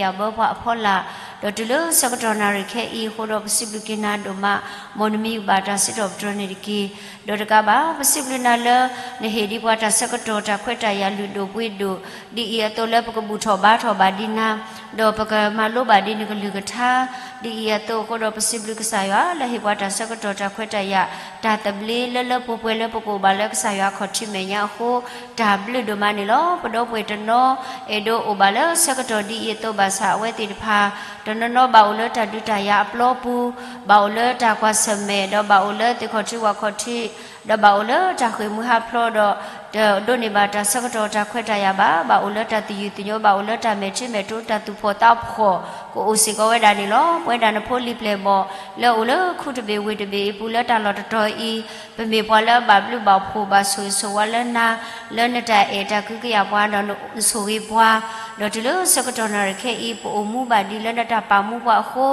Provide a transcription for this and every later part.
ယၤဘၢပှၤအဖီလာ်, ဒီးတုၤလၢဆၢကတီၢ်နၣ်ရံၣ်ခဲအံၤအဃိဒီး ပစံးဘျုးက့ၤနၤဒိၣ်မး, မ်နမံၤဘၣ်တၢ်စံးထီၣ်ပတြၢၤန့ၣ်တက့ၢ်. ဒီးတကးဘၣ် ပစံးဘျုးနၤလၢ နဟ့ၣ်ဒံးပှၤတၢ်ဆၢကတီၢ်တၢ်ခွဲးတၢ်ယာ်လုၢ်ဒိၣ်ပှ့ၤဒိၣ်, ဒ်အံၤအသိးလၢပကဘူၣ်ထီၣ်ဘါထီၣ်ဘၣ်ဒံးနၤ, ဒီးပကမၤလိဘၣ်ဒံးနကလုၢ်ကထါ, ဒ်အံၤအသိးအဃိဒီး ပစံးဘျုးကစၢ်ယွၤလၢဟ့ၣ်ပှၤတၢ်ဆၢကတီၢ်တၢ်ခွဲးတၢ်ယာ် တၢ်သဘျ့လၢလၢပှဲၤပှဲၤလၢပကအိၣ်ဘၣ်လၢကစၢ်ယွၤအခီၣ်ထံးမဲာ်ညါအဃိ တၢ်ဘျုးဒိၣ်မးန့ၣ်လီၤ. ပဒီပုၢ်ဝဲၢ်တနီၤ အဲၣ်ဒိးအိၣ်ဘၣ်လၢဆၢကတီၢ်ဒ်အံၤအသိးဘၣ်ဆၣ် အဝဲသ့ၣ်တဖၣ် တနီၤနီၤဘၣ်အိၣ်လၢတၢ်ဒုးတၢ်ယၤအပျီပူၤ, ဘၣ်အိၣ်လၢတၢ်ကွၢ်ဆၢၣ်မဲာ်, ဒီးဘၣ်အိၣ်လၢသ့ၣ်ခီၣ်ထံးဝၣ်ခီၣ်ထံး, ဒီးဘၣ်အိၣ်လၢတၢ်ဃ့ၢ်မှံဟးဖျိးဒီး တဒိးန့ၢ်ဘၣ်တၢ်ဆၢကတီၢ်တၢ်ခွဲးတၢ်ယာ်ဘၣ်, ဘၣ်အိၣ်လၢတၢ်သယုၢ်သညိ, ဘၣ်အိၣ်လၢတၢ်မဲာ်ထံမဲာ်နိ တၢ်သူၣ်ဖှီၣ်သးဖှီၣ် ကအိၣ်စ့ၢ်ကီးဝဲဒၣ်န့ၣ်လီၤ. ပဝဲဒၣ်နဖိလံၤပျဲၢ်ဘီၣ် လၢအိၣ်လၢခူတဘ့ၣ်ဝ့ၢ်တဘ့ၣ်အံၤပူၤလၢတၢ်လီၢ်တတီၤအံၤ, ပမ့ၢ်ပှၤလၢအဘၣ်ဘျုးဘၣ်ဖှိၣ်ဘၣ်ဆိၣ်ဂ့ၤဆိၣ်ဝါလၢနၤ, လၢနတၢ်အဲၣ်တၢ်ကွံကယာ်ပှၤဒီးနဆိၣ်ဂ့ၤပှၤ, ဒီးတုၤလၢဆၢကတီၢ်နၣ်ရံၣ်ခဲအံၤ ပအိၣ်မူဘၣ်ဒံးလၢနတၢ်ပာ်မူပှၤအဃိ,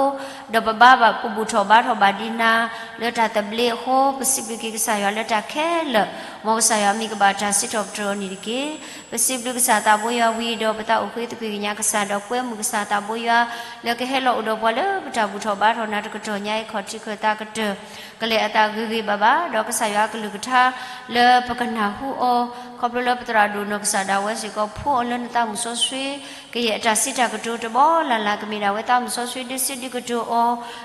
ဒီးပဘါဘၣ်ပဘူၣ်ထီၣ်ဘါထီၣ်ဘၣ်ဒံးနၤ လၢတၢ်သဘျ့အဃိ, ပစံးဘျုးက့ၤကစၢ်ယွၤလၢတၢ်ခဲလၢာ်, မ်ကစၢ်ယွၤမံၤကဘၣ်တၢ်စံးထီၣ်ပတြၢၤအီၤန့ၣ်တက့ၢ်. ပစံးဘျုးကစၢ်သးဘိယွၤဝံၤဒီး ပသးအိၣ်ဃ့သကွံာ်ကညးကစၢ်ဒီးကွဲမုာ်ကစၢ်သးဘိယွၤ လၢကဟဲလီၤအိၣ်ဒီးပှၤလၢပတၢ်ဘူၣ်ထီၣ်ဘါထီၣ်နၤတကတီၢ်ညါအံၤ ခီၣ်ထံးခၢၣ်သးကတၢၢ် ကလဲၤအသးဂ့ၤဂ့ၤဘၣ်ဘၣ်, ဒီးကစၢ်ယွၤအကလုၢ်ကထါ လၢပကနၢ်ဟူအီၤ, ခီဖျိလၢပသရၣ်ဒိၣ်နီၢ်ကစၢ်ဒၣ်ဝဲစ့ၢ်ကီး ဖှူအီၤလၢနသးမုၢ်စီဆှံ ကယဲၢ်အတၢ်စံးတၢ်ကတိၤတဘီလၢ်လၢ် ကမ့ၢ်ဒၣ်ဝဲသးမုၢ်စီဆှံဒုးစံးဒုးကတိၤအီ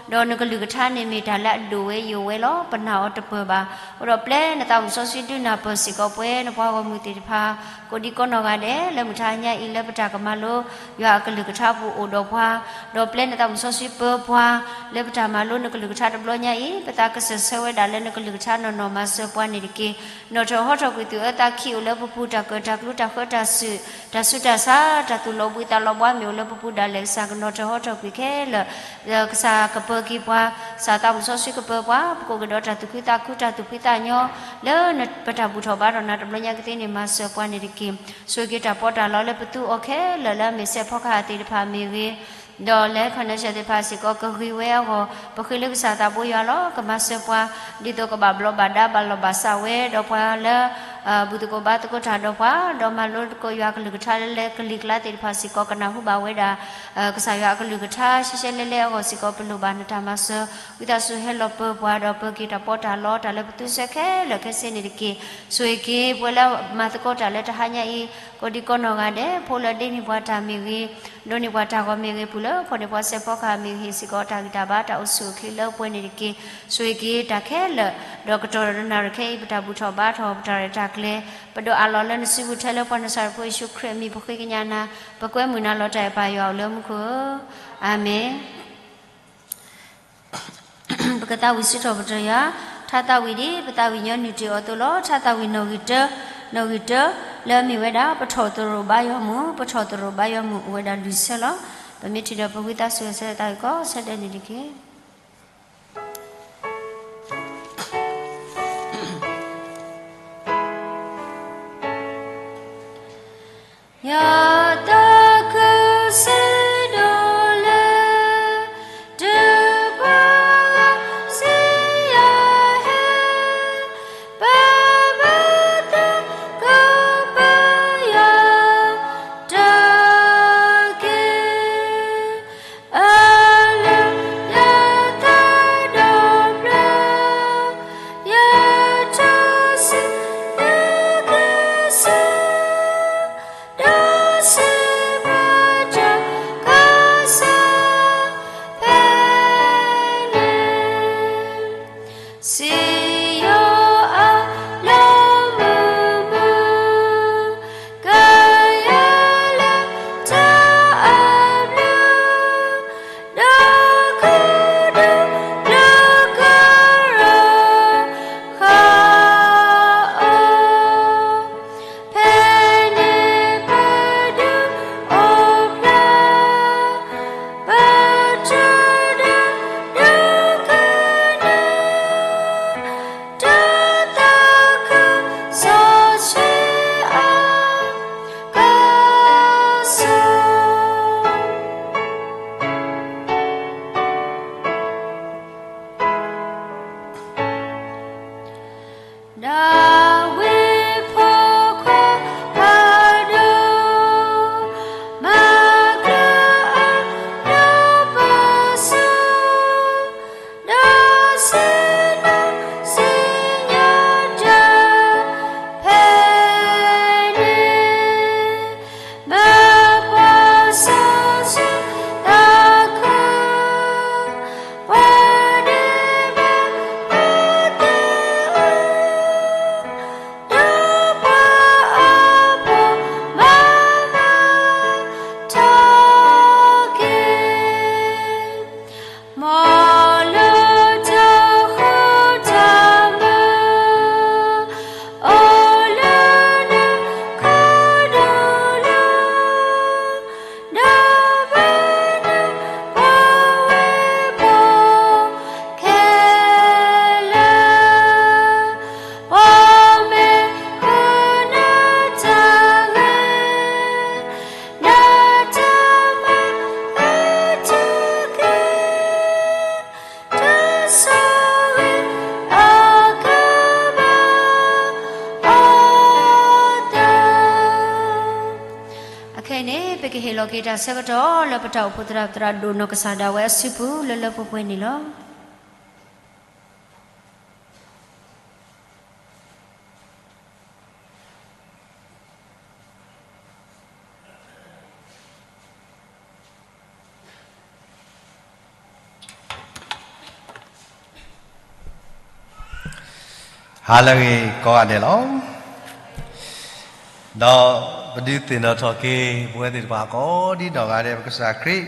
ၤ, ဒီးနကလုၢ်ကထါန့ၣ်မ့ၢ်တၢ်လၢအဒိၣ်ဝဲယိာ်ဝဲလီၤ. ပနာ်အီၤတပၢၢ်ဘၣ်. အဃိဒီးပျဲနသးမုၢ်စီဆှံဒုးနၢ်ပၢၢ်စ့ၢ်ကီးပှၤနပှၤဂီၢ်မုၢ်သ့ၣ်တဖၣ် ကိးဒံကိးနီၢ်ဂၤဒဲး လၢမုၢ်ထါညါအံၤ လၢပတၢ်ကမၤလိယွၤအကလုၢ်ကထါပူၤအိၣ်ဒီးပှၤ, ဒီးပျဲနသးမုၢ်စီဆှံပၢပှၤ လၢပတၢ်မၤလိနကလုၢ်ကထါတဘျီညါအံၤ ပသးကစၢၢ်ဆၢဝဲဒၣ်လၢနကလုၢ်ကထါနီၢ်နီၢ်မၤစၢၤပှၤန့ၣ်တက့ၢ်. နီၣ်ထီၣ်ဟီထီၣ်ကွံာ်သူၣ်အၢသးခံအိၣ်လၢပပူၤ တၢ်ကၢၣ်တၢ်ကျူတၢ်ဃၢတၢ်စုၣ် တၢ်ဆူးတၢ်ဆါ တၢ်သူၣ်လီၤဘှံးသးလီၤဘှါမ့ၢ်အိၣ်လၢပပူၤဒၣ်လဲာ် ကစၢ်ကနီၣ်ထီၣ်ဟီထီၣ်ကွံာ်ခဲလၢာ် ကစၢ်ကပၢၤက့ၤပှၤ, ကစၢ်သးမုၢ်စီဆှံကပၢၤပှၤ, ပကအိၣ်ကဒီးတၢ်သူၣ်ခုသးခု တၢ်သူၣ်ဖှံသးညီ လၢပတၢ်ဘူၣ်ထီၣ်ဘါထီၣ်နၤတဘျီညါကသ့န့ၣ် မၤစၢၤပှၤန့ၣ်တက့ၢ်. ဆိၣ်ဂ့ၤက့ၤတၢ်ပီးတၢ်လီလၢပသူအီၤခဲလၢာ် လၢအမ့ၢ်စဲးဖီကဟၣ်သ့ၣ်တဖၣ်မ့ၢ်ဂ့ၤ ဒီးလဲၤခီၣ်နၢၣ်စဲးသ့ၣ်တဖၣ်စ့ၢ်ကီး ကဂ့ၤဝဲအဂီၢ် ပဃ့လၢကစၢ်သးဘိယွၤလီၤ. ကမၤစၢၤပှၤ ဒ်သိးကဘၣ်ဘျီးဘၣ်ဒါဘၣ်လီၢ်ဘၣ်စးဝဲ ဒီးပှၤလၢ ဘူၣ်သကိးဘါသကိးတၢ်ဒီးပှၤ ဒီးမၤလိသကိးယွၤကလုၢ်ကထါလၢလၢကလံၤကျါသ့ၣ်တဖၣ်စ့ၢ်ကီး ကနၢ်ဟူဘၣ်ဝဲဒၣ် ကစၢ်ယွၤအကလုၢ်ကထါ ရှဲရှဲလဲလဲအဂီၢ်စ့ၢ်ကီး ပလိၣ်ဘၣ်နတၢ်မၤစၢၤ ဝံသးစူၤဟဲလီၤပၢၤပှၤ ဒီးပၢၤက့ၤတၢ်ပီးတၢ်လီ တၢ်လၢပသူစဲခဲလၢာ်ခဲဆ့န့ၣ်တက့ၢ်. ဆိၣ်ဂ့ၤက့ၤပှၤလၢမၤသကိးတၢ်လၢတဟါညါအံၤ ကိးဒံကိးနီၢ်ဂၤဒဲး ဖိလၢဒ့န့ၢ်ပှၤတၢ်မ့ၢ်ဂ့ၤ ဒိးန့ၢ်ပှၤတၢ်ဂီၤမ့ၢ်ဂ့ၤ ပုၢ်လၢဖိးန့ၢ်ပှၤစဲးဖီကဟၣ်မ့ၢ်ဂ့ၤစ့ၢ်ကီး တၢ်ဂံၢ်တၢ်ဘါတၢ်အိၣ်ဆူၣ်အိၣ်ချ့လၢပှဲၤန့ၣ်တက့ၢ်. ဆိၣ်ဂ့ၤက့ၤတၢ်ခဲလၢာ် ဒီးကတီၢ်ဒီးနၣ်ရံၣ်ခဲအံၤ ပတၢ်ဘူၣ်ထီၣ်ဘါထီၣ် ပတၢ်ရဲၣ်တၢ်ကျဲၤ ပဒိးအးလီၤလၢနစုပူၤ ထဲလၢပှၤနၡၤရဖိယ့ၣ်ၡူးခရံာ်အမံၤ ပဃ့ကညးနၤ ပကွဲမုာ်နၤလီၤတၢ်အဲၣ်ပၢ်ယွၤအိၣ်လၢမူခိၣ်ဧၢ, အၤမ့ၣ်. ပကသးဝံၣ်စံးထီၣ်ပတြၢၤယွၤ, ထါသးဝံၣ်ဒ်ပသးဝံၣ်ညီနုၢ်တ့ၢ်အီၤအသိးလီၤ. ထါသးဝံၣ်နီၣ်ဂံၢ်တၢ, နီၣ်ဂံၢ်တၢ လၢအမ့ၢ်ဝဲဒၣ် ပထီၣ်သရိာ်ဘါယွၤမုၢ်, ပထီၣ်သရိာ်ဘါယွၤမုၢ်အိၣ်ဝဲဒၣ်လွံၢ်ဆၢလီၤ. ပမ့ၢ်ထံၣ်ဒီးပဝံသးစူၤဆၢတၢ်ဂ့ၢ်ကီးဆၢဒဲးန့ၣ်တက့ၢ်. တၢ်ဆၢကတီၢ်လၢပတၢ်အိၣ်ဖှိၣ်သရၣ် ပသရၣ်ဒိၣ်နီၢ်ကစၢ်ဒၣ်ဝဲအစုပူၤလၢလၢပှဲၤပှဲၤန့ၣ်လီၤ. ဟါလၢအဂ့ၤကိးဂၤဒဲးလီၤ. ဒီးပဒုးသ့ၣ်နီၣ်ထီၣ်က့ၤ ပဝဲသ့ၣ်တဖၣ်ကိးဒ်နီၢ်ဂၤဒဲး ပကစၢ်ခရံာ်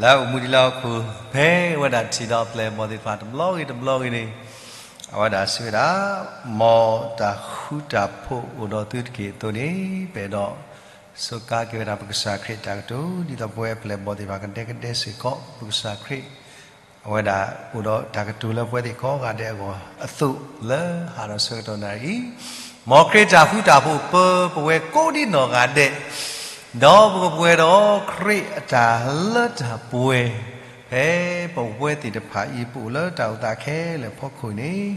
လၢအအိၣ်မူဒံးလၢဟီၣ်ခိၣ် ဖဲအဝဲဒၣ်ထံၣ်ဒီးပျဲၢ်အဘီၣ်သ့ၣ်တဖၣ်တဘျီဂ့ၤတဘျီဂ့ၤန့ၣ် အဝဲဒၣ်စံးဝဲဒၣ်, မ်တၢ်ဃူတၢ်ဖိးအိၣ်ဒီးသုတက့ၢ်အသိးန့ၣ် ပအဲၣ်ဒိး စူးကါက့ၤဝဲဒၣ်ပကစၢ်ခရံာ်အတၢ်ကတိၤ ဒ်သိးပဝဲပျဲၢ်အဘီၣ်သ့ၣ်တဖၣ်ကဒဲကဒဲစ့ၢ်ကီး ပကစၢ်ခရံာ် အဝဲဒၣ်အိၣ်ဒီးတၢ်ကတိၤလၢပဝဲသ့ၣ်ကိးဂၤဒဲးအဂီၢ်အသိး လၢဟးဒီးဆၢကတီၢ်နၣ်ရံၣ်အံၤ, မ်ခရံာ်တၢ်ဃူတၢ်ဖိးပၢပဝဲကိးဒ်နီၢ်ဂၤဒဲး, ဒီးပကပှဲၤဒီးခရံာ်အတၢ်လၢတၢ်ပှဲၤ, ဖဲပဝဲသ့ၣ်တဖၣ်အံၤ ပအိၣ်လၢတၢ်အိၣ်သးခဲလၢာ်အဖီခိၣ်န့ၣ်,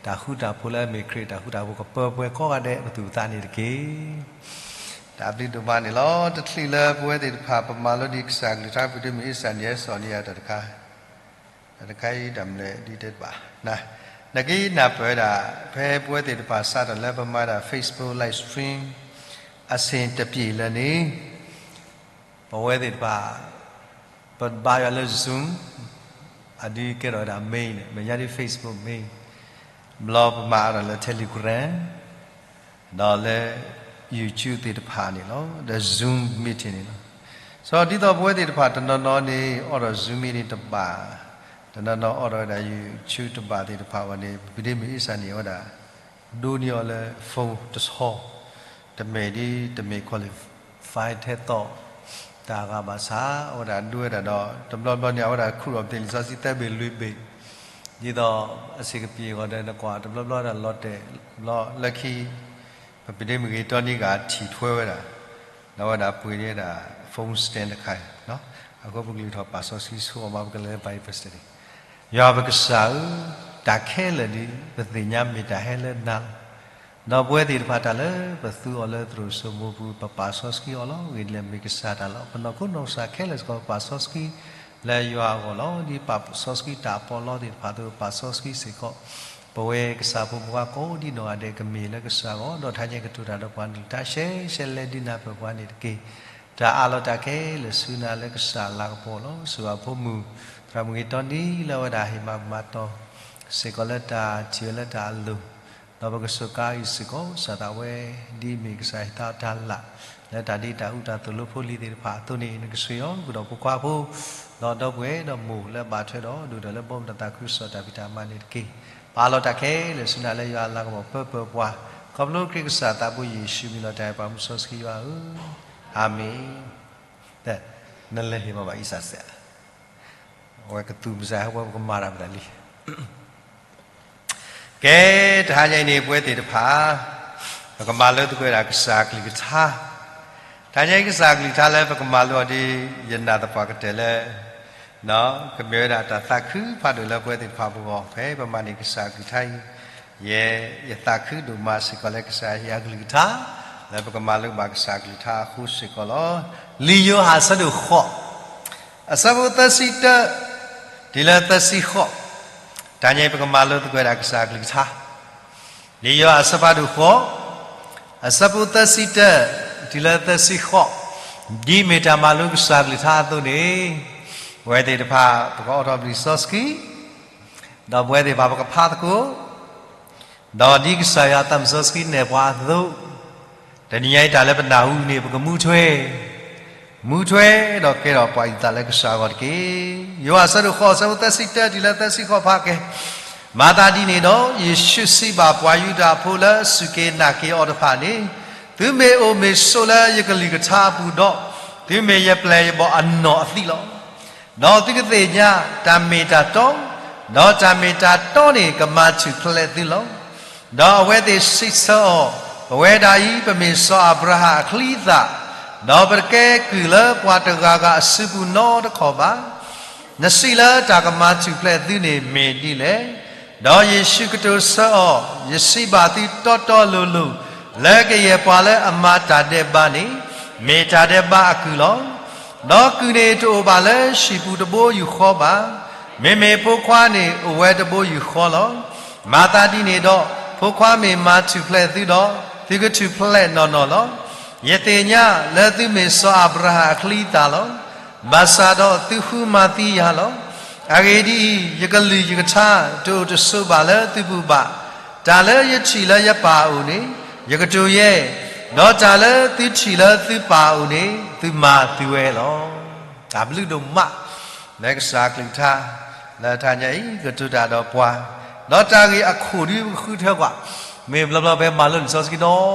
တၢ်ဃူတၢ်ဖိးလၢအမ့ၢ်ခရံာ်တၢ်ဃူတၢ်ဖိးကပၢပှဲၤကိးဂၤဒဲးပသူၣ်ပသးန့ၣ်တက့ၢ်. တၢ်ဘျုးဒိၣ်မးန့ၣ်လီၤ. တချုးလၢပဝဲသ့ၣ်တဖၣ် ပမၤလိဒံးကစၢ်အကလုၢ်ကထါ ပတုၤမ့ၢ်အ့ၣ်စၢ်န့ၣ် အဲၣ်စီၣ်န့ၢ်ယၤတၢ်တခါ, တၢ်တခါအံၤတၢ်မနုၤလဲၣ်ဒ်တဲတဘၣ်, နကနၢ်ပၢၢ်ဝဲဒၣ် ဖဲပဝဲသ့ၣ်တဖၣ်စးထီၣ်လၢပမၤဒၣ် Facebook live stream အဆ့ၣ်တပျ့ၤလၢန့ၣ်, ပဝဲသ့ၣ်တဖၣ် ပဘါယွၤလၢ Zoom အဒုးကဲထီၣ်ဝဲဒၣ် main န့ၣ် မဲာ်ညါဒ် Facebook main ဘျီပမၤအါထီၣ်လၢ Telegram ဒီးလၢ YouTube သ့ၣ်တဖၣ်န့ၣ်လီၤ. ဒီး Zoom meeting န့ၣ်လီၤ. စီၤဒ်သိးပဝဲသ့ၣ်တဖၣ်တနီၤနီၤန့ၣ် အိးထီၣ် Zoom meeting တဘၣ်, တနီၤနီၤအိးထီၣ်ဝဲဒၣ် YouTube တဘၣ်သ့ၣ်တဖၣ်အဂီၢ်န့ၣ် ပတုၤမ့ၢ်အ့ၣ်စၢ်န့ၢ်ဝဲဒၣ် ဒိးန့ၢ်အီၤလၢ phone တဆီ, တမ့ၢ်ဒ်တမ့ၢ် qualify ထဲသိး တၢ်ဂၤဘၣ်ဆၣ် အဝဲဒၣ်ဒိဝဲဒၣ်ဒီး တဘျီဘျီန့ၣ် အဝဲဒၣ်ခူၣ်ထီၣ်ပသ့ၣ်လံာ်စီဆှံသၢဘ့ၣ်လွံၢ်ဘ့ၣ်, ဒ်သိးအဆ့ၣ်ကပျ့ၤအဂီၢ်ဒီး နကွၢ်တဘျီဘျီဒၣ်လီၤတဲာ် ဘျီလၢခံ ပပဒ့မုၢ်ဂ့ၤတီနံဂၤထံၣ်ထွဲဝဲဒၣ်, ဒီးဝဲဒၣ်ပှ့ၤန့ၢ်ဝဲဒၣ် phone stand တခါ, အဃိပကလုၢ်ထီၣ်ပာ်စီဆှံဆိအီၤမး ပကလဲၤလၢ Bible study ယွၤပကစၢ်ဧၢ, တၢ်ခဲလၢာ်ဒ်ပသ့ၣ်ညါမ့ၢ်တၢ်ဟဲလၢနၤလီၤ. ဒီးပဝဲသ့ၣ်တဖၣ်တၢ်လၢပသူအီၤလၢသရိာ်စိမိပူၤ ပပာ်စီဆှံအီၤလီၤ. ဂ့ၢ်ဒ်လဲၣ်မ့ၢ်ကစၢ်တၢ်လီၤ. ပနီၢ်ခိနီၢ်ကစၢ်ခဲလၢာ်စ့ၢ်ကီး ပပာ်စီဆှံလၢယွၤအဂီၢ်လီၤ. ဒ်ပာ်စီဆှံတၢ်ပီးလီသ့ၣ်တဖၣ်အသိး ပပာ်စီဆှံစ့ၢ်ကီး ပဝဲကစၢ်ဖိမုၣ်ဖိခွါကိးဒ်နီၢ်ဂၤဒဲး ကမ့ၢ်လၢကစၢ်အဂီၢ် ဒီးထါညါကတိၤတၢ်ဒီးပှၤန့ၣ် တၢ်ရှဲရှဲလဲဒ်နၢ်ပၢၢ်ပှၤန့ၣ်တက့ၢ်. တၢ်အးလီၤတၢ်ခဲလၢာ်ဆူနၤလၢကစၢ်လၤကပီၤလီၤ. စူၢ်အဖိမုၣ် သရၣ်မုၣ်ဂ့ၤတီနံလၢအဝဲဒၣ်ဟ့ၣ်မၤမၤတီၤ စ့ၢ်ကီးလၢတၢ်ထံၣ်ဝဲလၢတၢ်အလိၤ, ဒီးပကစူးကါအံၤစ့ၢ်ကီး စးထီၣ်ဝဲ ဒ်မ့ၢ်ကစၢ်ဟ့ၣ်သးအီၤတၢ်လၢ် လၢတၢ်ဒ်တၢ်အုၣ်တၢ်သိၣ်လိဖိလံၤသ့ၣ်တဖၣ်အသိးန့ၣ် နကဆှၢအီၤဃုာ်ဒီးဖိခွါဖိ ဒီးဒီပုၢ်ဝဲၢ်ဒီးမိၢ်လၢအဘၣ်ထွဲဒီး ဒိၣ်ဒီးလၢဘီမုၢ်တၢ်သးခုကစီၣ်တၢ်ဖံးတၢ်မၤန့ၣ်တက့ၢ်. ပအးလီၤတၢ်ခဲလၢာ်ဆူနၤလၢယွၤအလၤကပီၤပၢပၢပှၤ, ခီဖျိခရံာ်ကစၢ်သးဘိယ့ၣ်ၡူးမံၤလီၤတၢ်အဲၣ်ပှၤမူစီဆှံယွၤဧၢ, အၤမ့ၣ်. နလဲၤဟ့ၣ်မၤဘၣ်အံသၣ်စဲး အဝဲကသူၣ်ပစၢ်ဟဲဝဲပကမၤတၢ်ပတၢ်လံ. ကဲ, တဟါညါအံၤန့ၣ် ပဝဲသ့ၣ်တဖၣ် ပကမၤလိသကိးဝဲဒၣ်ကစၢ်အကလုၢ်ကထါ, တဟါညါအံၤကစၢ်အကလုၢ်ကထါလၢပကမၤလိအီၤဒ် ယနာ်သပှၢ်ကတၢၢ်လၢ ကမ့ၢ်ဝဲဒၣ်တၢ်သးခုဖးဒိၣ်လၢပဝဲသ့ၣ်တဖၣ်ပဂီၢ် ဖဲပမၤန့ၢ်ကစၢ်အကလုၢ်ကထါအံၤ, ယဲ ယသးခုဒိၣ်မးစ့ၢ်ကီးလၢကစၢ်ဟ့ၣ်အကလုၢ်ကထါ လၢပကမၤလိဘၣ်ကစၢ်အကလုၢ်ကထါအဃိစ့ၢ်ကီးလီၤ. လံာ်ယိၤဟၣ်အဆၢဒိၣ်ဃိး အဆၢဖိသၢဆံတၢ တုၤလၢသၢဆံဃိး, တဟါညါအံၤပကမၤလိသကိးဝဲဒၣ်ကစၢ်အကလုၢ်ကထါ, လံာ်ယိၤဟၣ်အဆၢဖးဒိၣ်ဃိး, အဆၢဖိသၢဆံတၢ တုၤလၢသၢဆံဃိး, ဒ်မ့ၢ်တၢ်မၤလိကစၢ်အကလုၢ်ကထါအသိးန့ၣ်, ပဝဲသ့ၣ်တဖၣ် ပကအိးထီၣ်ပလံာ်စီဆှံ, ဒီးပဝဲသ့ၣ်တဖၣ်ပကဖးသကိး ဒီးဒ်ကစၢ်ယွၤအသးစီဆှံနဲၣ်ပှၤအသိး, တနံၤညါအံၤတၢ်လၢပနၢ်ဟူန့ၣ် ပကမူထွဲ, မူထွဲဒီးကဲထီၣ်ပှၤအုၣ်သးလၢကစၢ်အဂီၢ်တက့ၢ်. ယိၤဟၣ်အဆၢဒိၣ်ဃိး အဆၢဖိသၢဆံတၢတုၤလၢသၢဆံဃိးဖးကဲ, မၤသးဒ်န့ၣ်ဒီး ယ့ၣ်ၡူးစံးဘၣ်ပှၤယူဒၤဖိလၢအစူၢ်က့ၤနာ်က့ၤအီၤတဖၣ်န့ၣ်, သုမ့ၢ်အိၣ်မ့ၢ်ဆိးလၢယကလုၢ်ကထါအပူၤဒီး, သုမ့ၢ်ယပျဲၢ်ယဘီၣ်အနီၢ်အသံးလီၤ. ဒီးသုကသ့ၣ်ညါတၢ်မ့ၢ်တၢ်တီ, ဒီးတၢ်မ့ၢ်တၢ်တီန့ၣ် ကမၤထူၣ်ဖျဲးသုလီၤ. ဒီးအဝဲသ့ၣ်စံးဆၢအီၤ, ပဝဲဒၣ်အံၤ ပမ့ၢ်စီၤအၤဘြၤဟၣ်အချံအသၣ်, ဒီးပတကဲကုၢ်လၢပှၤတဂၤဂၤအစုပူၤနီတခီၣ်ဘၣ်. နစံးလၢတၢ်ကမၤထူၣ်ဖျဲးသုန့ၣ်မ့ၢ်ဒ်လဲၣ်. ဒီးယ့ၣ်ၡူးကတိၤဆၢအီၤ, ယစံးဘၣ်သုတီတီလိၤလိၤ, လၢကယဲၢ်ပှၤလၢအမၤတၢ်ဒဲးဘးန့ၣ်, မ့ၢ်တၢ်ဒဲးဘးအကုၢ်လီၤ. ဒီးကုၢ်န့ၣ်တအိၣ်ဘၣ်လၢဟံၣ်ပူၤတဘိယူၢ်ဃီဘၣ်, မ့မ့ၢ်ဖိခွါန့ၣ်အိၣ်ဝဲတဘိယူၢ်ဃီလီၤ. မၤသးဒ်န့ၣ်ဒီး, ဖိခွါမ့ၢ်မၤထူၣ်ဖျဲးသုဒီး, သုကထူၣ်ဖျဲးနီၢ်နီၢ်လီၤ. ယသ့ၣ်ညါလၢသုမ့ၢ်စီၤအၤဘြၤဟၣ်အချံအသၣ်လီၤ. ဘၣ်ဆၣ်ဒီးသုဃုမၤသံယၤလီၤ. အဂ့ၢ်ဒ်အံၤ, ယကလုၢ်ယကထါတအိၣ်တဆိးဘၣ်လၢသုပူၤဘၣ်. တၢ်လၢယထံၣ်လၢယပၢ်အအိၣ်န့ၣ်, ယကတိၤယဲ, ဒီးတၢ်လၢသုထံၣ်လၢသုပၢ်အအိၣ်န့ၣ်, သုမၤသုဝဲလီၤ. တၢ်ဘျုးဒိၣ်မး လၢကစၢ်အကလုၢ်ကထါ လၢတဟါညါအံၤ ကတိၤတၢ်ဒီးပှၤ, ဒီးတၢ်ဂ့ၢ်အခိၣ်ဒုပဃုထၢကွၢ်, မ့ၢ်ဘျီဘျီဖဲမၤလိလံာ်စီဆှံ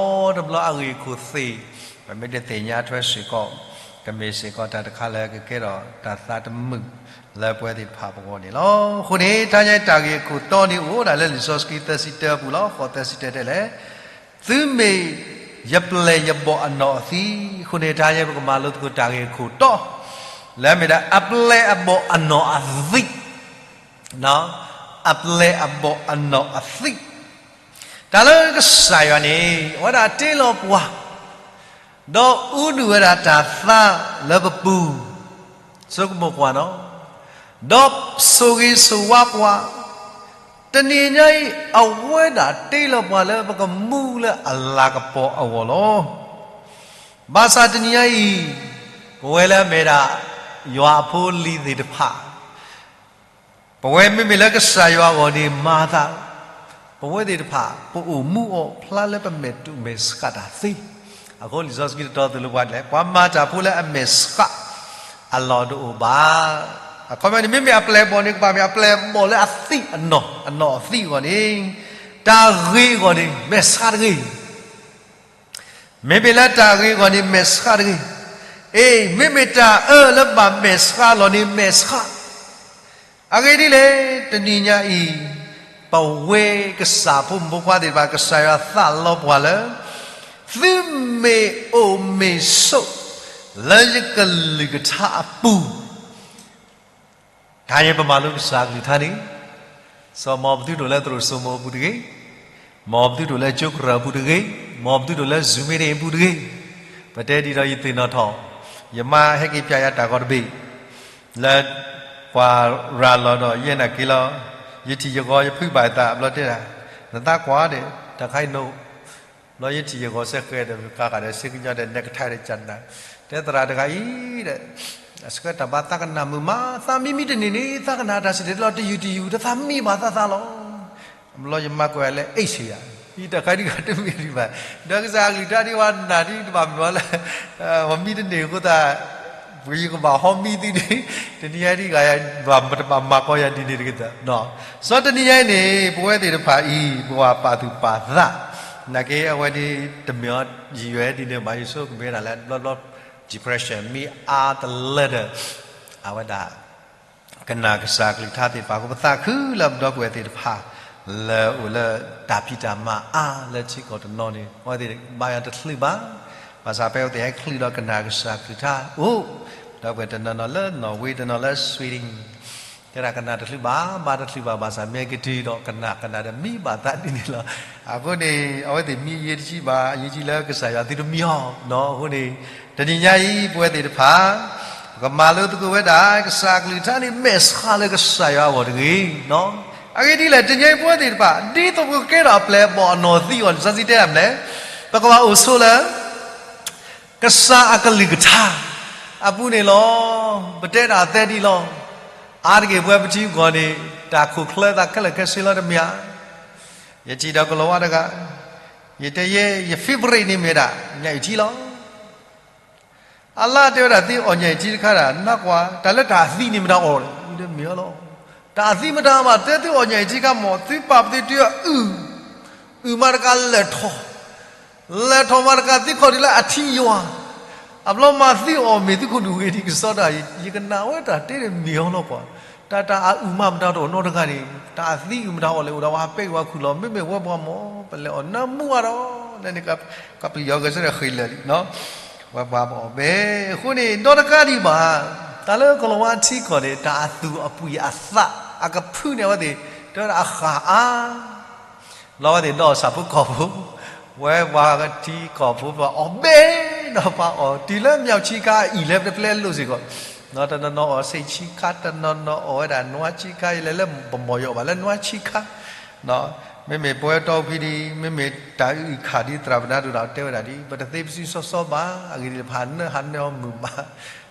ဒီတဘျီအဂ့ၢ်အခိၣ်သ့ၣ်, ပမ့ၢ်တသ့ၣ်ညါထွဲစ့ၢ်ကီး, ကမ့ၢ်စ့ၢ်ကီးတၢ်တခါလၢကကဲထီၣ်တၢ်သးတမုာ်လၢပဝဲသ့ၣ်တဖၣ်ပဂီၢ်န့ၣ်လီၤ. အဃိန့ၣ် တဟါညါအံၤတၢ်ဂ့ၢ်အခိၣ်တီန့ၣ်အိၣ်ဒၣ်လၢလံာ်စီဆှံသၢဆံတၢအပူၤလီၤ. ဃိးသၢဆံတၢတဲလဲၣ်, သုမ့ၢ်ယပျဲၢ်ယဘီၣ်အနီၢ်အသံ, အဃိန့ၣ် တဟါညါပကမၤလိသကိးတၢ်ဂ့ၢ်အခိၣ်တီ, လၢအမ့ၢ်ဒၣ်အပျဲၢ်အဘီၣ်အနီၢ်အသံ, အပျဲၢ်အဘီၣ်အနီၢ်အသံ, တၢ်လၢကစၢ်ယွၤန့ၣ် အဝဲဒၣ်တ့လီၤပှၤ ဒီးအူဒူၣ်ဝဲဒၣ်တၢ်သါလၢပပူၤ, ဆိကမိၣ်ကွၢ်နီၤ, ဒီးဆိၣ်ဂ့ၤဆိၣ်ဝါပှၤ, တနံၤညါအံၤ အဝဲဒၣ်တ့လီၤပှၤလၢပကမူလၢအလၤကပီၤအဂီၢ်လီၤ. ဘၣ်ဆၣ်တနံၤညါအံၤ ပဝဲလၢအမ့ၢ်ဒၣ် ယွၤအဖိအလံၤသ့ၣ်တဖၣ် ပဝဲမ့မ့ၢ်လၢကစၢ်ယွၤအဂီၢ်န့ၣ်မၤသး, ပဝဲသ့ၣ်တဖၣ် ပအိၣ်မူအီၤဖျါလၢပမဲာ်တူာ်မဲာ်ဆှးတၢ်သ့, အဃိလံာ်စီဆှံတတီသ့ၣ်လၢပှၤလဲၣ်, ပှၤမၤတၢ်ဖိလၢအမဲာ်ဆှးအလီၢ်တအိၣ်ဘၣ်. အခီပညီန့ၣ် မ့မ့ၢ်အပျဲၢ်အဘီၣ်န့ၣ် ကဘၣ်မ့ၢ်အပျဲၢ်အဘီၣ်လၢအသံၣ်အနီၢ်, အနီၢ်အသံၣ်အဂီၢ်န့ၣ်, တၢ်ဂ့ၤအဂီၢ်န့ၣ် မဲာ်ဆှးတဂ့ၤ မ့မ့ၢ်လၢတၢ်ဂ့ၤအဂီၢ်န့ၣ် မဲာ်ဆှးတဂ့ၤ. အ့ မ့မ့ၢ်တၢ်အၢလၢဘၣ်မဲာ်ဆှးအလီၢ်န့ၣ် မဲာ်ဆှး. အဂ့ၢ်ဒ်လဲၣ်, တနံၤညါအံၤ ပဝဲကစၢ်ဖိမုၣ်ဖိခွါသ့ၣ်တဖၣ် ကစၢ်ယွၤသးလီပှၤလၢ သုမ့ၢ်အိၣ်မ့ၢ်ဆိး လၢယကလုၢ်ကထါအပူၤ တဟါညါပမၤလိကစၢ်အကလုၢ်ကထါန့ၣ်, စီၤ မ်ပသုတအိၣ်လၢသရိာ်စိမိၤအပူၤတဂ့ၤ, မ်ပသုတအိၣ်လၢကၠိကရၢၢ်အပူၤတဂ့ၤ, မ်ပသုတအိၣ်လၢ Zoom meeting အပူၤတဂ့ၤ, ပတဲဒ်ဒီးယသ့ၣ်နီၣ်ထီၣ်, ယမါဟဲက့ၤဖျါယၤတၢ်ဂီၤတဘ့ၣ်, လၢပှၤရၤလီၤဒီးယဲနာ်က့ၤလီၤ, ယထံၣ်ယဂီၤယဖုးဘၣ်ယသးဘျီတဲဒၣ်, နသးကွၢ်ဒီး တၢ်ခါအံၤန ဘျီယထံၣ်ယဂီၤစဲဃဲဒီး ကါဃာ်ဒီးစ့ကညီဒီး နဲကထါဒီးကနၣ်, တဲသရၣ်တဂၤအံၤဒီး အဆှၢတၢ်ဘါသးကနၣ်မုာ်မး, သးမံမံတန့ၢ်န့ၣ် သးကနၣ်တၢ်စံၣ်တဲၤတဲလီၤတယုၢ်တယုၢ် ဒီးသးမံဘၣ်သးသးလီၤ. ဘျီယမါကွဲးလၢ H ယၤ, အံၤတၢ်ခါဒ်ဂၤတမ့ၢ်ဒံးဘၣ်, ဒီးကစၢ်အကလုၢ်ကထါဒ်ပှၤနာ်ဒ်တဘၣ်မုာ်အီၤလၢ ပှၤမံတန့ၢ်အဃိသတး ပယကဘၣ်ဟီမံသုန့ၣ်, တနံၤညါဒ်ဂၤယၤ ဘၣ်တဘၣ်မၤကီယၤဒ်န့ၣ်တဂ့ၤသး, စီၤတနံၤညါအံၤန့ၣ် ပဝဲသ့ၣ်တဖၣ်အံၤ ပဝဲပာ်သူၣ်ပာ်သး, နာ်က့အဝဲဒ်တမ့ၢ်အီၤ ယံာ်ယွဲဒ်န့ၣ်ဘၣ် ယဆိကမိၣ်ဒၣ်လၢ ဘျီဘျီ depression မ့ၢ်အါတလၢဒီး အဝဲဒၣ် ကနၣ်ကစၢ်ကလုၢ်ကထါသ့ၣ်တဖၣ် ပသးခုလၢပဒီပုၢ်ဝဲၢ်သ့ၣ်တဖၣ် လၢအိၣ်လၢတၢ်ဖံးတၢ်မၤအါလၢထံကီၢ်တနီၤန့ၣ် အဝဲသ့ၣ်ဘါယွၤတချုးဘၣ်, ဘၣ်ဆၣ်ဖဲအဝဲသ့ၣ်ဟဲချုးဒီးကနၣ်ကစၢ်ကလုၢ်ကထါအိၣ်, ဒီပုၢ်ဝဲၢ်တနီၤနီၤလၢ Norway တနီၤလၢ Sweden တဲဒၣ်ကနၣ်တချုးဘၣ် ဘါတချုးဘၣ် ဘၣ်ဆၣ်မ့ၢ်ကတုၤဒီးကနၣ်ကနၣ်ဒီးမံဘၣ်သးဒ်န့ၣ်လီၤ. အဃိန့ၣ် အဝဲသ့ၣ်မံအယံၤတဆံဘၣ် အယံၤတဆံလၢကစၢ်ယွၤသုတမံအီၤနီၤ. အဃိန့ၣ် တနံၤညါအံၤ ပဝဲသ့ၣ်တဖၣ် ပကမၤလိသကိးဝဲဒၣ် ကစၢ်အကလုၢ်ကထါန့ၣ် မဲာ်ဆှးလၢကစၢ်ယွၤအဂီၢ်တဂ့ၤ. အဂ့ၢ်ဒ်လဲၣ် တနံၤညါအံၤပဝဲသ့ၣ်တဖၣ် ဒ်သိးပကကဲထီၣ်အပျဲၢ်အဘီၣ်အနီၢ်သံအဂီၢ်န့ၣ် လံာ်စီဆှံတဲဒၣ်မနုၤလဲၣ်, ပကဘၣ်အိၣ်ဆိးလၢ ကစၢ်အကလုၢ်ကထါအပူၤန့ၣ်လီၤ. ပတဲဒၣ်သဲဒ်လီၤ. အါတက့ၢ်ပဝဲပထံပကီၢ်န့ၣ် တၢ်ခိၣ်ချၢသးခဲလၢာ်ခဲဆ့လီၤတမ့ၢ်ဧါ. ယထံၣ်ဒီးကလီၤဝါတဂၤ, ယတဲယဲ ယ favorite န့ၣ်မ့ၢ်ဒၣ် ညၣ်အုၣ်ထံလီၤ. အလါတဲဝဲဒၣ်သုအီၣ်ညၣ်အုၣ်ထံတခါဒၣ် နကွၢ် တၢ်လၢတၢ်အသံးန့ၣ်မတၤအီၣ်လဲၣ် မ့ၢ်လီၤ. တၢ်အသံးမတၤဘၣ် တဲသုအီၣ်ညၣ်အုၣ်ထံခါမး သုပာ်ပသ့တုၤအုၣ်, အုၣ်မးတကးလဲၤထီၣ် လဲၤထီၣ်မးတကးသံခီၣ်ဒုးလၢအထံယွၤ, အဘျီမၤသံအီၣ်မ့ၢ်သုခိၣ်ဒူၣ်ဂ့ၤဒံးကစီဒီး ယကနၣ်ဝဲတၢ်တဲန့ၣ်မ့ၢ်အီၤလီၤကွၢ်. တၢ်တၢ်အုၣ်မးမတၤတအိၣ်နီတဂၤန့ၣ် တၢ်အသံးအုၣ်မတၤအီၣ်လဲၣ် အိၣ်ဒၣ်ဝဲဟးပဲအုၣ်ဝဲခုၣ်လီၤ. မ့မ့ၢ်ဝဲပှၤမ့ၢ် ပလဲၤအီၣ်နၢမူအါဒီး လၢန့ၣ် ကပျံၤယီၤဂဲၤဆၢထၢၣ်ဃ့ၢ်လၢာ်လံ ဝဲပှၤမ့ၢ်အီၣ်ဘဲ အဃိန့ၣ် ဒီတကးဒံးဘၣ် တၢ်လၢကလီၤဝါထံကီၢ်န့ၣ် တၢ်အသူၣ်အပှံၢ်အသး အကဖုန့ၣ်အဝဲသ့ၣ် တဲဝဲဒၣ်အဃၣ်အါ လီၤဝဲသ့ၣ်ဒီးဆၣ်ဖိကီၢ်ဖိ ဝဲပှၤထံကီၢ်ဖိပှၤအီၣ်ဘဲ ဒီးပှၤအီၣ်တုၤလၢ မျောက်ဆံခါ အအံၤလၢတပျဲလိာ်စ့ၢ်ကီး, တနီၤနီၤအီၣ် ဆံးဆံးခါ, တနီၤနီၤအီၣ်ဝဲဒၣ် နွါဆံးခါ, ယလဲၤလၢ ပမီၢ်ယီၣ်ဘၣ်လၢ နွါဆံးခါ, မ့မ့ၢ်ပဝဲတီဖံဒံး, မ့မ့ၢ်တၢ်အုၣ်ခါဒ်သရၣ်ပနါဒိၣ်ဒီးတဲဝဲဒၣ်ဒ် ပတသ့ပစုစီစီဘၣ်, အဂ့ၢ်ဒ်တဖၣ် နဟးနၢအီၤမုာ်မး.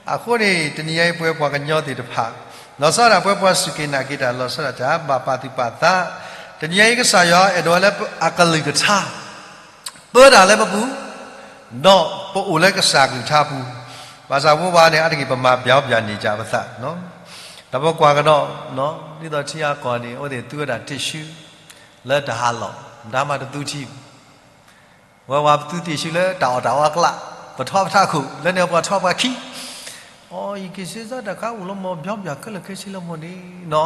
အဃိန့ၣ် တနံၤအံၤပဝဲပှၤကညီသ့ၣ်တဖၣ်, လီၤဆီဒၣ်တၢ် ပဝဲပှၤစူၢ်က့ၤနာ်က့ၤတၢ် လီၤဆီဒၣ်တၢ် ဘၣ်ပာ်သူၣ်ပာ်သး, တနံၤအံၤကစၢ်ယွၤအဲၣ်ဒိးဝဲလၢအကလုၢ်ကထါ ပၢတၢ်လၢပပူၤ, ဒီးပအိၣ်လၢကစၢ်ကလုၢ်ကထါပူၤ, ဘၣ်ဆၣ်ဖိဝဲန့ၣ် အါတက့ၢ်ပမၤဘျီဘျီန့ၢ်ကပသး, ဒီးပကွၢ်ကဒီး, ဒ်သိးထံအကီၢ်န့ၣ် အဝဲသ့ၣ်သူဝဲဒၣ်တ့ၢ်ဆူ လၢတၢ်ဟးလီၢ်, မတၤမးတသူထံ ဝဲဝဲပသူတ့ၢ်ဆူလၢတၢ်အီၣ်တၢ်အီအကျါ, ပထီပထးခိၣ် လၢန့ၣ်ပှၤထီပှၤခံ, အီ ယက့ၤစ့စၢ်တၢ်ခါအိၣ်လီၤ မ့ၢ်ဘျီဘျီခဲလၢာ်ခဲဆ့လီၤမ့ၢ်န့ၣ်နီၤ,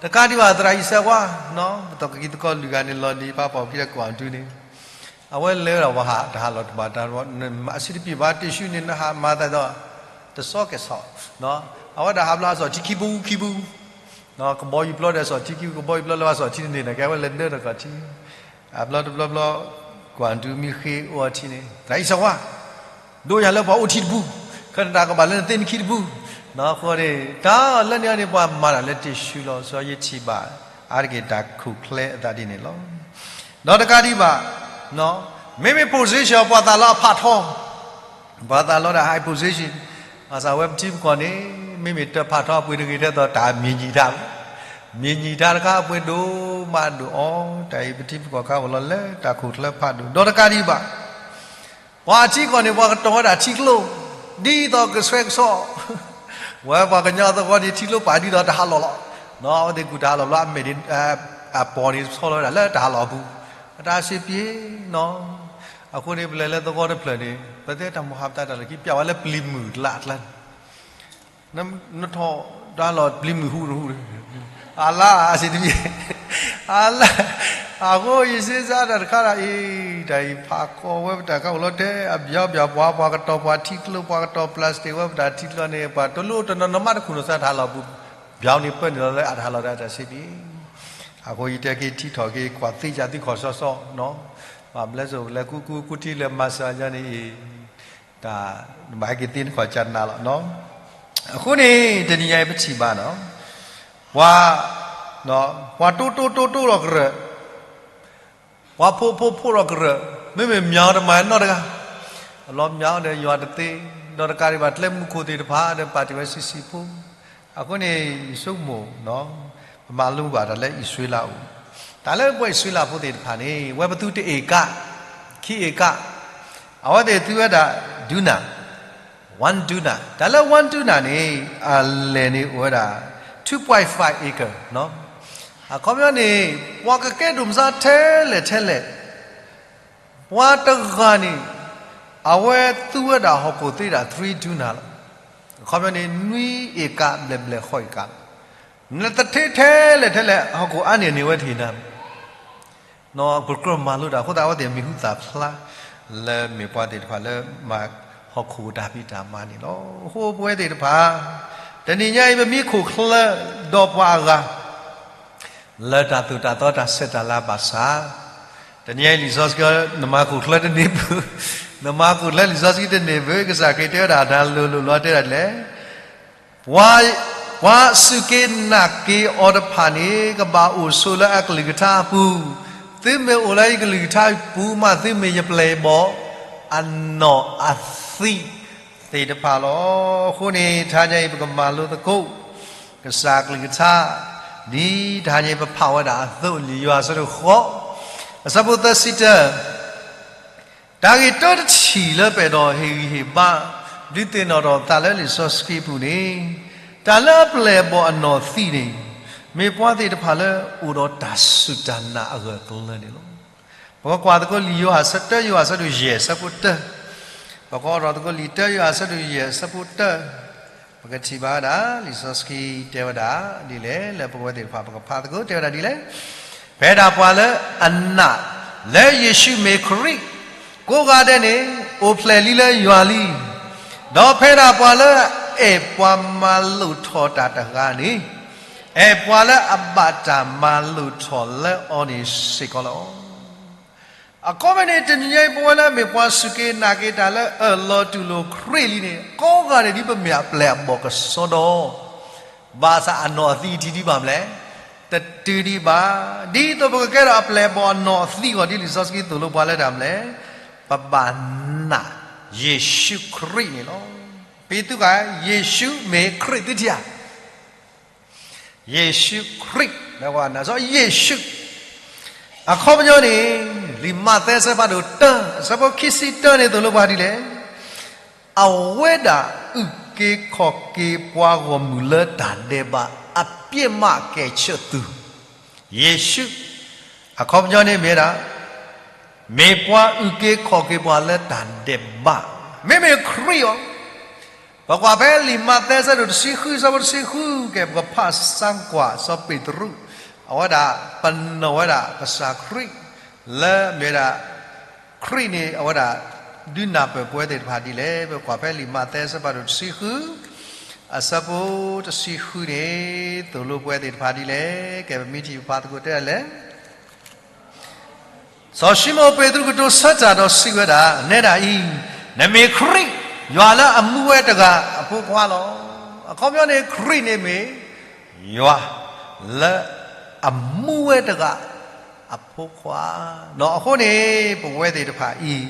တကးဒံးဘၣ်သရၣ်အံၤစဲးဝါ, ပတကံသကီၢ်လွံၢ်ဂၤန့ၣ်လီၤန့ၣ် ပာ်ဖှိၣ်ခံဒီးကွၢ်ဒုန့ၣ်, အဝဲလဲၤဝဲဒၣ်ပှၤဟးတၢ်ဟးလီၢ်တဘၣ်တၢ် အဆံတပံၣ်ဘၣ်တ့ၢ်ဆူန့ၣ် နဟးမၤသးဒီး တစီကဲၣ်ဆီ, အဝဲဒၣ်ဟးဘျီအစီၣ်ထံခံပူခံပူ ကဘီယူၤပျီဒီးအစီၣ်ထံခံ ကဘီယူၤပျီလၢအစီၣ်ထံတန့ၢ်န့ၣ် ကဲဝဲလဲၤနၢတၢ်ကီၢ်ထံ, အဘျီတဘျီဘျီ, ကွၢ်ဒုမံဃ့အိၣ်အထံန့ၣ် သရၣ်အံၤစဲးဝါ, ဒိၣ်ယၤလၢပှၤအိၣ်ထံတပူ, ခဲနတၢ်ကဘၣ်လၢနသ့နခံတပူ, အဃိန့ၣ် တၢ်လၢန့ၣ်န့ၣ် ပှၤမၤတၢ်လၢတ့ၢ်ဆူလီၤ စီၤယ့ထံဘၣ်, အါတက့ၢ်တၢ်ခိၣ်ချၢအသးဒ်န့ၣ်လီၤ. ဒီးတကးဒံးဘၣ်, မ့မ့ၢ် position ပှၤသးလီအဖးထီ ပှၤသးလီတၢ် high position, ဘၣ်ဆၣ်ဝဲပထံပကီၢ်န့ၣ် မ့မ့ၢ်တၢ်ဖးထီအပှ့ၤတဂ့ၤထဲသိးတၢ်မံၤညံးတၢ်, မံၤညံးတၢ်တခါအပှ့ၤဒိၣ်မးဒိၣ်အီၤ, တၢ်အံၤပထံပကီၢ်ခါအိၣ်လီၤလၢတၢ်ခိၣ်ချၢဖးဒိၣ်, ဒီးတကးဒံးဘၣ် ပှၤအထံကီၢ်န့ၣ် ပှၤကတီၤဝဲဒၣ်ထံကျိ, ဒ်သိးကဆှဲကဆှီ, ဝဲပှၤကညီသဝီန့ၣ် ထံကျိပာ်ဒ်သိးတၢ်ဟးလီၢ်လီၤ, အဝဲသ့ၣ်ကူၣ်တၢ်ဟးလီၢ်ဘျီ အမဲာ်ဒ် အပီၤန့ၣ်ဆီလီၤဝဲဒၣ်လၢတၢ်ဟးလီၢ်အပူၤ, အတၢ်စ့ပံနီၤ, အဃိန့ၣ် ပလဲၤလၢသဝီတဖျၢၣ်န့ၣ် ပတဲတၢ်မိၢ်ဟးပတာ်တၢ်လၢခံ ပျဲဝဲလၢပျံၤမုၢ်ကျါအကျါန့ၣ် နထီၣ်တၢ်လီၢ်ပျံၤမုၢ်ဟူတဟူ, အလါအစံးတမံၤ, အလါ, အဃိယစ့စးတၢ်တခါဒၣ်အံၤ, တၢ်အံၤဖးကီဝဲပတၢ်ခါအိၣ်လီၤတဲ အဘျီဘျီပှၤ ပှၤကတီၤပှၤထံကျိ ပှၤကတီၤ plastic ဝဲပတၢ်ထံကျိန့ၣ် ပှၤတလိၣ်တနီၤနီၤမးတခူၣ်နသးတၢ်ဟးလီၢ်ပူၤ, ဘျီန့ၣ်ပၢနုာ်လီၤလၢအတၢ်ဟးလီၢ်ဒီးအတၢ်စ့ပံ, အဃိယတဲက့ၤထံထီၣ်က့ၤကွၢ်သ့ၣ်ယၤသုခီၣ်စီစီနီၤ, ဘၣ်ဘျဲစိၣ်လဲၤကူကူကူထံလဲၤမၤစၢၤအီၤန့ၣ်အံၤ တၢ်ဘၣ်ဟဲက့ၤသ့နခီၣ်ကၢ်နၤလီၤနီၤ, အဃိန့ၣ် တနံၤညါအံၤပထံၣ်ဘၣ်နီၤ, ပှၤ, ပှၤတိတိတိတိလီၤကရၢၢ်, ပှၤဖိဖိဖိလီၤကရၢၢ်, မ့မ့ၢ်မၠီတမၤနီတဂၤ, အလီၤမၠီဒီးယွၤတသ့, ဒီးတကးဒံးဘၣ်ကျဲမုၢ်ခိၣ်သ့ၣ်တဖၣ်ဒီးပာ်တ့ၢ်ဝဲဆံးဆံးဖိ, အဃိန့ၣ် ယဆိကမိၣ်နီၤ, ပမၤလိဘၣ်တၢ်လၢအံၣ်စရ့လးအအိၣ်, တၢ်လၢပှၤအံၣ်စရ့လးဖိသ့ၣ်တဖၣ်န့ၣ် ဝဲပသူတအ့ၣ်ကး, ခံအ့ၣ်ကး, အဝဲသ့ၣ်သူဝဲဒၣ် ဒူနၢ်, one duna, တၢ်လၢ one duna န့ၣ် အလဲၢ်န့ၣ်အိၣ်ဝဲဒၣ် two point five acre အခီပညီန့ၣ် ပှၤကကဲဒိၣ်မးထဲလဲၣ်ထဲလဲၣ်, ပှၤတဂၤန့ၣ် အဝဲသူဝဲဒၣ်ဟီၣ်ခိၣ်သ့ဒၣ် three duna လီၤ. အခီပညီန့ၣ် နွံအ့ၣ်ကးဘျဲၣ်ဘျဲၣ်ဃိးအ့ၣ်ကးလီၤ. နတထ့ထဲလဲၣ်ထဲလဲၣ် ဟီၣ်ခိၣ်အါန့ၢ်န့ၢ်ဝဲတဟ့ၣ်နၤ ပကြၢးမၤလိတၢ်အဃိသတး အဝဲသ့ၣ်မံၤဟူသၣ်ဖျါ လၢမ့ၢ်ပှၤသ့ၣ်တဖၣ်လၢမၤဟီၣ်ခိၣ်တၢ်ဖံးတၢ်မၤန့ၣ်လီၤ. အဃိပဝဲသ့ၣ်တဖၣ် တနံၤညါအံၤ ပမ့ၢ်ခိၣ်ချၢဒီးပှၤအဂၤ လၢတၢ်သိၣ်တၢ်သီတၢ်ဆဲးတၢ်လၤဘၣ်ဆၣ်, တနံၤညါအံၤလံာ်စီဆှံ နမၤခိၣ်ချၢတန့ၢ်ဘၣ်, နမၤခိၣ်ချၢလံာ်စီဆှံတန့ၢ်ဘၣ် ကစၢ်ခရံာ်တဲဝဲဒၣ်တၢ်လိၤလိၤလီၤတဲဒၣ်လဲၣ် ပှၤ, ပှၤစူၢ်က့ၤနာ်က့ၤအီၤတဖၣ်န့ၣ် ကဘၣ်အိၣ်ဆိးလၢအကလုၢ်ကထါအပူၤ, သုမ့ၢ်အိၣ်လၢယကလုၢ်ကထါအပူၤမး သုမ့ၢ်ယပျဲၢ်ယဘီၣ် အနီၢ်အသံးသ့ၣ်တဖၣ်လီၤ. အဃိန့ၣ် တဟါညါအံၤ ပကမၤလိသကိး ကစၢ်ကလုၢ်ကထါ ဒ်တဟါညါအံၤ ပဖးဝဲဒၣ်အသိး လံာ်ယိၤဟၣ်အဆၢဒိၣ်ဃိး အဆၢဖိသၢဆံတၢ တၢ်ဂ့ၢ်တၢတထံၣ်လၢပအဲၣ်ဒိးဟ့ၣ်ဂံၢ်ဟ့ၣ်ဘါ ဒုးသ့ၣ်နီၣ်ထီၣ်ပသးလၢလံာ်စီဆှံအပူၤန့ၣ်, တၢ်လၢအပျဲၢ်အဘီၣ်အနီၢ်သံးန့ၣ်, မ့ၢ်ပှၤသ့ၣ်တဖၣ်လၢအိၣ်ဒီးတၢ်စူၢ်တၢ်နာ်အဂၢၢ်အကျၢၤန့ၣ်လီၤ. ပကကွၢ်သကိးလံာ်ယိၤဟၣ် တၢယိၤဟၣ်အဆၢဒိၣ်ယဲၢ်အဆၢဖိတၢ, ပကအိးထီၣ်သကိးလံာ်တၢယိၤဟၣ်အဆၢဒိၣ်ယဲၢ်အဆၢဖိတၢ ပကထံၣ်ဘၣ်ဝဲဒၣ် လံာ်စီဆှံတဲဝဲဒၣ်ဒ်လဲၣ် လၢပဝဲသ့ၣ်တဖၣ် ပကဖးသကိးတဲဝဲဒၣ်ဒ်လဲၣ်, ဖဲဒၣ်ပှၤလၢအနာ်လၢယ့ၣ်ၡူးမ့ၢ်ခရံာ် ကိးဂၤဒဲးန့ၣ် အိၣ်ဖျဲၣ်လံလၢယွၤလံ, ဒီးဖဲဒၣ်ပှၤလၢအအဲၣ်ပှၤမၤလိာ်ထီၣ်တၢ်တဂၤန့ၣ်, အဲၣ်ပှၤလၢအဘၣ်တၢ်မၤလိာ်ထီၣ်လၢအီၤန့ၣ်စ့ၢ်ကီးလီၤ. အခီပညီန့ၣ် တနံၤညါအံၤ ပဝဲလၢအမ့ၢ်ပှၤစူၢ်က့ၤနာ်က့ၤတၢ်လၢအၢၣ်လီၤတူၢ်လိာ်ခရံာ်လံန့ၣ် ကိးဂၤဒဲးဒ်ပမ့ၢ်အပျဲၢ်အဘီၣ်ကစီဒီ, ဘၣ်ဆၣ်အနီၢ်အသံးတတုၤဒံးဘၣ်မလဲၣ်. တတုၤဒံးဘၣ်. ဒ်သိးပကကဲထီၣ်အပျဲၢ်အဘီၣ်အနီၢ်အသံးအဂီၢ် ဒ်လံာ်စီဆှံသိၣ်လိပှၤလၢတၢ်မလဲၣ်, ပဘၣ်နာ်ယ့ၣ်ၡူးခရံာ်န့ၣ်လီၤ. ပ့ၤသူကး ယ့ၣ်ၡူးမ့ၢ်ခရံာ်သုထံဧါ. ယ့ၣ်ၡူးခရံာ် လၢကနၣ်စီယ့ၣ်ၡူး. အခီပညီန့ၣ် လံာ်မးသဲအဆၢဖးဒိၣ်တၢ အဆၢဖိခံဆံတၢန့ၣ်သိၣ်လိပှၤဒ်လဲၣ်, အဝဲဒၣ်အုၣ်က့ၤခီၣ်က့ၤပှၤဂီၢ်မုၢ်လၢတၢ်ဒဲးဘး အပြစ်မကယ်ချစ်သူ, ယ့ၣ်ၡူး. အခီပညီန့ၣ်မ့ၢ်ဒၣ် မ့ၢ်ပှၤအုၣ်က့ၤခီၣ်က့ၤပှၤလၢတၢ်ဒဲးဘး, မ့မ့ၢ်ခရံာ်အီၤ. ပကွၢ်ဖဲလံာ်မးသဲအဆၢဒိၣ်တဆံဃု အဆၢဖိတဆံဃု, ကဲ ပကဖးစမ်းကွၢ်စီၤပ့းတရူး, အဝဲဒၣ်ပနီၣ်ဝဲဒၣ်ကစၢ်ခရံာ် လၢမ့ၢ်ဝဲဒၣ် ခရံာ်န့ၣ် အဝဲဒၣ်ဒုးနၢ်ပၢၢ်ပဝဲသ့ၣ်တဖၣ်ဒ်လဲၣ်. ပကွၢ်ဖဲလံာ်မးသဲအဆၢဖးဒိၣ်တဆံဃု အဆၢဖိတဆံဃုန့ၣ် သိၣ်လိပဝဲသ့ၣ်တဖၣ်ဒ်လဲၣ်. ကဲ ပမ့ၢ်ထံၣ်ပဖးသကိးတဲဒ်လဲၣ်. စီၤၡံမိၣ်ပ့းတရူးကတိၤဆၢတၢ်ဒီးစံးဝဲဒၣ်, နဲဒၣ်အံၤ, နမ့ၢ်ခရံာ်, ယွၤလၢအမူဝဲတဂၤအဖိခွါလီၤ. အခီပညီန့ၣ် ခရံာ်န့ၣ်မ့ၢ် ယွၤလၢအမူဝဲတဂၤအဖိခွါ, ဒီးအဃိန့ၣ် ပဝဲသ့ၣ်တဖၣ်အံၤ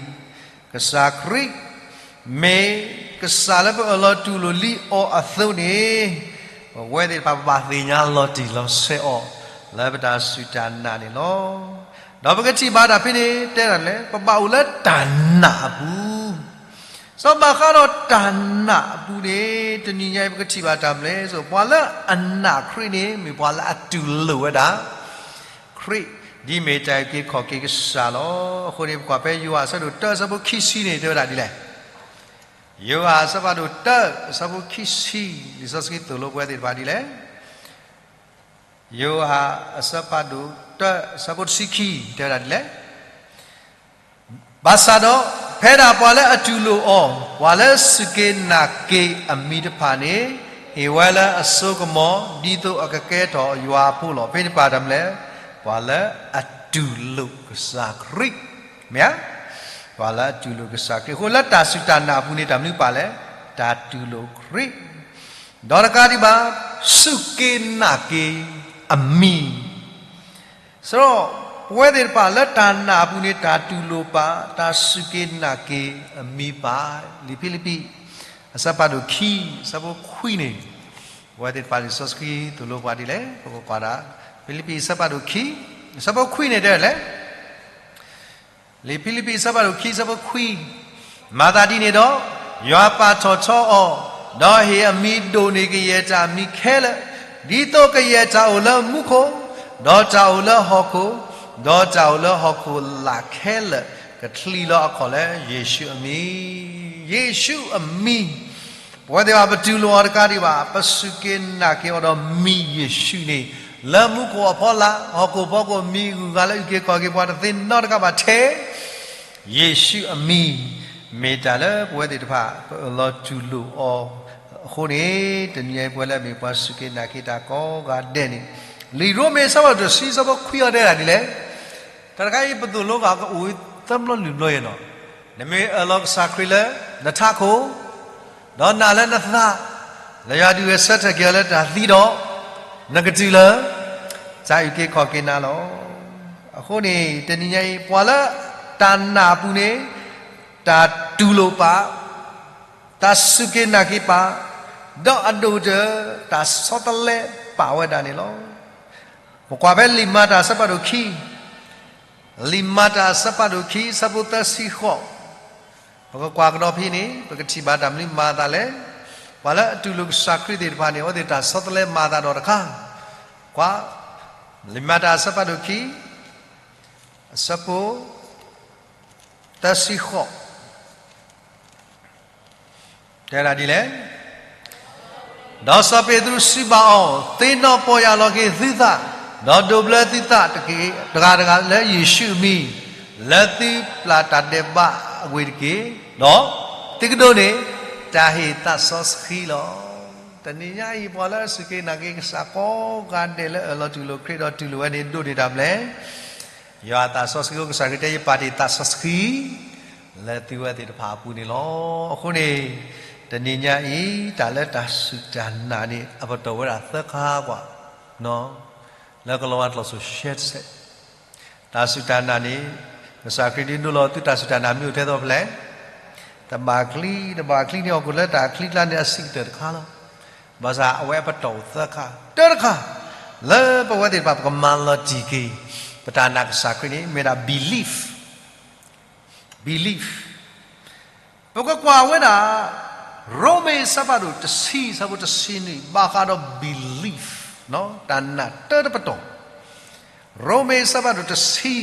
ကစၢ်ခရံာ် မ့ၢ်ကစၢ်လၢပအၢၣ်လီၤတူၢ်လိာ်လံအီၤအသိးန့ၣ်, ပဝဲသ့ၣ်တဖၣ်ပဘၣ်သ့ၣ်ညါလီၤတံၢ်လီၤဆဲးအီၤ လၢပတၢ်စူၢ်တၢ်နာ်န့ၣ်လီၤ. ဒီးပကထံၣ်ဘၣ်တၢ်ဖဲန့ၣ် တဲဒ်လဲၣ်, ပဘၣ်အိၣ်လၢတၢ်နာ်အပူၤ စီၤဘၣ်ဃးဒီးတၢ်နာ်အပူၤန့ၣ် တနံၤညါအံၤ ပကထံၣ်ဘၣ်တၢ်မနုၤလဲၣ်, ပှၤလၢအနာ်ခရံာ်န့ၣ် မ့ၢ်ပှၤလၢအတူၢ်လိာ်ဝဲဒၣ် ခရံာ် ဒ်မ့ၢ်တၢ်အုၣ်က့ၤခီၣ်က့ၤကစၢ်လီၤ. အဃိန့ၣ် ပကွၢ်ဖဲယိၤဟၣ်အဆၢဒိၣ်တၢ အဆၢဖိခံဆံန့ၣ် တဲဝဲဒၣ်ဒ်လဲၣ်. ယိၤဟၣ်အဆၢဖးဒိၣ်တၢ အဆၢဖိခံဆံ, လံာ်စီဆှံသိၣ်လိပဝဲသ့ၣ်တဖၣ်ဒ်လဲၣ်. ယိၤဟၣ်အဆၢဖးဒိၣ်တၢ အဆၢဖိတဆံခံ တဲဝဲဒၣ်ဒ်လဲၣ်. ဘၣ်ဆၣ်ဒီး ဖဲဒၣ်ပှၤလၢအတူၢ်လိာ်အီၤ, ပှၤလၢစူၢ်က့ၤနာ်က့ၤအမံၤတဖၣ်န့ၣ် ဟ့ၣ်ဝဲလၢအစိကမီၤ ဒ်သိးအကကဲထီၣ်ယွၤအဖိလီၤ. ဖဲန့ၣ်ပာ်တၢ်မနုၤလဲၣ်, ပှၤလၢအတူၢ်လိာ်ကစၢ်ခရံာ်, မ့ၢ်ဧါ. ပှၤလၢအတူၢ်လိာ်ကစၢ်ခရံာ်အဃိ လၢတၢ်စူၢ်တၢ်နာ်အပူၤန့ၣ် တၢ်မနုၤပာ်လဲၣ်, တၢ်တူၢ်လိာ်ခရံာ် ဒီးတကးဒံးဘၣ် စူၢ်က့ၤနာ်က့ၤအမံၤ, စရီ ပဝဲသ့ၣ်တဖၣ်လၢတၢ်နာ်အပူၤန့ၣ် တၢ်တူၢ်လိာ်ပာ်, တၢ်စူၢ်က့ၤနာ်က့ၤအမံၤပာ်. လံာ်ဖံလံးပံး အဆၢဖးဒိၣ်ခံ အဆၢဖိခွံန့ၣ်, ပဝဲသ့ၣ်တဖၣ်လံာ်စီဆှံသိၣ်လိပှၤဒ်လဲၣ်, ပကကွၢ်ဒၣ် ဖံလံးပံးအဆၢဖးဒိၣ်ခံ အဆၢဖိခွံန့ၣ်တဲလဲၣ်. လံာ်ဖံလံးပံးအဆၢဖးဒိၣ်ခံ အဆၢဖိခွံ, မၤသးဒ်န့ၣ်ဒီး, ယွၤပာ်ထီၣ်ထီအီၤ, ဒီးဟ့ၣ်အမံၤဒိၣ်န့ၢ်ကယဲၢ်တၢ်အမံၤခဲလၢာ်, ဒ်သိးကယဲၢ်တၢ်အိၣ်လၢမူခိၣ်, ဒီးတၢ်အိၣ်လၢဟီၣ်ခိၣ်, ဒီးတၢ်အိၣ်လၢဟီၣ်ခိၣ်လာ်ခဲလၢာ် ကချံးလီၤအခီၣ်လၢယ့ၣ်ၡူးအမံၤ, ယ့ၣ်ၡူးအမံၤ ပဝဲသ့ၣ်တဖၣ်ပတူၢ်လိာ်အီၤတကးဒံးဘၣ်, ပစူၢ်က့ၤနာ်က့ၤအီၤဒီးမံၤယ့ၣ်ၡူးန့ၣ်, လၢမူခိၣ်အဖီလာ်, ဟီၣ်ခိၣ်ဖီခိၣ် မံၤဂုၤဂၤလၢအုၣ်က့ၤခီၣ်က့ၤပှၤတသ့နီတဂၤဘၣ်ထဲ, ယ့ၣ်ၡူးအမံၤ မ့ၢ်တၢ်လၢပဝဲသ့ၣ်တဖၣ် ပအၢၣ်လီၤတူၢ်လိာ်အီၤအဃိန့ၣ်, တနံၤအံၤပဝဲလၢအမ့ၢ်ပှၤစူၢ်က့ၤနာ်က့ၤတၢ်ကိးဂၤဒဲးန့ၣ်, လံာ်ရိမ့ၤအဆၢဖးဒိၣ်တဆံ အဆၢဖိခွံအီၤတဲဒၣ်ဒ်လဲၣ်. တၢ်တခါအံၤပသိၣ်လိဂၤကအိၣ်သၢဘျီလွံၢ်ဘျီယဲၢ်နီၤ, နမ့ၢ်အၢၣ်လီၤကစၢ်ခရံာ်လၢနထးခိၣ် ဒီးနာ်လၢနသး လၢယွၤဒုးဂဲၤဆၢထၢၣ်က့ၤအီၤလၢတၢ်သံဒီး, နကတုၤလၢ တၢ်အုၣ်က့ၤခီၣ်က့ၤနၤလီၤ. အဃိန့ၣ် တနံၤညါအံၤ ပှၤလၢတၢ်နာ်အပူၤန့ၣ် တၢ်တူၢ်လိာ်ပာ်, တၢ်စူၢ်က့ၤနာ်က့ၤပာ်, ဒီးအဒိၣ်ကတၢၢ် တၢ်ဆီတလဲပာ်ဝဲဒၣ်န့ၣ်လီၤ. ပကွၢ်ဖဲလံာ်မၤတၢ်အဆၢဖးဒိၣ်ခံ လံာ်မၤတၢ်အဆၢဖးဒိၣ်ခံ အဆၢဖိသၢဆံဃိး, ပကကွၢ်ကဒီးဖဲန့ၣ် ပကထံၣ်ဘၣ်တၢ်မနုၤမၤအသးလဲၣ်. ပှၤလၢအတူၢ်လိာ်ကစၢ်ခရံာ်သ့ၣ်တဖၣ်န့ၣ် အဝဲသ့ၣ်တၢ်ဆီတလဲမၤအသးဒီးတခါ, ကွၢ် လံာ်မၤတၢ်အဆၢဖးဒိၣ်ခံ အဆၢဖိ သၢဆံဃိး တဲဒၣ်ဒ်လဲၣ်. ဒီးစီၤပ့းတရူးစံးဘၣ်အီၤ, သ့ၣ်နီၣ်ပီၢ်ယၢ်လီၤက့ၤသုသး, ဒီးဒိးဘျၢသုသးတက့ၢ်, တဂၤတဂၤလၢယ့ၣ်ၡူးအမံၤ, လၢသုပျၢ်တၢ်ဒဲးဘးအဂ့ၢ်တက့ၢ်, ဒီးသုကဒိးန့ၢ် တၢ်ဟ့ၣ်သးစီဆှံလီၤ. တနံၤညါအံၤ ပှၤလၢအစူၢ်က့ၤနာ်က့ၤကစၢ်ကိးဂၤဒဲးလၢအၢၣ်လီၤတူၢ်လိာ်ခရံာ်ဒီးတူၢ်လိာ်ဝဲန့ၣ် ဒိးန့ၢ်တၢ်မနုၤလဲၣ်. ယွၤအသးစီဆှံအိၣ် ကစၢ်ခရံာ်တဲ ယပာ်တ့ၢ်သးစီဆှံ လၢသုဝဲသ့ၣ်တဖၣ်အပူၤန့ၣ်လီၤ. အဃိန့ၣ် တနံၤညါအံၤ တၢ်လၢတၢ်စူၢ်တၢ်နာ်န့ၣ် အပတီၢ်ဝဲဒၣ်သၢခါကွၢ် လၢကလီၤဝါကျိာ်စိၣ်ရှဲတစဲး တၢ်စူၢ်တၢ်နာ်န့ၣ် ကစၢ်ခရံာ်ဒုးဒိလီၤသုတၢ်စူၢ်တၢ်နာ်မ့ၢ်အိၣ်ထဲသိးဖဲလဲၣ်, တဘၣ်ချံ, တဘၣ်ချံန့ၣ် ဟီၣ်ခိၣ်လၢတၢ်ချံကျါန့ၣ် အဆံးကတၢၢ်တခါလီၤ. ဘၣ်ဆၣ်အဝဲအပတီၢ်အိၣ်သၢခါ, တၢတခါ လၢပဝဲသ့ၣ်တဖၣ်ပကမၤလီၤတံၢ်က့ၤ ပတၢ်နာ်ကစၢ်ခရံာ်န့ၣ် မ့ၢ်ဒၣ် belief, belief ပကကွၢ်ဝဲဒၣ် ရိမ့ၤအဆၢဖးဒိၣ်တဆံ အဆၢဖိတဆံနွံ ဘၣ်ဃးဒီး belief တၢ်နာ်တၢတပတီၢ်, ရိမ့ၤအဆၢဖးဒိၣ်တဆံ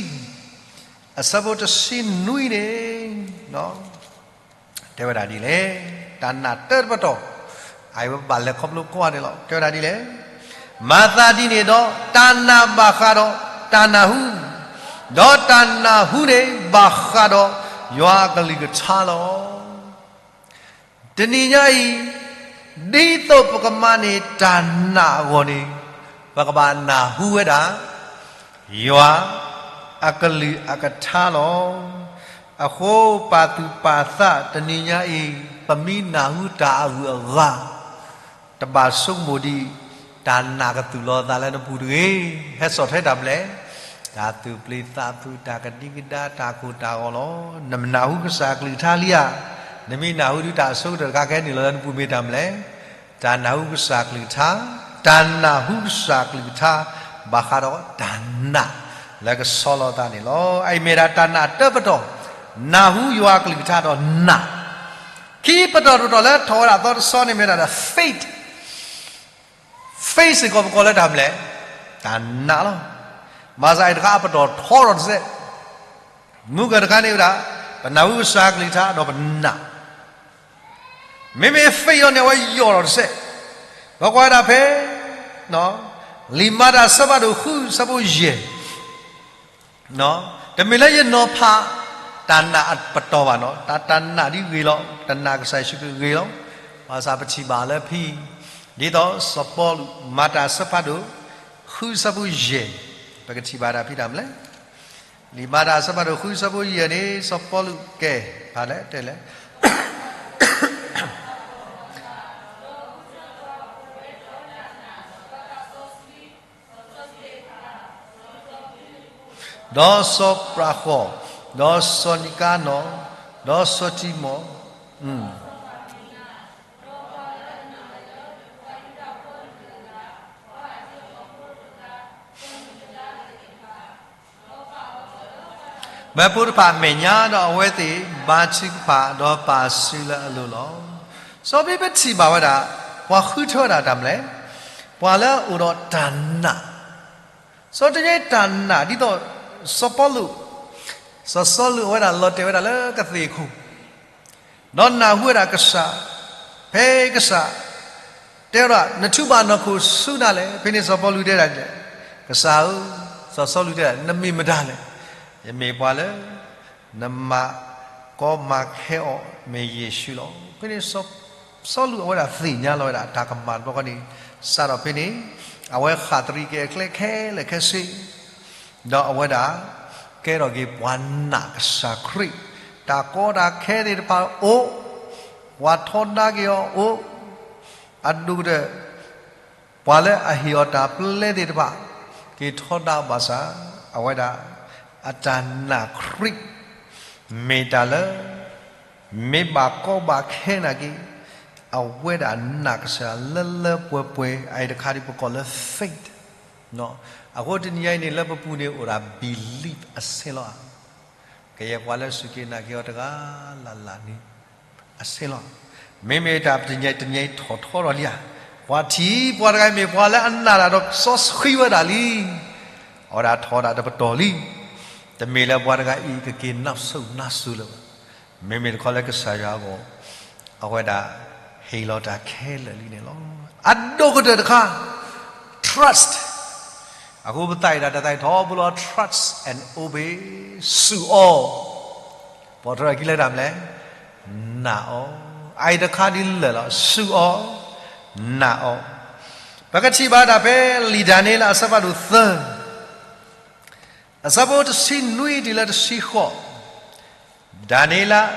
အဆၢဖိတဆံနွံန့ၣ် တဲဝဲဒၣ်ဒ်လဲၣ်, တၢ်နာ်တၢတပတီၢ်, အဝဲပဘၣ်လဲၤခီဖျိကွၢ်န့ၣ်လီၤ. တဲဝဲဒၣ်ဒ်လဲၣ်, မၤသးဒ်န့ၣ်ဒီး တၢ်နာ်ဘၣ်ဃးဒီးတၢ်နၢ်ဟူ, ဒီးတၢ်နၢ်ဟူန့ၣ် ဘၣ်ဃးဒီးယွၤအကလုၢ်ကထါလီၤ. တနံၤညါအံၤ ဒ်သိးပကမၤန့ၢ်တၢ်နာ်အဂီၢ်န့ၣ် ပကဘၣ်နၢ်ဟူဝဲဒၣ် ယွၤအကလုၢ်အကထါလီၤ. အဃိပာ်သူၣ်ပာ်သးတနံၤညါအံၤ ပမ့ၢ်နၢ်ဟူတၢ်အဂုၤအဂၤ တဘၣ်ဆိကမိၣ်ဒံး တၢ်နာ်ကသူၣ်လီၤသးလၢနပူၤတဂ့ၤ. ဟဲစိာ်ထဲတၢ်မနုၤလဲၣ်, တၢ်သူၣ်ပျံၤသးဖုး တၢ်ကဒံကဒါ တၢ်ကိၢ်တၢ်ဂီၤလီၤ. နမ့ၢ်နၢ်ဟူကစၢ်ကလုၢ်ကထါလံဧါ, နမ့ၢ်နၢ်ဟူဒုး တၢ်အဆိကတၢၢ်တခါကဟဲနုာ်လီၤလၢနပူၤမ့ၢ်တၢ်မနုၤလဲၣ်, တၢ်နၢ်ဟူကစၢ်ကလုၢ်ကထါ, တၢ်နၢ်ဟူကစၢ်ကလုၢ်ကထါ ဘၣ်ဃးဒီးတၢ်နာ်လၢကဆီလီၤသးန့ၣ်လီၤ. အအံၤမ့ၢ်ဒၣ်တၢ်နာ်တၢပတီၢ်, နၢ်ဟူယွၤကလုၢ်ကထါဒီးနာ် ခံပတီၢ်တပတီၢ်လၢထီၣ်ဝဲဒၣ်အသီတဆီန့ၣ်မ့ၢ်ဒၣ် faith, faith စ့ၢ်ကီးပကိးလၢတၢ်မနုၤလဲၣ်, တၢ်နာ်လီၤ. ဘၣ်ဆၣ်အံၤတခါအပတီၢ်ထီထီၣ်တစဲး, မုၢ်ကၢၢ်တခါန့ၣ်ဝဲဒၣ် ပနၢ်ဟူကစၢ်ကလုၢ်ကထါဒီးပနာ် မ့မ့ၢ် faith လီၤန့ၣ် အဝဲယိာ်ထီၣ်တစဲး, ပကွၢ်ဝဲဒၣ်ဖဲ လံာ်မၤတၢ်အဆၢဖးဒိၣ်ဃု အဆၢဖိယဲၢ် တမ့ၢ်လၢယနီၤဖး တၢ်နာ်အပတီၢ်ဘၣ်နီၤ, တၢ် တၢ်နာ်ဒ်ဂ့ၤလီၤ, တၢ်နာ်ကစၢ်ယ့ၣ်ၡူးခရံာ်ဂ့ၤလီၤ. ဘၣ်ဆၣ်ပထံၣ်ဘၣ်လၢဖဲ ဒ်သိးစီၤပီလူး မၤတၢ်အဆၢဖးဒိၣ် ဃုဆၢဖိယဲၢ်, ပကထံၣ်ဘၣ်တၢ်ဖဲတၢ်မနုၤလဲၣ်, လံာ်မၤတၢ်အဆၢဖးဒိၣ်ဃုဆၢဖိယဲၢ်န့ၣ် စီၤပီလူးကဲ ဖးလဲၣ်တဲလဲၣ် ဒီးစီၤပၤဃီၣ်, ဒီးစီၤနံၤကါနီၣ်, ဒီးစီၤတံၤမီၣ်, မၢဖိတဖၣ်အမဲာ်ညါ ဒီးအဝဲသ့ၣ်ဘါထုကဖၣ် ဒီးပာ်စုလၢအလိၤလီၤ. စီၤပ့းပထံၣ်ဘၣ်ဝဲဒၣ် ပှၤဃုထၢဝဲဒၣ်တၢ်မနုၤလဲၣ်, ပှၤလၢအအိၣ်ဒီးတၢ်နာ်, စီၤတယဲတၢ်နာ် ဒ်သိး စီၤပီလူး, စီၤစီလူးအဝဲဒၣ်လီၤတဲာ်ဝဲဒၣ်လၢကသ့ၣ်ခိၣ် ဒီးနၢ်ဟူဝဲဒၣ်ကစၢ်, ဖဲကစၢ် တဲဝဲဒၣ် နထူးဘၣ်နီၢ်ခိၣ်ဆူနၤလဲၣ်. ဖဲန့ၣ်စီၤပီလူးတဲဒၣ်လဲၣ်, ကစၢ်ဧၢ, စီၤစီလူးတဲဒၣ် နမ့ၢ်မတၤလဲၣ်. ယမ့ၢ်ပှၤလၢ နမၤကီမၤခဲအီၤ မ့ၢ်ယ့ၣ်ၡူးလီၤ. ဖဲန့ၣ်စီၤစီလူးအဝဲဒၣ်သ့ၣ်ညါလီၤဝဲဒၣ်တၢ်ကမၣ်တဘျီဃီန့ၣ်, စးထီၣ်ဖဲန့ၣ် အဝဲဃၣ်သရံးက့ၤအကျဲခဲလၢာ်ခဲဆ့ ဒီးအဝဲဒၣ် ကဲထီၣ်က့ၤပှၤနာ်ကစၢ်ခရံာ်, တၢ်ကီတၢ်ခဲသ့ၣ်တဖၣ်အိၣ်, ပှၤထီဒါက့ၤအီၤအိၣ်, အဒိၣ်ကတၢၢ် ပှၤလၢအဟ့ၣ်အီၤတၢ်ပျဲသ့ၣ်တဖၣ် က့ၤထီဒါဘၣ်ဆၣ် အဝဲဒၣ် အတၢ်နာ်ခရံာ် မ့ၢ်တၢ်လၢ မ့ၢ်ဘၣ်ကီဘၣ်ခဲနာ်က့ၤ အဝဲဒၣ်နာ်ကစၢ်လၢလၢပှဲၤပှဲၤ အအံၤတခါဒ်ပကိးလၢ faith အဃိတနံၤအံၤန့ၣ် လၢပပူၤန့ၣ်အိၣ်ဒၣ် belief အဆဲးလီၤဧါ. ကယဲၢ်ပှၤလၢစူၢ်က့ၤနာ်က့ၤအီၤတဂၤလၢ်လၢ်န့ၣ် အဆဲးလီၤ. မ့မ့ၢ်တၢ်တနံၤအံၤထီၣ်ထီထီၣ်လံဧါ. ပှၤထံၣ်ပှၤတဂၤအံၤမ့ၢ်ပှၤလၢအနာ်တၢ်ဒီးစီဆှံဝဲဒၣ်လံ. အဝဲဒၣ်ထီၣ်ဒၣ်တပတီၢ်လံ. တမ့ၢ်လၢပှၤတဂၤအံၤကက့ၤနၢ်စိၤနၢ်စိၤလၢၤဘၣ်. မ့မ့ၢ်တခီလၢကစၢ်ယွၤအဂီၢ် အဝဲဒၣ်ဟ့ၣ်လီၤတၢ်ခဲလၢာ်လံန့ၣ်လီၤ. အဒိၣ်ကတၢၢ်တခါ trust. အဃိပသးအံၤဒၣ်တၢ်သးအံၤထီဘိလီၤ trust and obey စူၢ်အီၤ ပိာ်ထွဲထီၣ်ခံလၢတၢ်မနုၤလဲၣ်, နာ်အီၤ. အအံၤတခါဒ်လဲၣ်လီၤ စူၢ်အီၤ, နာ်အီၤ. ပကထံၣ်ဘၣ်တၢ်ဖဲလံာ်ဒၤနံးယ့လးအဆၢဖးဒိၣ်သၢ အဆၢဖိတဆံနွံတုၤလၢတဆံဃိး, ဒၤနံးယ့လး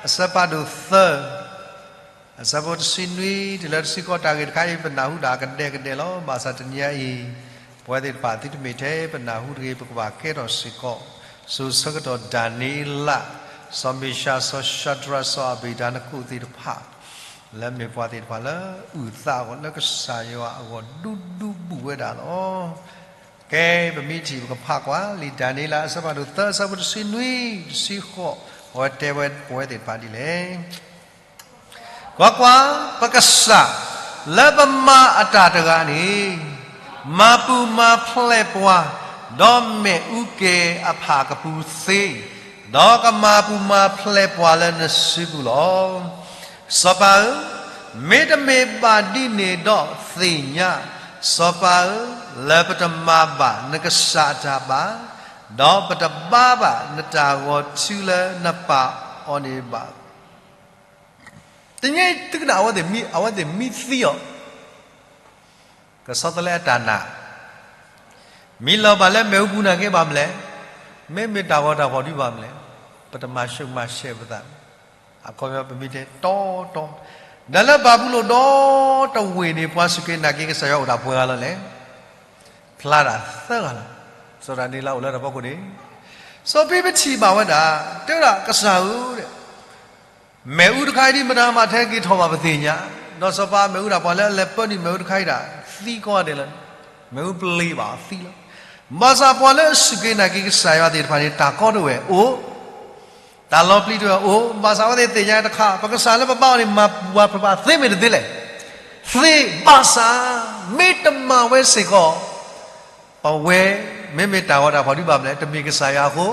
အဆၢဖးဒိၣ်သၢ, အဆၢဖိတဆံနွံတုၤလၢတဆံဃိး တၢ်ဂ့ၢ်တခါအံၤ ပနၢ်ဟူဒၣ်ကဒဲကဒဲလီၤ. ဘၣ်ဆၣ်တနံၤအံၤ ပဝဲသ့ၣ်တဖၣ်သုတမ့ၢ်ထဲပနၢ်ဟူတဂ့ၤ ပကဘၣ်ကဲထီၣ်စ့ၢ်ကီး စိၤဆၢကတီၢ်ဒၤနံးယ့လး, စီၤမ့ၡး, စီၤၡၤဒြး, စီၤအဘ့းနကိၣ်သ့ၣ်တဖၣ် လၢမ့ၢ်ပှၤသ့ၣ်တဖၣ်လၢအုၣ်သးအဂီၢ် လၢကစၢ်ယွၤအဂီၢ်ဒူဒူဘူးဝဲဒၣ်လီၤ. ကဲ ပမ့ၢ်ထံၣ် ပကဖးကွၢ်လံာ်ဒၤနံးယ့လး အဆၢဖးဒိၣ်သၢ အဆၢဖိတဆံနွံ, တဆံဃိး, အဝဲတဲဝဲပဝဲသ့ၣ်တဖၣ်ဒ်လဲၣ်. ကွၢ်ကွၢ်, ပကစၢ် လၢပမၤအတၢ်တဂၤန့ၣ် မၤပူၤမၤဖျဲးပှၤ, ဒီးမ့ၣ်အူကဲၤအဖၣ်ကပူၤသ့, ဒီးကမၤပူၤမၤဖျဲးပှၤလၢနစုပူၤလီၤ. စီၤပၤဧၢ, မ့တမ့ၢ်ဘၣ်ဒ်န့ၣ်ဒီးသ့ၣ်ညါ, စီၤပၤဧၢ, လၢပတမၤဘၣ်နကစၢ်အတၢ်ဘၣ်, ဒီးပတဘါဘၣ်နတၢ်ဂီၤထူလၢနပာ်အီၤန့ၣ်ဘၣ်. တနံၤအံၤ သုကနၣ် အဝဲသ့ၣ်မံသံအီၤ, ကဆီတလဲအတၢ်နာ်, မ့ၢ်လီၤဘၣ်လၢမ့ၣ်အူပူၤနာ်က့ဘၣ်မနုၤလဲၣ်, မ့မ့ၢ်တၢ်ဂီၤတၢ်ဖီၣ်ဒုးဘၣ်မနုၤလဲၣ်, ပတမၤဆူၣ်မၤဆဲးပသး, အခီပညီပမ့ၢ်တဲတီတီ, ဒီးလၢဘၤဘူလိၣ်ဒီတဝ့ၢ်န့ၣ် ပှၤစူၢ်က့ၤနာ်က့ၤကစၢ်ယွၤအိၣ်ဒၣ်ပှဲၤဂၤလီၤလဲၣ်, ဖျါဒၣ်သၢဂၤလီၤ. စီၤဒၤနံးယ့လးအိၣ်လၢတၢ်ဖီခိၣ်န့ၣ်, စီၤပံပထံၣ်ဘၣ်ဝဲဒၣ်, တဲဝဲဒၣ်ကစၢ်ဧၢ မ့ၣ်အူတခါအံၤဒ်မတၤမၤထဲက့ၤထီၣ်ဘၣ်ပသ့ၣ်ညါ, ဒီးစီၤပၤမ့ၣ်အူဒၣ်ပှၤလၢအလဲၤပၢနုာ်မ့ၣ်အူတခါအံၤဒၣ် သံကိးဂၤဒဲးလီၤ. မ့ၣ်အူပျံၤဘၣ်အီၤသံလီၤ. ဘၣ်ဆၣ်ပှၤလၢအစူၢ်က့ၤနာ်က့ၤကစၢ်ယွၤသ့ၣ်တဖၣ်န့ၣ် တၢ်ကီတအိၣ်ဝဲအိၣ်, တၢ်လီၤပျံၤတအိၣ်ဝဲအိၣ်, ဘၣ်ဆၣ်အဝဲသ့ၣ်သ့ၣ်ညါတခါ ပကစၢ်လၢပဘါအီၤန့ၣ် မၤပူၤမၤဖျဲးပှၤသ့မ့ၢ်တသ့လဲၣ်, သ့ဘၣ်ဆၣ် မ့ၢ်တမၤဝဲစ့ၢ်ကီး ပဝဲ မ့မ့ၢ်တၢ်ဂီၤတၢ်ဖီၣ်ဒုးဘၣ်မနုၤလဲၣ်, တမ့ၢ်ကစၢ်ယွၤအဃိ,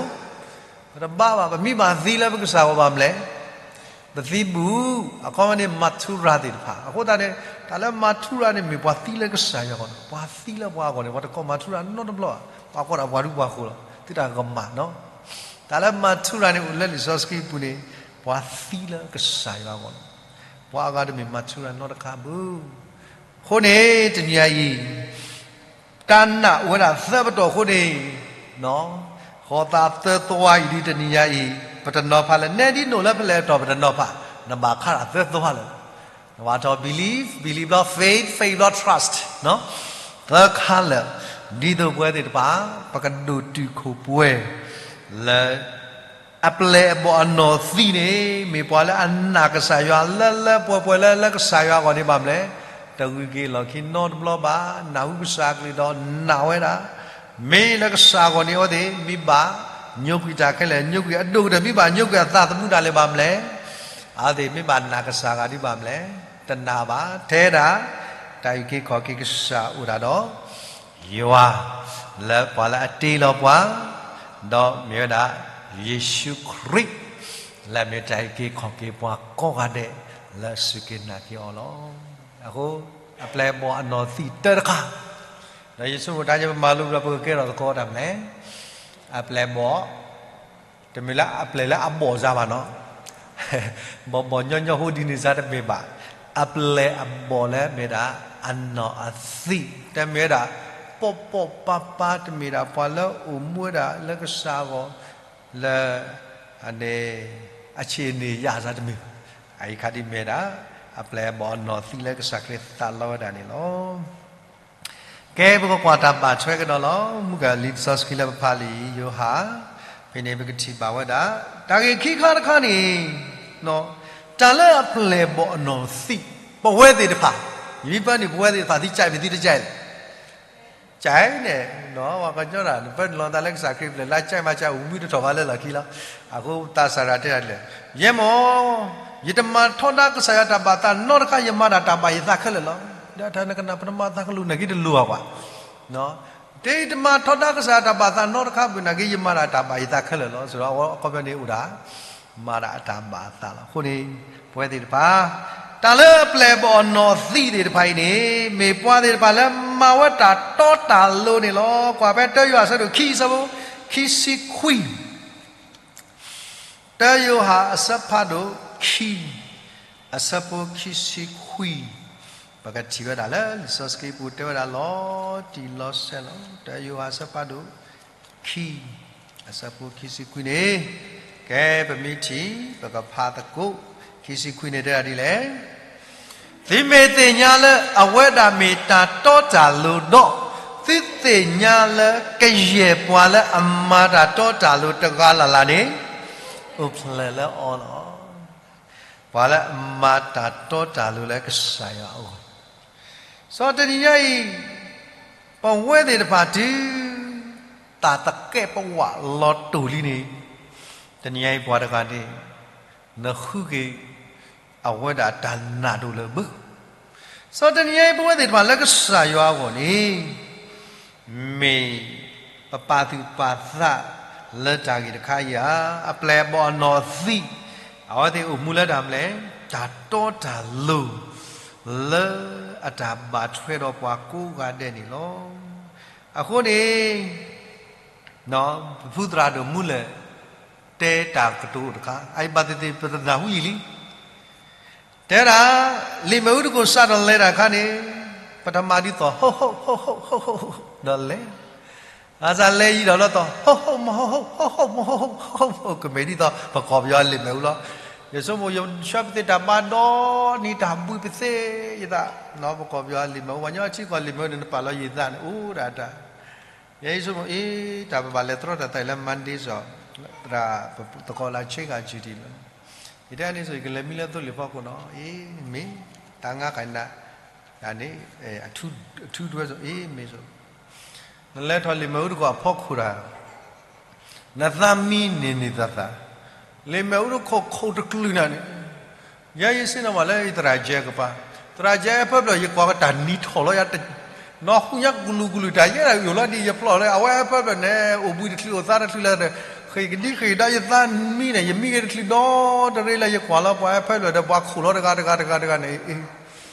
ပတဘါဘၣ်, ပမံဘၣ်သံလၢပကစၢ်ဂီၢ်ဘၣ်မနုၤလဲၣ်, ပသံဘူး, အခီပညီန့ၣ် မၤထူရၤသ့ၣ်တဖၣ်. အဃိသတးန့ၣ် တၢ်လၢမၤထူရၤန့ၣ်မ့ၢ်ပှၤသံလၢကစၢ်ယွၤအဂီၢ်န့ၣ်, ပှၤသံလၢပှၤအဂီၢ်န့ၣ် ပှၤတကိးမၤထူရၤနီတဘျီဘၣ်, ပှၤကိးဒၣ်ပှၤဒူပှၤဃိၤလီၤ, သုတၢ်ကမၣ်နီၤ. တၢ်လၢမၤထူရၤန့ၣ်အိၣ်လၢလံာ်စီဆှံပူၤန့ၣ် ပှၤသံလၢကစၢ်ယွၤအဂီၢ်န့ၣ်, ပှၤအဂၤတမ့ၢ်မၤထူရၤနီတခါဘူး. အဃိန့ၣ် တနံၤအံၤ တၢ်နာ်အိၣ်ဝဲဒၣ်သၢပတီၢ်အဃိန့ၣ်, ဃီသးသၢသွါအံၤဒ်တနံၤညါအံၤ, ပတနီၤဖးလၢ နဲဒ်နိၣ်လၢဖဲလဲၣ်အတီၢ်ပတနီၤဖး, နဘၣ်ခါရၣ်သၢသွါလၢာ်. နဘၣ်ထီၣ် believe, believe ဘျီ faith, faith ဘျီ trust, သၢခါလၢာ်, ဒ်သိးပဝဲသ့ၣ်တဖၣ် ပကဒိၣ်တုာ်ခိၣ်ပှဲၤလၢ အပျဲၢ်အဘီၣ်အနီၢ်သံးန့ၣ် မ့ၢ်ပှၤလၢအနာ်ကစၢ်ယွၤလၢလၢပှဲၤပှဲၤလၢလၢကစၢ်ယွၤအဂီၢ်န့ၣ်ဘၣ်မနုၤလဲၣ်, တဂုၤက့ၤလီၢ်ခံနီတဘျီဘၣ်, နၢ်ဟူကစၢ်အကလုၢ်ဒီးနာ်ဝဲဒၣ်, မ့ၢ်လၢကစၢ်အဂီၢ်န့ၣ် အဝဲသ့ၣ်မ့ၢ်ဘၣ်ညိကွံာ်တၢ်ခဲလၢာ်, ညိကွံာ်အဒိၣ်ကတၢၢ် မ့ၢ်ဘၣ်ညိကွံာ်အသးသမူဒၣ်လဲာ်ဘၣ်မနုၤလဲၣ်, အဝဲသ့ၣ်မ့ၢ်ဘၣ်နာ်ကစၢ်ဂၤဒ်ဘၣ်မနုၤလဲၣ်, တနာ်ဘၣ်, ထဲဒၣ် တၢ်အုၣ်က့ၤခီၣ်က့ၤကစၢ်အိၣ်ဒၣ်ဒီး ယွၤ လၢပှၤလၢအတ့လီၤပှၤ, ဒီးမ့ၢ်ဝဲဒၣ် ယ့ၣ်ၡူးခရံာ် လၢအမ့ၢ်တၢ်အုၣ်က့ၤခီၣ်က့ၤပှၤကိးဂၤဒဲး လၢအစူၢ်က့ၤနာ်က့ၤအီၤလီၤ. အဃိ အပျဲၢ်အဘီၣ်အနီၢ်သံးတၢတခါ, ဒီးယဆိကမိၣ်တၢ်ညါပမၤလိဘျီ ပကကဲထီၣ်သကိးတၢ်မနုၤလဲၣ်, အပျဲၢ်အဘီၣ် တမ့ၢ်လၢအပျဲၢ်လၢအဘီၣ်စါဘၣ်နီၤ, ဘီၣ်ဘီၣ်ညီညီဖိဒ်န့ၣ်စါတမ့ၢ်ဘၣ်, အပျဲၢ်အဘီၣ်လၢမ့ၢ်ဒၣ်အနီၢ်အသံး, တမ့ၢ်ဝဲဒၣ် ပိာ်ပိာ်ပၤပၤ, တမ့ၢ်ဒၣ်ပှၤလၢအိၣ်မူဝဲဒၣ်လၢကစၢ်အဂီၢ် လၢ အန့ၣ် အဆံးအန့ၢ်ယၢ်စါတမ့ၢ်ဘၣ်, အအံၤခါဒ်မ့ၢ်ဒၣ် အပျဲၢ်အဘီၣ်အနီၢ်သံးလၢကစၢ်ခရံာ်သးလီဝဲဒၣ်န့ၣ်လီၤ. ကဲ ပကကွၢ်တၢ်ဘၣ်ထွဲကဒီးလီၤ. မုၣ်ကလံာ်စီဆှံလၢပဖးလံာ်ယိၤဟၣ်, ဖဲန့ၣ်ပကထံၣ်ဘၣ်ဝဲဒၣ် တၢ်ဂ့ၢ်ခံခါတခါန့ၣ်, တၢ်လၢအပျဲၢ်အဘီၣ်အနီၢ်သံး, ပဝဲသ့ၣ်တဖၣ်, ယမ့ၢ်ပၢနုာ်ပဝဲသ့ၣ်တဖၣ်သံ ကၠဲးမ့ၢ်သံတကၠဲးလဲၣ် ကၠဲးန့ၣ်, ပှၤကညီတၢ် နပၢနုာ်လီၤသးလၢကစၢ်ခရံာ်ပျဲၢ်လၢကၠဲးမးကၠဲး အိၣ်မူတထီၣ်ဘၣ်လၢလီၢ်ခံလီၤ. အဃိသးစၢ်ရၤတဲဒၣ်လဲၣ်, ယဲမီၢ်, ယတမၤထီဒါကစၢ်ယွၤတၢ်ဘၣ်သးနီတခါ, ယမၤဒၣ်တၢ်ဘၣ်ယသးခဲလၢာ်လီၤ. ဒီးတၢ်နကနၣ် ပတမၤသးကလိာ်နာ်က့တလိၤဘၣ်ကွၢ် တယတမၤထီဒါကစၢ်ယွၤတၢ်ဘၣ်သးနီတခါဘၣ်နာ်က့ ယမၤဒၣ်တၢ်ဘၣ်ယသးခဲလၢာ်လီၤ. ဆိုတော့ အခီပညီန့ၣ်အိၣ်ဒၣ် မၤဒၣ်အတၢ်ဘၣ်အသးလီၤ. အဃိန့ၣ် ပဝဲသ့ၣ်တဖၣ် တၢ်လၢအပျဲၢ်အဘီၣ်အနီၢ်သံးသ့ၣ်တဖၣ်အံၤန့ၣ် မ့ၢ်ပှၤသ့ၣ်တဖၣ်လၢမၤဝဲတၢ်တီတၢ်လိၤန့ၣ်လီၤ. ကွၢ်ဖဲတၢယိၤဟၣ်အဆၢဒိၣ်ခံ အဆၢဖိခံဆံခွံ, တၢယိၤဟၣ်အဆၢဖးဒိၣ်ခံ အဆၢဖိခံဆံခွံ, ပကထံၣ်ဝဲဒၣ်လၢလံာ်စီဆှံပူၤတဲဝဲဒၣ်လီၤတံၢ်လီၤဆဲးလီၤ. တၢယိၤဟၣ်အဆၢဖးဒိၣ် ခံ, အဆၢဖိခံဆံခွံန့ၣ်, ကဲ ပမ့ၢ်ထံၣ် ပကဖးသကိး, ခံဆံခွံန့ၣ်တဲဒၣ်ဒ်လဲၣ်, သုမ့ၢ်သ့ၣ်ညါလၢအဝဲဒၣ်မ့ၢ်တၢ်တီတၢ်လိၤဒီး, သုသ့ၣ်ညါလၢကယဲၢ်ပှၤလၢအမၤတၢ်တီတၢ်လိၤတဂၤလၢ်လၢ်န့ၣ်, အိၣ်ဖျဲၣ်လၢအီၤလီၤ. ပှၤလၢအမၤတၢ်တီတၢ်လိၤလၢကစၢ်ယွၤအဂီၢ်, စီၤတနံၤညါအံၤ, ပဝဲသ့ၣ်တဖၣ်တုၤ တၢ်သကဲးပဝးလီၤတိၢ်လံန့ၣ်, တနံၤညါအံၤပှၤတဂၤန့ၣ်, နဃုက့ၤ အဝဲဒၣ်တၢ်နာ်ဒိၣ်လၢဘု, စီၤတနံၤညါအံၤပဝဲသ့ၣ်တဖၣ်လၢကစၢ်ယွၤအဂီၢ်န့ၣ် မ့ၢ်ပပာ်သူၣ်ပာ်သးလၢတၢ်ဂ့ၢ်တခါအံၤဧါ, အပျဲၢ်အဘီၣ်အနီၢ်သံ, အဝဲသ့ၣ်အိၣ်မူလၢတၢ်မနုၤလဲၣ်, တၢ်တီတၢ်လိၤ လၢအတၢ်ဘၣ်ထွဲဒီးပှၤကိးဂၤဒဲးန့ၣ်လီၤ. အဃိန့ၣ် ပဖုသရၣ်ဒိၣ်မူလၢၢ် တဲတၢ်ကတိၤတခါ, အအံၤဘၣ်သ့ၣ်သ့ၣ်ပတနၢ်ဟူယံာ်လံ. တဲဒၣ်, လံာ်မဲာ်အူတခိၣ်စးထီၣ်လဲၤတၢ်အခါန့ၣ်, ပတမၤဒ်သိး ဟိၣ်ဟိၣ်ဟိၣ်ဟိၣ်ဟိၣ်ဟိၣ်ဒီးလဲၤ, ဘၣ်ဆၣ်လဲၤယံၤဒီးလီၤသိး ဟိၣ်ဟိၣ်မဟိၣ်ဟိၣ် ဟိၣ်ဟိၣ်မဟိၣ်ဟိၣ်ဟိၣ်ဟိၣ်ဟိၣ်, ကမ့ၢ်ဒ်သိး ပကီၢ်ပယီၤလံာ်မဲာ်အူလီၤ. ယဆိကမိၣ် ယဆှၢပသ့ၣ်တၢ်ဘါဒီးန့ၣ် တၢ်ဘှံးပသ့ၣ်ယသး, ပကီၢ်ပယီၤလံာ်မဲာ်အူ, ပှၤကညီထံကီၢ်လံာ်မဲာ်အူန့ၣ် နပာ်လီၤယသးန့ၣ် အိၣ်ဒၣ်တၢ် ယဲယဆိကမိၣ်အံၤ တၢ်ပဘၣ်လဲၤတြီတၢ်သးအံၤလၢ Monday စီၤ, သရၣ်သကိးလၢ ဆ့ကၤစူၤတံၢ်လီၤ. ယတဲန့ၣ်ဆိ ယကလဲၤမံလၢသိလ့ၣ်ဖီခိၣ်နီၤ, အ့ မ့ၢ်တၢ်ငါကနၣ်, န့ၣ် အထူတွဲစိၤ အ့ မ့ၢ်စိၤ, နလဲၤထီၣ်လံာ်မဲာ်အူတခိၣ်အဖီခိၣ်တၢ် နသးမံန့ၢ်န့ၢ်သးသး, လံာ်မဲာ်အူတခိၣ်ခိၣ်တကလုာ်နၤန့ၣ်, ယဲယဆ့ၣ်နီၤဘၣ်လၢယသရၣ်ကဲကပၤ, သရၣ်ကဲအဖၢဖျၢၣ် ယကွၢ်ကတၢ်နံၤထီၣ်လီၤယၤ, နီၢ်ဟူညါကလုာ်ကလုာ် တၢ်ယဲဒၣ်ယိာ်လီၤဒ်ယဖျီၣ်လၢ အဝဲအဖၢဖျၢၣ်န့ၣ် အိၣ်ဘှံးတချုးအိၣ်သါတချုးလၢ ဃ့ၢ်ကဒံဃ့ၢ်ကဒါယသးမံန့ၣ် ယမံက့ၤတချုးဒီတရ့လၢယကွၢ်လီၤပှၤအဖၢဖျၢၣ်ဒီး ပှၤခိၣ်လီၤတဂၤတဂၤတဂၤတဂၤန့ၣ်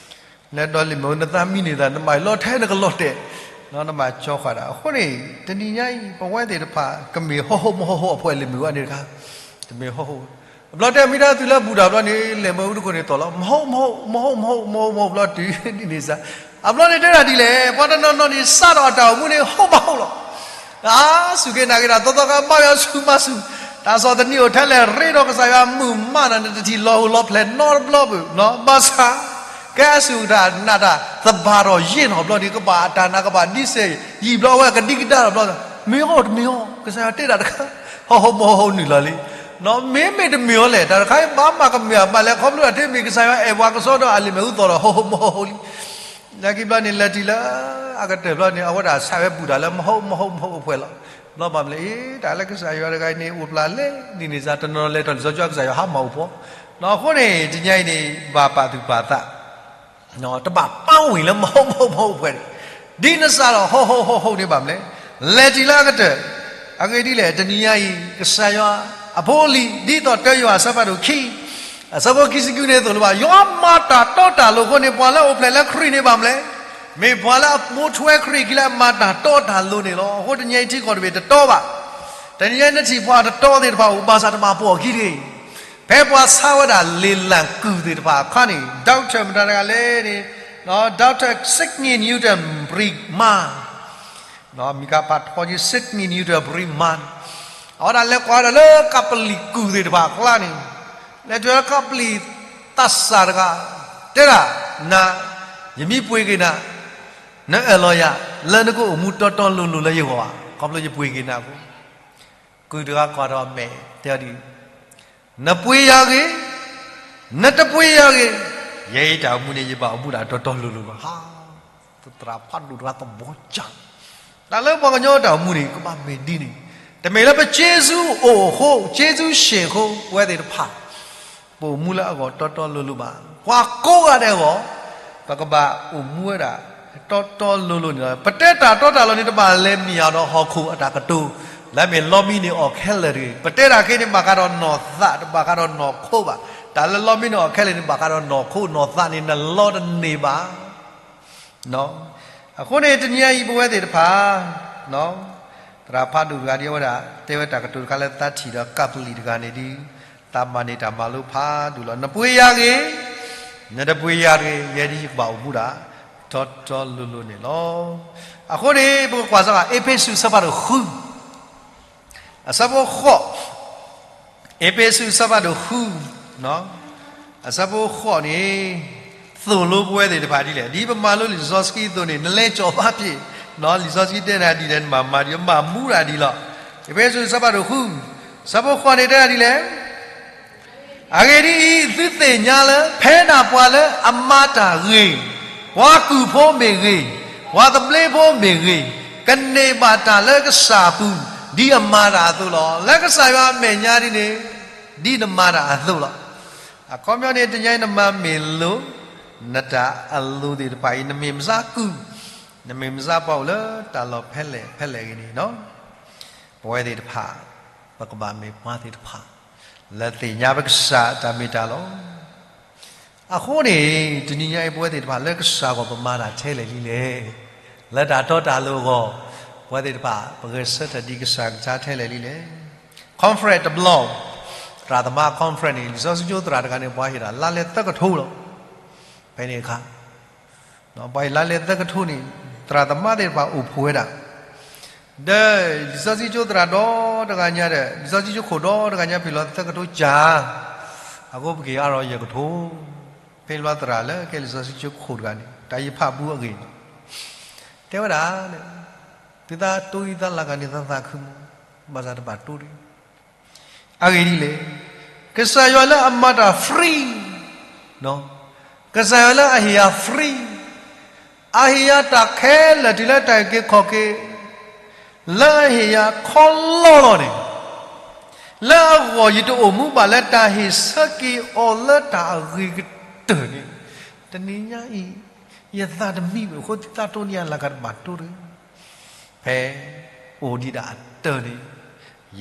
လဲၤဒီးလံာ်မဲာ်အူ နသးမံန့ၢ်သး နဘၣ်လီၤထဲနကလီၤတဲာ်, နဘၣ်ကၠီဃာ်ဒၣ်. အဃိန့ၣ် တနံၤညါအံၤ ပဝဲသ့ၣ်တဖၣ် ကမ့ၢ်ဟီၣ်ဟိၣ်မဟီၣ်ဟိၣ်အဖှဲးလံာ်မဲာ်အူအန့ၣ်တခါ, တမ့ၢ်ဟီၣ်ဟိၣ်, အဘျီတဲမ့ၢ်တၢ်သုလၢဘူၣ်တၢ်ဘျီန့ၣ် လံာ်မဲာ်အူတခိၣ်န့ၣ်တီၢ်လီၤ မဟီၣ်မဟီၣ်မဟီၣ်မဟီၣ်မဟီၣ်မဟီၣ်ဘျီတုၤဒ်န့ၣ်စ့ၢ်, အဘျီန့ၣ်တဲဒၣ်ဒ်လဲၣ် ပှၤတနီၤနီၤန့ၣ် စးထီၣ်အတၢ်အိၣ်မူန့ၣ် ဟိၣ်ဘၣ်ဟိၣ်လီၤ အါ စူၢ်က့ၤနာ်က့ၤတၢ်သီသီခါ ဘါယွၤဆူၣ်မၤဆူၣ်, တၢ်ဆီၣ်သနံးအိၣ်ထဲလဲၣ် ရ့ဒီးကစၢ်ယွၤမုာ်မးနၤ နတထံၣ်လီၤဟူလီၤဖျဲးနီတဘျီဘၣ်, ဘၣ်ဆၣ် ကဲအစူၢ်တၢ်နာ်တၢ် သဘၣ်ထီၣ်ယဲၢ်နီၣ်ဘျီန့ၣ် ကဘၣ်အတၢ်နာ်ကဘၣ်ဒ်စဲးယံာ်ဘျီဝဲ ကဒံကဒါထီၣ်ဘျီ, မ့ၢ်အီၣ်တမ့ၢ်အီၣ် ကစၢ်ယွၤတဲဒၣ်တခါ, ဟီၣ်ဟိၣ်မဟီၣ်ဟိၣ်နုာ်လီၤလံ, မ့မ့ၢ်တမ့ၢ်အီၤလဲၣ် တၢ်တခါအံၤဘၣ်မၤကမၢ်အဘၣ်လဲၣ် ခီဖျိအတမ့ၢ်ကစၢ်ယွၤအဲၣ်ပှၤကစီဒီးအလံာ်မဲာ်အူသီၣ်ဒီး ဟီၣ်ဟိၣ်မဟီၣ်ဟိၣ်လံ လၢခံဘျီန့ၣ် လဲၤတုၤလၢအကတၢၢ်ဘျီန့ၣ် အဝဲဒၣ်ဆၣ်ဝဲဘူၣ်တၢ်လၢ မဟီၣ်မဟီၣ်မဟီၣ်အဖှဲးလီၤ. ဘျီဘၣ်မနုၤလဲၣ် အ့ တၢ်လၢကစၢ်ယွၤတဂၤအံၤန့ၣ် အိၣ်ဖျါလဲၣ် ဒ်န့ၣ်စ့ၢ် တနီၤလဲၤထီၣ်လံာ်စီဆှံကစၢ်ယွၤဟါမၢ်အိၣ်ဖှီၣ်, အဃိန့ၣ် တနံၤအံၤန့ၣ် ဘၣ်ပာ်သူၣ်ပာ်သး တဘၣ်ပာ်ဝံၤလၢ မဟီၣ်မဟီၣ်မဟီၣ်အဖှဲးန့ၣ်, ဒ်နစးထီၣ်ဟီၣ်ဟိၣ်ဟီၣ်ဟိၣ်န့ၣ်ဘၣ်မနုၤလဲၣ်, လဲၤတုၤလၢအကတၢၢ်, အဂ့ၢ်ဒ်လဲၣ် တနံၤညါအံၤ ကစၢ်ယွၤအဖိအလံၤ ဒ်သိးတၢယိၤဟၣ်အဆၢဖးဒိၣ်ခံ အဆၢဖိခံဆံခံန့ၣ်အသိးလၢၤဘၣ်, ယွၤမၤတၢ်တီတၢ်လိၤအဃိန့ၣ် ပှၤလၢအအိၣ်ဖျဲၣ်လၢခရံာ်န့ၣ်ဘၣ်မနုၤလဲၣ်, မ့ၢ်ပှၤလၢအမိၣ်ထွဲခရံာ်အခံလၢအမၤတၢ်တီတၢ်လိၤန့ၣ်လီၤ. အဃိတနံၤအံၤထံကီၢ်တဘ့ၣ်တတီဘၣ်, တနံၤညါအံၤနထံၣ်ပှၤတတီသ့ၣ်တဖၣ်အိၣ် ဘၣ်ဆၣ်တဘၣ်ပိာ်အခံတဂ့ၤ ဖဲပှၤဆါဝဲဒၣ်လံာ်လၢ်ကုၢ်သ့ၣ်တဖၣ်အခါန့ၣ် doctor မတၤတဂၤလဲၣ်န့ၣ်, doctor Sidney Newton Brinkman, မံၤကဖးထီက့ၤ Sidney Newton Brinkman, အဝဲဒၣ်လဲၤကွၢ်ဝဲဒၣ်လၢကပလံာ်ကုၢ်သ့ၣ်တဖၣ်အကျါန့ၣ်, လဲၤတုၤလၢကပလံာ်သးစၢ်တဂၤ, တဲဒၣ်, နၤ, ယမ့ၢ်ပှ့ၤက့ၤနၤ, နအၢၣ်လီၤယၤ လၢနကအိၣ်မူတီတီလိၤလိၤလၢယဂီၢ်ဧါ, ခီဖျိယပှ့ၤက့ၤနၤအဃိ, ကုၢ်တဂၤကွၢ်ထီၣ်အမဲာ် တဲအီၤဒ်အံၤ, နပှ့ၤယၤဂ့ၤ, နတပှ့ၤယၤဂ့ၤ, ယဲအံၤတၢ်အိၣ်မူန့ၣ် ယဘၣ်အိၣ်မူဒၣ်တီတီလိၤလိၤလီၤ. ဟါ, သရၣ်ဖးဒိၣ်တဂၤသဘီကၢ်, တၢ်လၢပှၤကညီတၢ်အိၣ်မူန့ၣ် ကဘၣ်မ့ၢ်ဒ်န့ၣ်, တမ့ၢ်လၢပကျေးဇူးအိၣ်အဃိ, ကျေးဇူးရှင်အဃိ ပဝဲသ့ၣ်တဖၣ် ပအိၣ်မူလၢအဂီၢ်တီတီလိၤလိၤဘၣ်. ပှၤကိးဂၤဒဲးအဂီၢ် ပကဘၣ်အိၣ်မူဝဲဒၣ် တီတီလိၤလိၤန့ၣ်လီၤ. ပတဲတၢ်တီတၢ်လိၤန့ၣ် တဘၣ်လဲၤမ့ၢ်အီၤဒီးဟီၣ်ခိၣ်အတၢ်ကတိၤ, လၢမ့ၢ်လီမံန့ၢ်အီၣ်ခဲလၢာ်တဂ့ၤ. ပတဲတၢ်ခဲအံၤန့ၣ် ဘၣ်ဃးဒီးနီၢ်သး တဘၣ်ဃးဒီးနီၢ်ခိဘၣ်. တၢ်လၢလီမံန့ၢ်အီၣ်ခဲလၢာ်န့ၣ် ဘၣ်ဃးဒီးနီၢ်ခိနီၢ်သးန့ၣ် နလီတန့ၢ်ဘၣ်. အဃိန့ၣ် တနံၤအံၤပဝဲသ့ၣ်တဖၣ် သရၣ်ဖးဒိၣ်တဂၤဒ်အဝဲဒၣ် တဲဝဲတၢ်ကတိၤတခါလၢသးထံၣ်ဒီးကပလံာ်တဂၤန့ၣ်ဒ် သးမၤန့ၢ်တၢ်မၤလိဖးဒိၣ်လီၤ. နပှ့ၤယၤဂ့ၤ, နတပှ့ၤယၤတဂ့ၤ, ယဲဒ်ယကဘၣ်အိၣ်မူဒၣ် တီတီလိၤလိၤန့ၣ်လီၤ. အဃိန့ၣ် ပကကွၢ်စ့ၢ်ကီး အ့းဖ့းစူး အဆၢဖးဒိၣ်ဃု အဆၢဖိဃိး, အ့းဖ့းစူး အဆၢဖးဒိၣ်ဃု, အဆၢဖိဃိးန့ၣ်, သိၣ်လိပဝဲသ့ၣ်တဖၣ်ဒ်လဲၣ်. ဒ်ပမၤလိလံာ်စီဆှံအသိးန့ၣ် နလဲၤကၠီၤဘၣ်ဖဲ, လံာ်စီဆှံတဲနၤဒ်လဲၣ်, နဘၣ်မၤဒ်လဲၣ်, နဘၣ်မူဒၣ်ဒ်လဲၣ်. အ့းဖ့းစူး အဆၢဖးဒိၣ်ဃု, အဆၢဖိဃိးန့ၣ်တဲဒ်လဲၣ်. အဂ့ၢ်ဒ်အံၤ, သုသ့ၣ်ညါလၢ ဖဲဒၣ်ပှၤလၢအမၤတၢ်ဂ့ၤ, ပှၤကူၣ်ဖိမ့ၢ်ဂ့ၤ, ပှၤသဘျ့ဖိမ့ၢ်ဂ့ၤ, ကန့ၢ်ဘၣ်တၢ်လၢကစၢ်အပူၤ, ဒ်အမၤတၢ်အသိးလီၤ. လၢကစၢ်ယွၤအမဲာ်ညါဒ်န့ၣ်, ဒ်နမၤတၢ်အသိးလီၤ. အခီပညီန့ၣ် တနံၤအံၤနမၤမ့ၢ်လိၤ, နတၢ်အလိၤသ့ၣ်တဖၣ်အံၤ နမ့ၢ်မစါကူၣ်, နမ့ၢ်မစါပှၤအိၣ်လၢတၢ်လီၢ်ဖဲလဲၣ်ဖဲလဲၣ်ဂ့ၤန့ၣ်, ပဝဲသ့ၣ်တဖၣ် ပကဘၣ်မ့ၢ်ပှၤသ့ၣ်တဖၣ် လၢသ့ၣ်ညါပကစၢ်တၢ်မ့ၢ်တၢ်လီၤ. အဃိန့ၣ်, တနံၤညါအံၤ ပဝဲသ့ၣ်တဖၣ်လၢကစၢ်အဂီၢ် ပမၤတၢ်ထဲလဲၣ်လံလဲၣ်. လၢတၢ်တီတၢ်လိၤအဂီၢ်, ပဝဲသ့ၣ်တဖၣ် ပဂဲၤဆၢထၢၣ်ဒ်ကစၢ်ကဆါထဲလဲၣ်လံလဲၣ်. Conference တဘျီ, သရၣ်သမါ conference န့ၣ် လံာ်စီဆှံကၠိသရၣ်တဂၤန့ၣ် ပှၤဟ့ၣ်ဒၣ်လါလဲသၢကထိလီၤ. ဖဲန့ၣ်အခါ ပှၤဟ့ၣ်လါလဲသၢကထိန့ၣ်, သရၣ်သမါသ့ၣ်တဖၣ်အိၣ်ဖှိၣ်ဝဲဒၣ်, ဒီးလံာ်စီဆှံကၠိသရၣ်ဒီတဂၤညါဒီး လံာ်စီဆှံကၠိခိၣ်ဒီတဂၤညါ ဖဲလီၤသၢကထိကၢ်, အဃိပက့ၤအါထီၣ်ယဲၢ်ကထိ, ဖဲလီၤသရၣ်လၢကဲလံာ်စီဆှံကၠိခိၣ်တဂၤန့ၣ် တၢ်ယဖးဘူးအဂ့ၢ်န့ၣ်, တဲဝဲဒၣ်, သုသးတိအံသးလၤကၤန့ၣ် သးသးခုမး, ဘၣ်ဆၣ်တဘၣ်တိတဂ့ၤ. အဂ့ၢ်ဒ်လဲၣ်, ကစၢ်ယွၤလၢအမၤတၢ် free, ကစၢ်ယွၤလၢအဟ့ၣ်ယၤ free, အဟ့ၣ်ယၤတၢ်ခဲလၢာ်တုၤလၢတၢ်အုၣ်က့ၤခီၣ်က့ၤ, လၢအဟ့ၣ်ယၤခီလီလီၤန့ၣ်, လၢအဂီၢ်ယတအိၣ်မူဘၣ်လၢတၢ်ဟ့ၣ်ဆၢက့ၤအီၤလၢတၢ်အဂ့ၤကတၢၢ်န့ၣ်, တနံၤညါအံၤ, ယသးတမံဘၣ်အဃိ သုသးတိန့ၢ်အလၤကၤတဘၣ်တိတဂ့ၤ. ဖဲအိၣ်ဒံးဒၣ်အတၢၢ်န့ၣ်,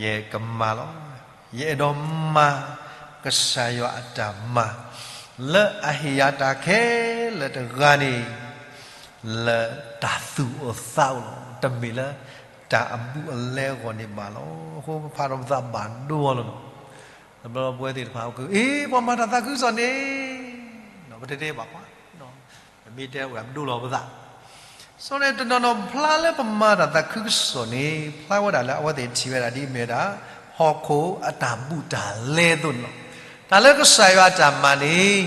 ယကမၤလီၤ. ယအဲၣ်ဒိးမၤကစၢ်ယွၤအတၢ်မၤ, လၢအဟ့ၣ်ယၤတၢ်ခဲလၢာ်တဂၤန့ၣ်, လၢတၢ်သူၣ်အိၣ်သးအိၣ်လီၤ. တမ့ၢ်လၢတၢ်အဘူးအလဲအဂီၢ်န့ၣ်ဘၣ်လီၤ. အဃိပဖးဒီးပသးဘၣ်ဒိအီၤလီၤ. တဘျီဘျီပဝဲသ့ၣ်တဖၣ်အိၣ်က့ၤ, အ့ ပှၤမၤတၢ်သးခုကစီၣ်န့ၣ်, ပတဲတဲဘၣ်ပှၤ, ပမ့ၢ်တဲဝဲဒၣ်ပဒိလီၤပသး စီၤန့ၣ် တနီၤနီၤဖျါလၢပမၤတၢ်သးခုကစီၣ်န့ၣ် ဖျါဝဲဒၣ်လၢအဝဲသ့ၣ်ထံၣ်ဝဲဒၣ်ဒ်အမ့ၢ်ဝဲဒၣ် ဟီၣ်ခိၣ်အတၢ်ဘူးတၢ်လဲအသိးန့ၣ်လီၤ. တၢ်လၢကစၢ်ယွၤအတၢ်မၤန့ၣ်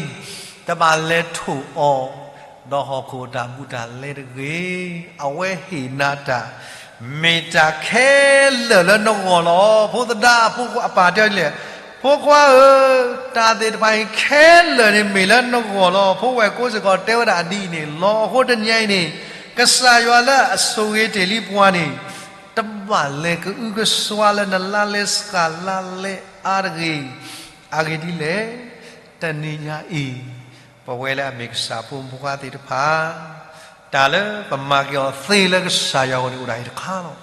တဘၣ်လဲၤထိၣ်အီၤ ဒီးဟီၣ်ခိၣ်အတၢ်ဘူးတၢ်လဲတဂ့ၤ. အဝဲဟ့ၣ်နၤတၢ် မ့ၢ်တၢ်ခဲလၢာ်လၢနဂီၢ်လီၤ. ဖိသဒါအဖိခွါအပၢ်တဲဒ်လဲၣ်, ဖိခွါဧၢ, တၢ်သ့ၣ်တဖၣ်အံၤခဲလၢာ်န့ၣ်မ့ၢ်လၢနဂီၢ်လီၤ. ဖိဝဲၢ်ကိးစ့ၢ်ကီးတဲဝဲဒၣ်ဒ်အံၤန့ၣ်လီၤ. အဃိတနံၤအံၤန့ၣ် ကစၢ်ယွၤလၢအဆိၣ်ဂ့ၤတ့ၢ်လံပှၤန့ၣ် တဘၣ်လဲၤကအုကစွါလၢနလါလဲစှၤလါလဲအါတဂ့ၤ. အဂ့ၢ်ဒ်လဲၣ်, တနံၤညါအံၤ ပဝဲလၢအမ့ၢ်ကစၢ်ဖိမုၣ်ဖိခွါသ့ၣ်တဖၣ် တၢ်လၢပမၤက့ၤအီၤသ့လၢကစၢ်ယွၤအဂီၢ်န့ၣ် အိၣ်ဒၣ်အံၤတခါလီၤ.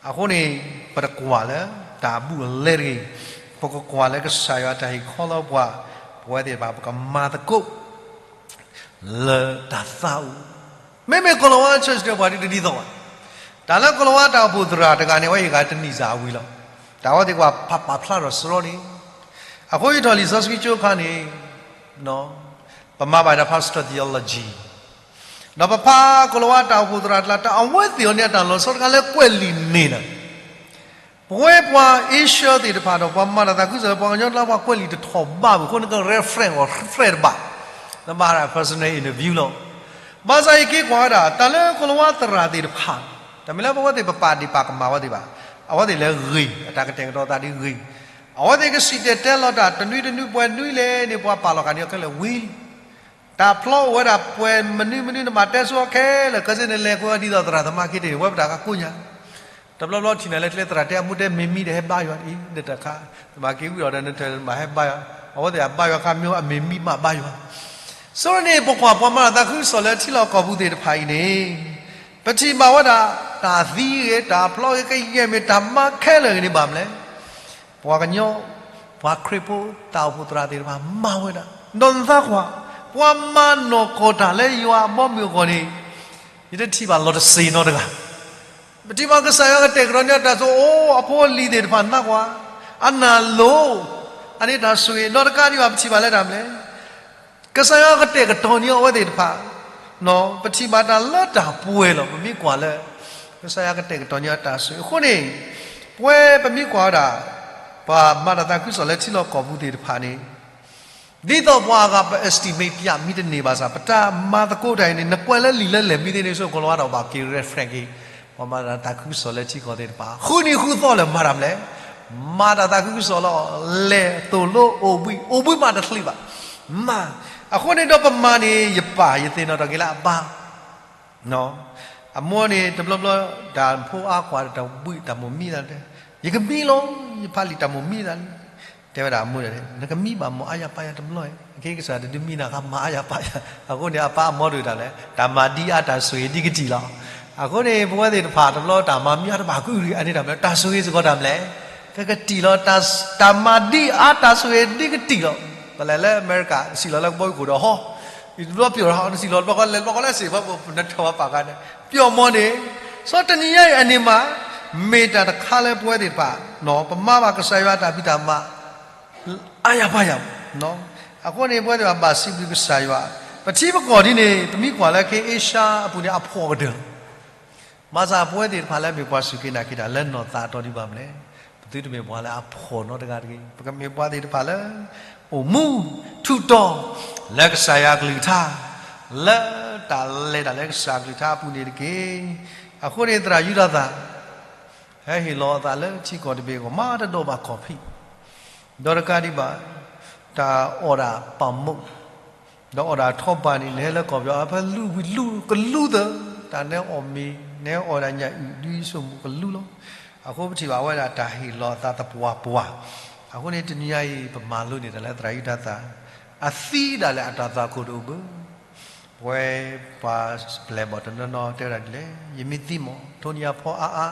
အဃိန့ၣ် ပတကွၢ်လၢတၢ်အဘူးအလဲတဂ့ၤ, ပကကွၢ်လၢကစၢ်ယွၤတၢ်ဟ့ၣ်ခီလီၤပှၤ, ပဝဲသ့ၣ်တဖၣ်ပကမၤသကိး လၢတၢ်သးအိၣ်, မ့မ့ၢ်ကိၤလၤဝါ church ဒီးပှၤဒ်တဒ်သိးဘၣ်. တၢ်လၢကိၤလၤဝါတၢ်အိၣ်ဖှိၣ်သရၣ်တဂၤန့ၣ် အဝဲဟ့ၣ်ဂၤတနံၣ်စၢ်အဝံၤလီၤ. တၢ်အဝဲသ့ၣ်ကွၢ်ဖးပာ်ဖျါထီၣ်စရီန့ၣ်, အဃိယထီၣ်လံာ်စီဆှံကၠိအခါန့ၣ် ပမၤဘၣ်ဒီး pastor theology ဒီးပဖးကိၤလၤဝါတၢ်အိၣ်ဖှိၣ်သရၣ်တကျါ တၢ်အဝဲသ့ၣ်အီၤန့ၣ် အတၢ်လီၤဆီတခါလၢကွဲးလံာ်န့ၣ်လီၤ. ပဝဲပှၤအ့ရှၢသ့ၣ်တဖၣ်ဒီး ပှၤမၤတၢ်သးခုကစီၣ်လၢပှၤကညီတကျါ ပှၤကွဲးလံာ်တထီၣ်ဘးဘၣ်အဃိ နက reference အီၤ reference တဘၣ်, နဘၣ်ဟး personal interview လီၤ. ဘၣ်ဆၣ်ယက့ၤကွၢ်ဝဲဒၣ် တၢ်လၢကိၤလၤဝါသရၣ်သ့ၣ်တဖၣ်, တမ့ၢ်လၢပဝဲသ့ၣ်ပပာ်ဒ့ၣ်ပာ်ကမၣ်ဝဲသ့ၣ်ဘၣ်, အဝဲသ့ၣ်လၢဂ့ၤ, အတၢ်ကတဲာ်ကတီၤသးဒ်ဂ့ၤ, အဝဲသ့ၣ်ကစံၣ်တဲၤတဲလီၤတၢ် တနွံတနွံပှဲၤနွံလဲၣ်န့ၣ် ပှၤပာ်လီၤဃာ်န့ၢ်အီၤခဲလၢာ်ဝံၤလံ. တၢ်ဖျီအိၣ်ဝဲဒၣ်ပှဲၤမနုၤမနုၤ နဘၣ်တဲဆိအီၤခဲလၢာ်, ကဲစ့န့ၣ် လဲၤကွံာ်အီၤဒ်သိးသရၣ်သမါက့တ့ၢ်န့ၣ် ဝဲပတၢ်ကကိးညါ တဘျီဘျီထံၣ်နၤလၢကျဲသရၣ်တဲအမူတဲမ့ၢ်မံဒီးဟဲဘါယွၤအံၤ နတၢ်ခါ, နဘၣ်က့ၤဝံၤဒီးနတၢ်မၤဟဲဘါယွၤ, အဝဲသ့ၣ်အဘါယွၤခါမ့ၢ်အမ့ၢ်မံဘၣ်ဘါယွၤ. ဆိန့ၣ် ပကွၢ်ပှၤမၤတၢ်သးခုကစီၣ်လၢထံလီၢ်ကီၢ်ပူၤသ့ၣ်တဖၣ်အံၤန့ၣ်, ပထံၣ်ဘၣ်ဝဲဒၣ် တၢ်သံဂ့ၤ တၢ်ဖျီဂ့ၤ ကယဲၢ်မ့ၢ်တၢ်မၤခဲလၢာ်ဂ့ၤန့ၣ်ဘၣ်မလဲၣ်. ပှၤကညီ, ပှၤခရံာ်ဖိတၢ်အိၣ်ဖှိၣ်သရၣ်သ့ၣ်တဖၣ်မၤဝဲဒၣ်, ဒီးနသးကွၢ်, ပှၤမၤနီၢ်ကီၢ်တၢ်လၢယွၤအဘီအမုၢ်အဂီၢ်န့ၣ်, ယတထံၣ်ဘၣ်လီၤတစ့ၤနီတဂၤ. ပထံၣ်ဘၣ်ကစၢ်ယွၤကတဲာ်ကတီၤန့ၢ်တၢ်ဆိၣ်ဂ့ၤ, အိၣ်အဖိအလံၤသ့ၣ်တဖၣ်နသးကွၢ်, အနၢ်လိၤ, အန့ၣ်တၢ်ဆိၣ်ဂ့ၤ, နီတကးဒံးဘၣ် ပထံၣ်ဘၣ်လၢတၢ်မလဲၣ်. ကစၢ်ယွၤကတဲာ်ကတီၤန့ၢ်အဝဲသ့ၣ်တဖၣ်, ပထံၣ်ဘၣ်တၢ်လၢတၢ်ပှဲၤလီၤ. ပမ့ၢ်ကွၢ်လၢ ကစၢ်ယွၤကတဲာ်ကတီၤန့ၢ်အတၢ်ဆိၣ်ဂ့ၤအဃိန့ၣ်, ပဝဲပမ့ၢ်ကွၢ်ဝဲဒၣ် ပှၤမၤတၢ်သးခုကစီၣ်လၢထံလီၢ်ကီၢ်ပူၤသ့ၣ်တဖၣ်န့ၣ် ဒ်သိးပှၤအဂၤပ estimate ပျၢ်မံတန့ၢ်ဘၣ်ဆၣ် ပတၢ်မၤသကိးတၢ်အံၤန့ၣ် နကွဲးလၢလံာ်လၢလဲၢ်မံသ့န့ၣ် ဆိကမိၣ်လီၤဝဲဒၣ်ဘၣ်က့ၤ reference က့ၤ ပှၤမၤတၢ်သးခုကစီၣ်လၢထံကီၢ်သ့ၣ်တဖၣ် ဃုနံၤဃုသီလၢမၤတၢ်မနုၤလဲၣ်, မၤတၢ်သးခုကစီၣ်လီၤ, လဲၤသိၣ်လိအိၣ်ဘှံး အိၣ်ဘှံးမးတသ့ဘၣ်, မၤ, အဃိန့ၣ်ဒီးပမၤန့ၣ် ယပၢ်ယသ့ၣ်နီၣ်ထီၣ်က့ၤလၢအပၢ် အမိၢ်န့ၣ် တဘျီဘျီ တၢ်ဖိအါကွၢ် တၢ်ဘှံးတၢ်မိၣ်မံသးန့ၣ် ယကမံလီၤ, ယဖးလံာ်တၢ်မိၣ်မံသးလံ, တဲဝဲဒၣ်အမိၢ်န့ၣ် နကမံဘၣ်မိၢ်အါယၤပါယၤတဘျီ, အခဲကစၢ်တဒုးမံနၤဃါမၤအါယၤပါယၤ, အဃိန့ၣ် အပၢ်အမိၢ်ဒုးတၢ်လဲၣ် တၢ်မၤဒ်အါတၢ်ဆိၣ်ဂ့ၤဒ်ကတံၢ်လီၤ. အဃိန့ၣ် ပဝဲသ့ၣ်တဖၣ်တဘျီတၢ်မၤမံအါတဘၣ်ကအုၣ်ရံၣ်အန့ၣ်တၢ်မနုၤလဲၣ် တၢ်ဆိၣ်ဂ့ၤစ့ၢ်ကီးတၢ်မနုၤလဲၣ်, ကကတံၢ်လီၤ, တၢ်မၤဒ်အါတၢ်ဆိၣ်ဂ့ၤဒ်ကတံၢ်လီၤ. ပလဲၤလၢအမဲရကၤ စံၣ်လီၤလၢကဘီယူၢ်ခိၣ်ဒီးဟီ ယတဘျီပျီၢ်ဒီးဟီ နစံၣ်လီၤတဘျီဃီလဲၤတဘျီဃီလၢစ့ၢ် ပနထၢၣ်ဝဲပာ်ဃာ်န့ၣ် ပျီၢ်မီန့ၣ်, စီၤတနံၤညါအံၤအန့ၣ်မး မ့ၢ်တၢ်တခါလၢပဝဲသ့ၣ်တဖၣ် ပမၤဘၣ်ကစၢ်ယွၤတၢ်ဖံးတၢ်မၤ အါယၤပါယၤ, အဃိန့ၣ် ပဝဲသ့ၣ်တဖၣ်ဘၣ်စံးဘျုးကစၢ်ယွၤ, ပထံပကီၢ်ဒ်န့ၣ် ပမ့ၢ်ကွၢ်လၢက့ၤအ့ရှါအပူၤန့ၣ် အဖှီၣ်ကတၢၢ်လီၤ. ဘၣ်ဆၣ်ပဝဲသ့ၣ်တဖၣ်လၢအမ့ၢ်ပှၤစူၢ်က့ၤနာ်က့ၤတၢ်လၢနီၢ်သးအတီၤဒံးဘၣ်မနုၤလဲၣ်, ပသုတမ့ၢ်ပှၤလၢအဖှီၣ်နီတဂၤတဂ့ၤ, ပကမ့ၢ်ပှၤသ့ၣ်တဖၣ်လၢ အိၣ်မူထူးတီၤ လၢကစၢ်ယွၤအကလုၢ်ကထါ, လၢတၢ်လဲၤတၢ်လၢကစၢ်အကလုၢ်ကထါအပူၤန့ၣ်တက့ၢ်. အဃိန့ၣ် သရၣ်ယူဒၤသၢၣ် ဟဲဟ့ၣ်လီၤအသးလၢထံကီၢ်တဘ့ၣ်အဂီၢ် မၤတဒီးဘၣ်ခီၣ်ဖံး, ဒီးတကးဒံးဘၣ် တၢ်အီၣ်ဒၣ်ပာ်မူး, ဒီးအီၣ်ဒၣ်ထီပၤန့ၣ် နဟဲလၢကီၢ်ပယီၤ အဖဲလူဝံၤလူကလူသၢ, တၢ်နဟဲအီၣ်မ့ၤ နဟဲအီၣ်ဒၣ်ညၣ်အုၣ် ဒ်ဆိကမိၣ်ကလူလီၤ. အဃိပထံၣ်ဘၣ်ဝဲဒၣ်တၢ်ဟ့ၣ်လီၤအသးသပှၢ်ပှၢ်, အဃိန့ၣ် တနံၤညါအံၤ ပမၤလိန့ၢ်တၢ်လၢသရၣ်ယူဒၤသၢၣ် အသံဒၣ်လဲာ်အတၢ်သွၣ်ခိၣ်တအိၣ်ဘၣ် ပဝဲပှၤပျဲၢ်ဘီၣ်တနီၤနီၤတဲဝဲဒၣ်ဒ်လဲၣ်, ယမ့ၢ်သံမး ထိးနံၤအဖီအါအါ,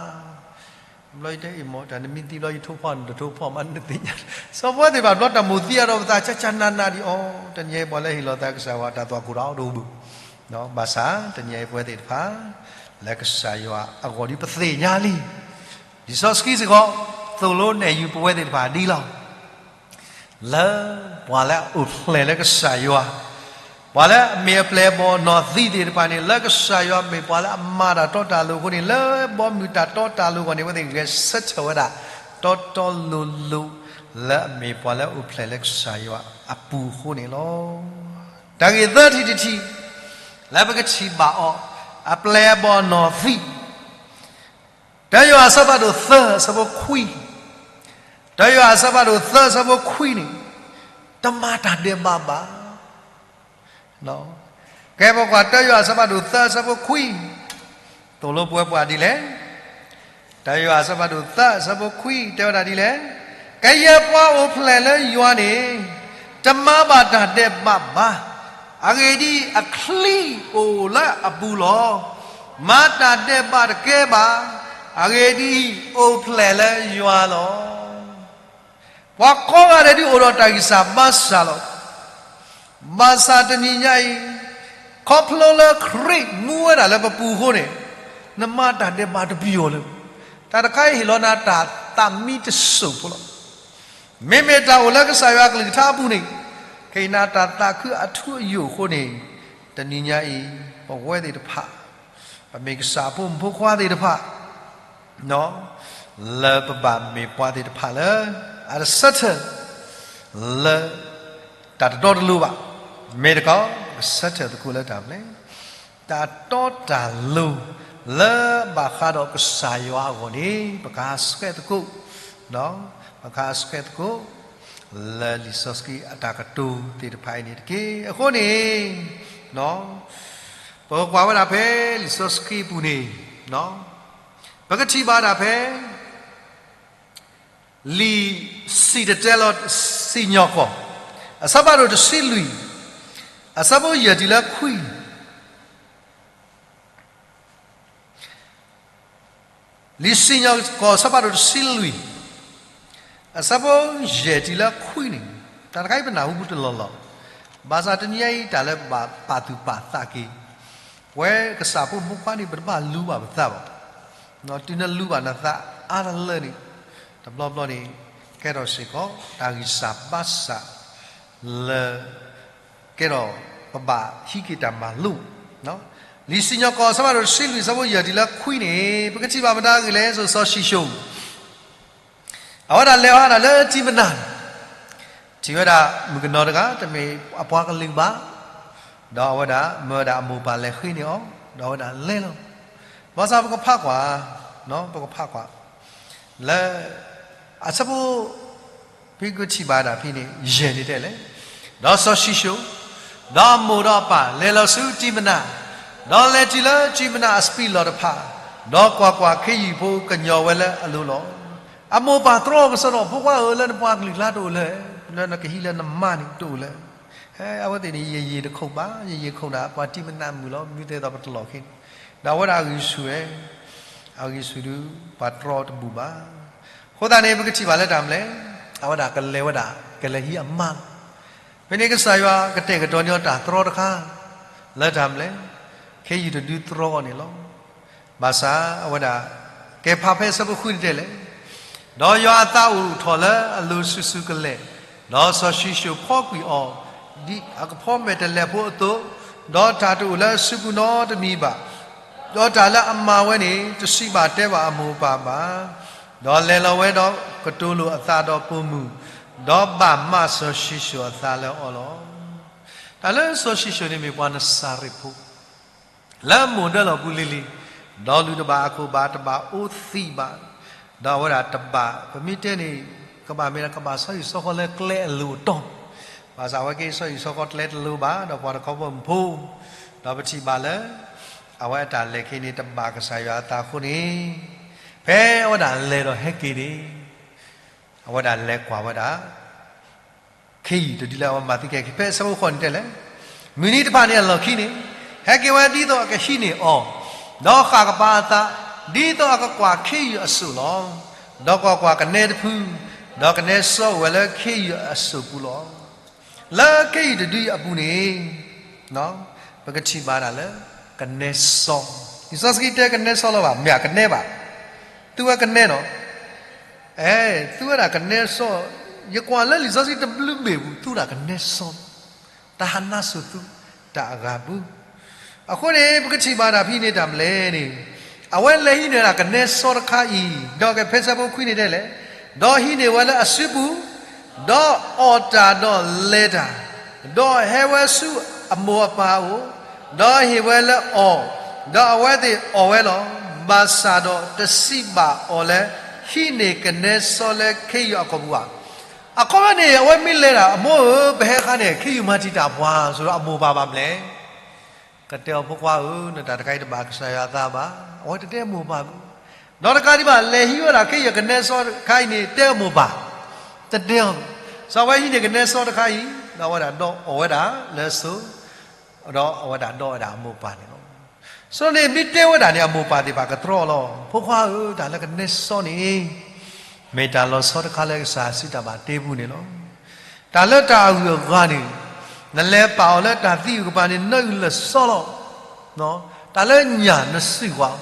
ဘျီယတဲအံၤမး တၢ်နမ့ၢ်သံဘျီယထိးဖီနတထိးဖီမးနသ့ၣ်ညါ, စီၤပဝဲသ့ၣ်တဖၣ်ဘျီတၢ်မိၣ်သံအါဒီးပသး ကၠၢ်ကၠၢ်နးနးဒံးအီၤ, တနံၤညါအံၤပှၤလၢဟ့ၣ်လီၤသးကစၢ်ယွၤတၢ်သွၣ်ခိၣ်ဒီးတအိၣ်ဘၣ်, ဘၣ်ဆၣ်တနံၤညါအံၤပဝဲသ့ၣ်တဖၣ် လၢကစၢ်ယွၤအဂီၢ်ဒ်ပသ့ၣ်ညါလံ, လံာ်စီဆှံစ့ၢ်ကီး သိၣ်လိနဲၣ်ယုာ်ပဝဲသ့ၣ်တဖၣ်ဒ်လီၤ လၢပှၤလၢအအိၣ်ဖျဲၣ်လၢကစၢ်ယွၤ, ပှၤလၢအမ့ၢ်အပျဲၢ်အဘီၣ်နီၢ်သံးသ့ၣ်တဖၣ်န့ၣ် လၢကစၢ်ယွၤမ့ၢ်ပှၤလၢအမၤတၢ်တီတၢ်လိၤအဃိန့ၣ် လၢဘီမုၢ်တၢ်တီတၢ်လိၤအဂီၢ်န့ၣ် အဝဲသ့ၣ်ဂဲၤဆၢထၢၣ်ဝဲဒၣ် တီတီလိၤလိၤ လၢအမ့ၢ်ပှၤလၢအအိၣ်ဖျဲၣ်လၢကစၢ်ယွၤအပူၤအဃိန့ၣ်လီၤ. တၢ်ဂ့ၢ်သၢထံၣ်တထံၣ် လၢပကထံၣ်ဘၣ်အီၤ, အပျဲၢ်အဘီၣ်နီၢ်သံး တၢယိၤဟၣ်အဆၢဖးဒိၣ်သၢအဆၢဖိခွံ, တၢယိၤဟၣ်အဆၢဖးဒိၣ်သၢအဆၢဖိခွံန့ၣ်, တမၤတၢ်ဒဲးဘးဘၣ်. ကဲပကွၢ်တၢယိၤဟၣ်အဆၢဖးဒိၣ်သၢအဆၢဖိခွံ, သိၣ်လိပဝဲပှၤဒ်လဲၣ်. တၢယိၤဟၣ်အဆၢဖးဒိၣ်သၢအဆၢဖိခွံ တဲဝဲဒၣ်ဒ်လဲၣ်, ကယဲၢ်ပှၤအိၣ်ဖျဲၣ်လၢယွၤန့ၣ် တမၤဘၣ်တၢ်ဒဲးဘးဘၣ်. အဂ့ၢ်ဒ်အံၤ, အချံအိၣ်လၢအပူၤလီၤ. မၤတၢ်ဒဲးဘးတကဲဘၣ်. အဂ့ၢ်ဒ်အံၤ, အိၣ်ဖျဲၣ်လၢယွၤလီၤ. ပှၤကိးဂၤဒဲးဒ်အိၣ်ဒီးတၢ်ဂံၢ်စၢ်ဘါစၢ်လီၤ. ဘၣ်ဆၣ်တနံၤညါအံၤ, ခီဖျိလၢခရံာ်မူဝဲဒၣ်လၢပပူၤအဃိန့ၣ်, နမၤတၢ်ဒဲးဘးတပျီၤလၢၤ. တၢ်တခါအံၤဟ့ၣ်လီၤနၤတၢ်သးမံတစိၢ်ဖိလီၤ. မ့မ့ၢ်တၢ်အိၣ်လၢကစၢ်ယွၤအကလုၢ်ကထါအပူၤန့ၣ်, ကဟ့ၣ်နၤတၢ်သးခုအထူအယိာ်အဃိန့ၣ်, တနံၤညါအံၤ, ပဝဲသ့ၣ်တဖၣ်, ပမ့ၢ်ကစၢ်အဖိမုၣ်ဖိခွါသ့ၣ်တဖၣ် လၢပဘၣ်မ့ၢ်ပှၤသ့ၣ်တဖၣ်လၢ အတဆၢထၢၣ် လၢ တၢ်တတီတလိၤဘၣ်. မ့ၢ်တခီ, ပကဆၢထၢၣ်သကိးလၢတၢ်မနုၤလဲၣ်. တၢ်တီတၢ်လိၤ လၢဘၣ်ဃးဒီးကစၢ်ယွၤအဂီၢ်န့ၣ် ပကဟးဆှဲးသကိး, ပကဟးဆှဲးသကိး လၢလံာ်စီဆှံအတၢ်ကတိၤသ့ၣ်တဖၣ်အံၤန့ၣ်တက့ၢ်. အဃိန့ၣ် ပကကွၢ်ဝဲဒၣ်ဖဲလံာ်စီဆှံပူၤန့ၣ်, ပကထံၣ်ဘၣ်ဒၣ်ဖဲ လံာ်စံၣ်တဲၤတဲလီၤစံၣ်ညီၣ်ကွီၢ် အဆၢဖးဒိၣ်တဆံလွံၢ်, အဆၢဖိယဲၢ်တုၤလၢခွံန့ၣ် လံာ်စံၣ်ညီၣ်ကွီၢ်အဆၢဖးဒိၣ်တဆံလွံၢ်, အဆၢဖိယဲၢ်တုၤလၢခွံန့ၣ်, တၢ်တခါအံၤပနၢ်ဟူပူၤတလီၢ်လီၢ်, ဘၣ်ဆၣ်တနံၤညါအံၤတၢ်လၢဘၣ်ပာ်သူၣ်ပာ်သးက့ၤ, ပဝဲကစၢ်ဖိမုၣ်ဖိခွါန့ၣ် ပတဘၣ်လူၤဘၣ်ပသးဘၣ်. တုၤနလူၤဘၣ်နသးအါတလၢန့ၣ်, တဘျီဘျီန့ၣ်, ကဲထီၣ်စ့ၢ်ကီး တၢ်ဂံၢ်စၢ်ဘါစၢ် လၢ ကဲထီၣ်ပဘၣ်ဟံးက့ၤတၢ်မၤလိာ်, လံာ်စံၣ်ညီၣ်ကွီၢ်အဆၢဖးဒိၣ်တဆံလွံၢ် အဆၢဖိယဲၢ်တုၤလၢခွံန့ၣ်, ပကထံၣ်ဘၣ်မတၤအဂ့ၢ်လဲၣ်, စီၤၡံၣ်စိၣ် အဝဲဒၣ်လဲၤအီၤဒၣ်လၢတံမနၤန့ၣ်, ထံၣ်ဝဲဒၣ်မုၣ်ကနီၤတဂၤ တမ့ၢ်အပှၤကလုာ်ဘၣ်, ဒီးအဝဲဒၣ်မၢဝဲဒၣ်အမိၢ်ပၢ်လဲၤဃ့န့ၢ်အီၤ, ဒီးအဝဲဒၣ်လဲၤလီၤ. ဘၣ်ဆၣ်ပကဖးကွၢ်, ပကဖးကွၢ်, လၢ အဆၢဖိ ဖဲကထံၣ်ဘၣ်ဒၣ်ဖဲန့ၣ် ယဲၢ်န့ၣ်တဲလဲၣ်, ဒီးစီၤၡံၣ်စိၣ်, ဒီးအမိၢ်ဒီးအပၢ်လဲၤလီၤဆူတံမနၤ, ဒီးလဲၤတုၤလၢတံမနၤအစပံးလီၢ်တဖၣ်, ဒီးကွၢ်ကွၢ်, ခ့ယုၢ်ဖိကညီၤဝဲလၢအလိၤလီၤ. အမိၢ်ပၢ်တြီကစီဒီး ဖိခွါဧၢ, လၢနပှၤကလုာ်ကျါတအိၣ်လၢ, လၢနကဟံးလၢနမါန့ၣ်တအိၣ်လၢ အဝဲသ့ၣ်န့ၣ် ယယံာ်တခိၣ်ဘၣ်, ယယံာ်ခိၣ်ဒၣ် ပှၤတံမနၤမုၣ်လီၤ, မ့ၢ်တဲသိးပတလီၢ်ခံန့ၣ်, ဒီးအဝဲဒၣ်အဂံၢ်ဆူၣ်ဝဲ, အဂံၢ်ဆူၣ်ဒုး ပှၤတြီတဘူၣ်ဘၣ်. အဃိသတးန့ၣ် ပကထံၣ်ဘၣ်လၢတၢ်မနုၤလဲၣ်, အဝဲဒၣ်ကလဲၤဝဲဒၣ် ကလဲၤဟံးအမါလီၤ. ဖဲန့ၣ်ကစၢ်ယွၤကတဲာ်ကတီၤန့ၢ်အီၤတၢ်တြီတခါ, လၢတၢ်မနုၤလဲၣ်, ခ့ယုၢ်တဒုတြီအီၤန့ၣ်လီၤ. ဘၣ်ဆၣ်အဝဲဒၣ် ကဲဖးဖဲအဆၢဖိဃုန့ၣ်တဲလဲၣ်, ဒီးယွၤအသးအိၣ်ထီၣ်လၢအလိၤဆူၣ်ဆူၣ်ကလဲာ်, ဒီးစီၤၡံၣ်စိၣ်ဖီကွံာ်အီၤ, ဒ်အကဖီမဲာ်တဲးလဲးဖိအသိး, ဒီးတၢ်တအိၣ်လၢအစုပူၤနီတမံၤဘၣ်, ဒီးတၢ်လၢအမၤဝဲန့ၣ် တစံးဘၣ်တဲဘၣ်အမိၢ်အပၢ်ဘၣ်. ဒီးလဲၤလီၤဝဲဒီးကတိၤလိာ်အသးဒီးပိာ်မုၣ်, ဒီးဘၣ်မးစီၤၡံၣ်စိၣ်အသးလၢအီၤလီၤ. တၢ်လၢစီၤၡံၣ်စိၣ်န့ၣ်မ့ၢ်ပှၤနစၤရ့းဖိ လၢမိၢ်ဒၢလီၢ်ပူၤလံၤလံၤ, ဒီးလုၢ်တဘၣ်အခိၣ်ဘၣ်, တဘၣ်အိသံးဘၣ်, ဒီးအဝဲဒၣ်တဘၣ်, ပမ့ၢ်တဲန့ၣ် ကဘၣ်မ့ၢ်ဒၣ်ကဘၣ်ဆီဟံၣ်ဆီဃီလၢကျဲအလိၤအတီ, ဘၣ်ဆၣ်အဝဲကဲဆီဟံၣ်ဆီဃီကျဲတလိၤဘၣ်, ဒီးပှၤတခီဘီမုၢ်ဖိ, ဒီးပထံၣ်ဘၣ်လၢ အဝဲအတၢ်လဲၤက့ၤန့ၣ် တဘၣ်ကစၢ်ယွၤအသးအဃိန့ၣ်, ဖဲအဝဲဒၣ်လဲၤဒီးဟဲက့ၤန့ၣ် အဝဲဒၣ်လဲၤကွၢ်ဝဲဒၣ် ခ့ယုၢ်တဒုလၢအဝဲမၤသံခဲ ဖဲအဆၢဖိဃိးန့ၣ်တဲလဲၣ်, မုၢ်နံၤတဖၣ်န့ၣ်အလီၢ်ခံန့ၣ်, ဟဲက့ၤဝဲဒ်သိးအကဟံးန့ၢ်အီၤ, ဒီးဃၣ်ကပၤအသး, ဒ်သိးအကကွၢ်ခ့ယုၢ်အစိၣ်လီၤ. ဒီးကွၢ်ကွၢ်, ကနဲတဖု, ဒီးကနဲစီအိၣ်ဝဲလၢခ့ယုၢ်အစိၣ်ပူၤလီၤ. လၢခ့ယုၢ်တဒုအံၤအပူၤန့ၣ် ပကထံၣ်ဘၣ်ဒၣ်လၢ ကနဲစီ, လံာ်စီဆှံတဲကနဲစီလီၤဘၣ်, မ့ၢ်ကနဲဘၣ်, သုဝဲကနဲနီၤ, အဲ, သုဝဲဒၣ်ကနဲစီ, ယကွၢ်လၢလံာ်စီဆှံတဘျုးဘ့ၣ်ပူၤ သုဝဲဒၣ်ကနဲစီ, တၢ်ဟးနါစိၤသု, တၢ်အဂၤပူၤ အဃိန့ၣ် ပကထံၣ်ဘၣ်တၢ်ဖဲန့ၣ်တၢ်မနုၤလဲၣ်န့ၣ်, အဝဲလဲၤဟံးန့ၢ်ဒၣ်ကနဲစီတခါအံၤ, ဒီးကဖဲဆၢဖိခွံန့ၣ်တဲလဲၣ်, ဒီးဟံးန့ၢ်ဝဲလၢအစုပူၤ, ဒီးအီၣ်တၢ်ဒီးလဲၤတၢ်, ဒီးဟဲဝဲဆူအမိၢ်အပၢ်အအိၣ်, ဒီးဟ့ၣ်ဝဲလၢအီၣ်, ဒီးအဝဲသ့ၣ်အီၣ်ဝဲလီၤ. ဘၣ်ဆၣ်ဒီးတစံးဘၣ်အီၤလၢ ဟံးန့ၢ်ကနဲစီလၢခ့ယုၢ်အကိာ်ပူၤဘၣ်. အခီပညီန့ၣ် အဝဲမ့ၢ်လဲၤဒၣ်, အမိၢ်ဧၢ, ပဟဲအခါန့ၣ် ခ့ယုၢ်မၤတံာ်တာ်ပှၤ, ဆိဒီးအမိၢ်ပၢ်ဘၣ်မနုၤလဲၣ်, ကတဲအီၤဖိခွါဧၢ, နတၢ်တခါအံၤတဘၣ်ကစၢ်ယွၤအသးဘၣ်, အဝဲတတဲအမိၢ်ပၢ်ဘၣ်. ဒီးတကးဒံးဘၣ် လဲၤဟံးဝဲဒၣ်ခ့ယုၢ်ကနဲစီတခါအံၤန့ၣ် တဲအမိၢ်ပၢ်, တတဲအီၤ, စီၤဝဲဟံးန့ၢ်ကနဲစီတခါအံၤ, ဒီးအဝဲဒၣ်ဒီးအီၣ်ဝဲဒၣ်လၢအစိၤ, ဒီးအဝဲဒၣ်ဒီးဝဲဒၣ်အမိၢ်ပၢ်န့ၣ်လီၤ. ဆိန့ၣ် မ့ၢ်တဲဝဲဒၣ်န့ၣ် အမိၢ်ပၢ်သ့ၣ်တဖၣ်ကတြီလီၤ. ဖိခွါဧၢ, တၢ်လၢကနဲစီန့ၣ် မ့ၢ်တၢ်လီၤဆီတခါလၢကစၢ်စံးတၢ်ဘၣ်တ့ပူၤန့ၣ်လီၤ. တၢ်လၢတၢ်အဂုၤအဂၤန့ၣ် နလဲၤပာ်အီၤလၢတၢ်သံအုၣ်ကပၤန့ၣ် နအုၣ်လၢာ်စီလီၤ. တၢ်လၢညၣ်နစံၣ်ကွၢ်,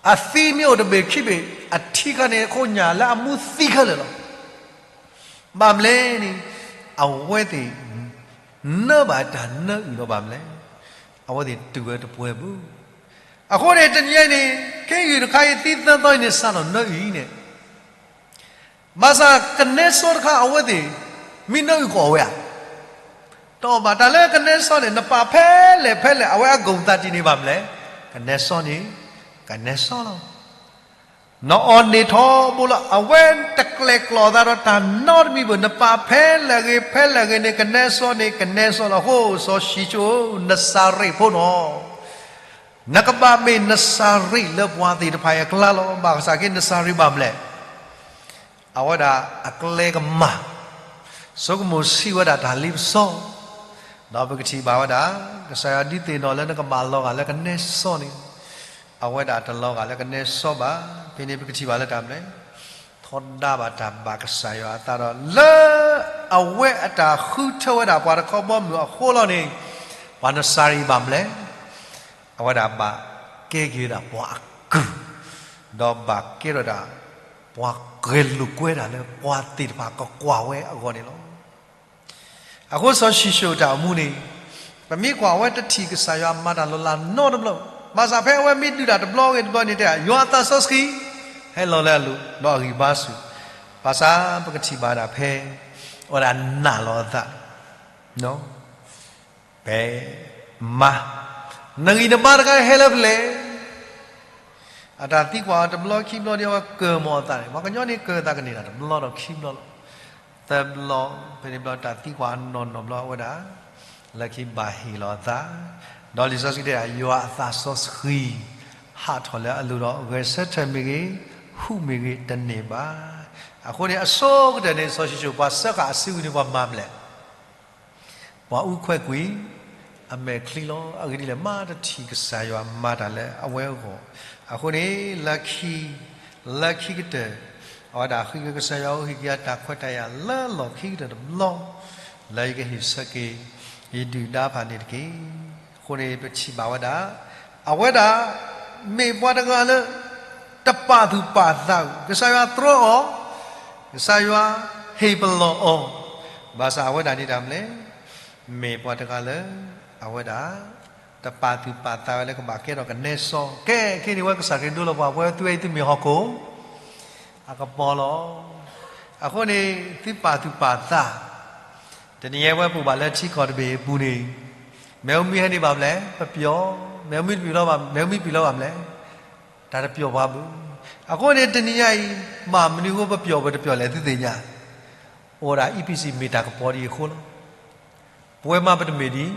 အသံမ့ၢ်အိၣ်တဘ့ၣ်ခံဘ့ၣ် အထံခါန့ၣ် အခိၣ်ညၣ်လၢအမူသံခဲလၢာ်လီၤ. ဘၣ်မနုၤလဲၣ်န့ၣ် အဝဲသ့ၣ် နၢဘၣ်တၢ်နၢအုၣ်လီၤ. ဘၣ်မနုၤလဲၣ်, အဝဲသ့ၣ်တုၤဝဲတပှဲၤဘၣ်. အဃိန့ၣ် တနံၤအံၤန့ၣ် ခ့ယုၢ်တခါအံၤသံသၢသီအံၤန့ၣ် စးထီၣ်နၢအုၣ်အံၤန့ၣ်, ဘၣ်ဆၣ်ကနဲစီတခါ အဝဲသ့ၣ် မ့ၢ်နၢအုၣ်ကအီၣ်ဝဲဧါ, တအီၣ်ဘၣ်. တၢ်လၢကနဲစီန့ၣ် နပာ်ဖဲလဲၣ်ဖဲလဲၣ် အဝဲအကိာ်သးတံၢ်န့ၣ် ဘၣ်မနုၤလဲၣ်, ကနဲစီန့ၣ် ကနဲစီလီၤ. နအီၣ်န့ၢ်ထီဘိလီၤ. အဝဲတကျဲၤကျီၢ်သးဒီးတၢ်နီတမံၤဘၣ်. နပာ်ဖဲလဲၣ်ဂ့ၤဖဲလဲၣ်ဂ့ၤန့ၣ် ကနဲစီန့ၣ် ကနဲစီလီၤ. အဃိ စီၤၡံၣ်စိၣ်ဧၢ, နစၤရ့းဖိနီၤ, နကဘၣ်မ့ၢ်နစၤရ့းလၢပှၤသ့ၣ်တဖၣ်အံၤအကျါလီၤ. ဘၣ်ဆၣ်က့ နစၤရ့းဘၣ်မနုၤလဲၣ်, အဝဲဒၣ်အကျဲကမၣ်, ဆိကမိၣ်ဆံးဝဲဒၣ်တၢ်လ့ပစီ, ဒီးပကထံၣ်ဘၣ်ဝဲဒၣ် ကစၢ်ယွၤဒုးသ့ၣ်နီၣ်လၢနကဘၣ်လီၤဂာ်လၢကနဲစီန့ၣ်, အဝဲဒၣ်တလီၤဂာ်လၢကနဲစီဘၣ်. ဖဲန့ၣ်ပကထံၣ်ဘၣ်လၢတၢ်မနုၤလဲၣ်, ထီဒါဘၣ်တၢ်ဘၣ်ကစၢ်ယွၤအသးဒီး လၢအဝဲအတၢ်ဃုထၢဝဲဒၣ်ပှၤတခီဘီမုၢ်အဃိလီၤန့ၣ်, ပှၤနစၤရ့းဘၣ်မနုၤလဲၣ်, အဝဲဒၣ်ဘၣ်ကဲက့ၤဝဲဒၣ်ပှၤအကုၢ်, ဒီးဘၣ်ကဲထီၣ်ဒၣ် ပှၤဂဲၤလိာ်ကွဲတၢ်လၢပှၤသ့ၣ်တဖၣ်ကကွၢ်ဝဲအဂီၢ်န့ၣ်လီၤ. အဃိစီၤၡံၣ်စိၣ်အတၢ်အိၣ်မူန့ၣ်, ပမ့ၢ်ကွၢ်အဝဲတထံၣ်ကစၢ်ယွၤမၤတၢ်လီၤလးနီတဘျီ, ဘၣ်ဆၣ်ဖဲအဝဲမ့ၢ်ဒုးတၢ်တဘျီဂ့ၤတဘျီန့ၣ်တဲ ယွၤအသးစီဆှံ ဟဲလီၤလၢအလိၤ ဒီးအဂံၢ်ဘါဆူၣ် ဘၣ်ဆၣ်ပကထံၣ်ဘၣ်ဒၣ်ဖဲ အဝဲဒၣ်နာ်လီၤအသး ဖဲ မါ နဂံၢ်နဘါတဂၤဟဲလၢဖဲလဲၣ်, အတၢ်သံကွၢ်အီၤတဘျီခံဘျီဒီး အဝဲကၢၢ်မီၤအသးန့ၣ် ပှၤကညီန့ၣ်ကၢၢ်သးကန့ၢ်တၢ်တဘျီဒီးခံဘျီလီၤ. သၢဘျီ ဖဲန့ၣ်ဘျီတၢ်သံကွၢ်အနီၢ်နီၢ်ဘျီ အဝဲဒၣ် လၢခံဘၣ်ဟ့ၣ်လီၤအသး, ဒီးလံာ်စီဆှံတဲဒၣ် ယွၤအသးစီဆှံ ဟးထီၣ်လၢအလိၤဒီး ဂဲၤဆၢထၢၣ်မ့ၢ်ဂ့ၤ, ဟုၣ်မ့ၢ်ဂ့ၤ တန့ၢ်ဘၣ်. အဃိန့ၣ် အဆိကတၢၢ်န့ၣ် စီၤၡံၣ်စိၣ်ပှၤစၢဃာ်အစုဝံၤန့ၣ် ပှၤမၤမလဲၣ် ပှၤအူခွဲးကွံာ် အမဲာ်ချံလီၤ. အဂ့ၢ်ဒ်လဲၣ် မါတထံၣ်ကစၢ်ယွၤမၤတၢ်လၢအဝဲအဂီၢ်. အဃိန့ၣ် လၢခံ လၢခံကတၢၢ် အဝဲဒၣ်ဃ့ကညးကစၢ်ယွၤအိၣ်ဟ့ၣ်က့ၤအတၢ်ခွဲးတၢ်ယာ်လၢလီၢ်ခံကတၢၢ်တဘျီ လၢယကဟ့ၣ်ဆၢက့ၤ ယဒုၣ်ဒါဖးန့ၣ်တက့ၢ်. အဃိန့ၣ် ပထံၣ်ဘၣ်ဝဲဒၣ် အဝဲဒၣ် မ့ၢ်ပှၤတဂၤလၢ တပာ်သူၣ်ပာ်သး, ကစၢ်ယွၤတြီအီၤ, ကစၢ်ယွၤဟ့ၣ်ပလီၢ်အီၤ, ဘၣ်ဆၣ်အဝဲဒၣ်န့ၣ်တၢ်မနုၤလဲၣ်, မ့ၢ်ပှၤတဂၤလၢ အဝဲဒၣ် တပာ်သူၣ်ပာ်သးဝဲလၢကဘၣ်ကဲထီၣ်ကနဲစီ, ကဲခဲအံၤန့ၣ် ဝဲကစၢ်ခရံာ်ဒိလီၤပှၤ ပဝဲသုဝဲအံၤသုမ့ၢ်ဟီၣ်ခိၣ် အကပီၤလီၤ. အဃိန့ၣ် သုပာ်သူၣ်ပာ်သး, တနံၤအံၤဝဲပအိၣ်ဘၣ်လၢထံကီၢ်တဘ့ၣ်အပူၤန့ၣ်, မ့ၣ်အူမံဟဲန့ၢ်ဘၣ်မလဲၣ်, ပပျီၢ်, မ့ၣ်အူမံတပျီၢ်လီၤဘၣ်, မ့ၣ်အူမံတပျီၢ်လီၤဘၣ်မလဲၣ်, တၢ်တပျီၢ်ပှၤဘၣ်. အဃိန့ၣ် တနံၤညါအံၤ ဘၣ်မနုၤအဃိပပျီၢ်ပတပျီၢ်လဲၣ်သုသ့ၣ်ညါ, အိၣ်ဒၣ် EPC မ့ၢ်တၢ်ကပီၤဒ်အံၤအဃိလီၤ. ပဝဲမးပတမ့ၢ်ဒ်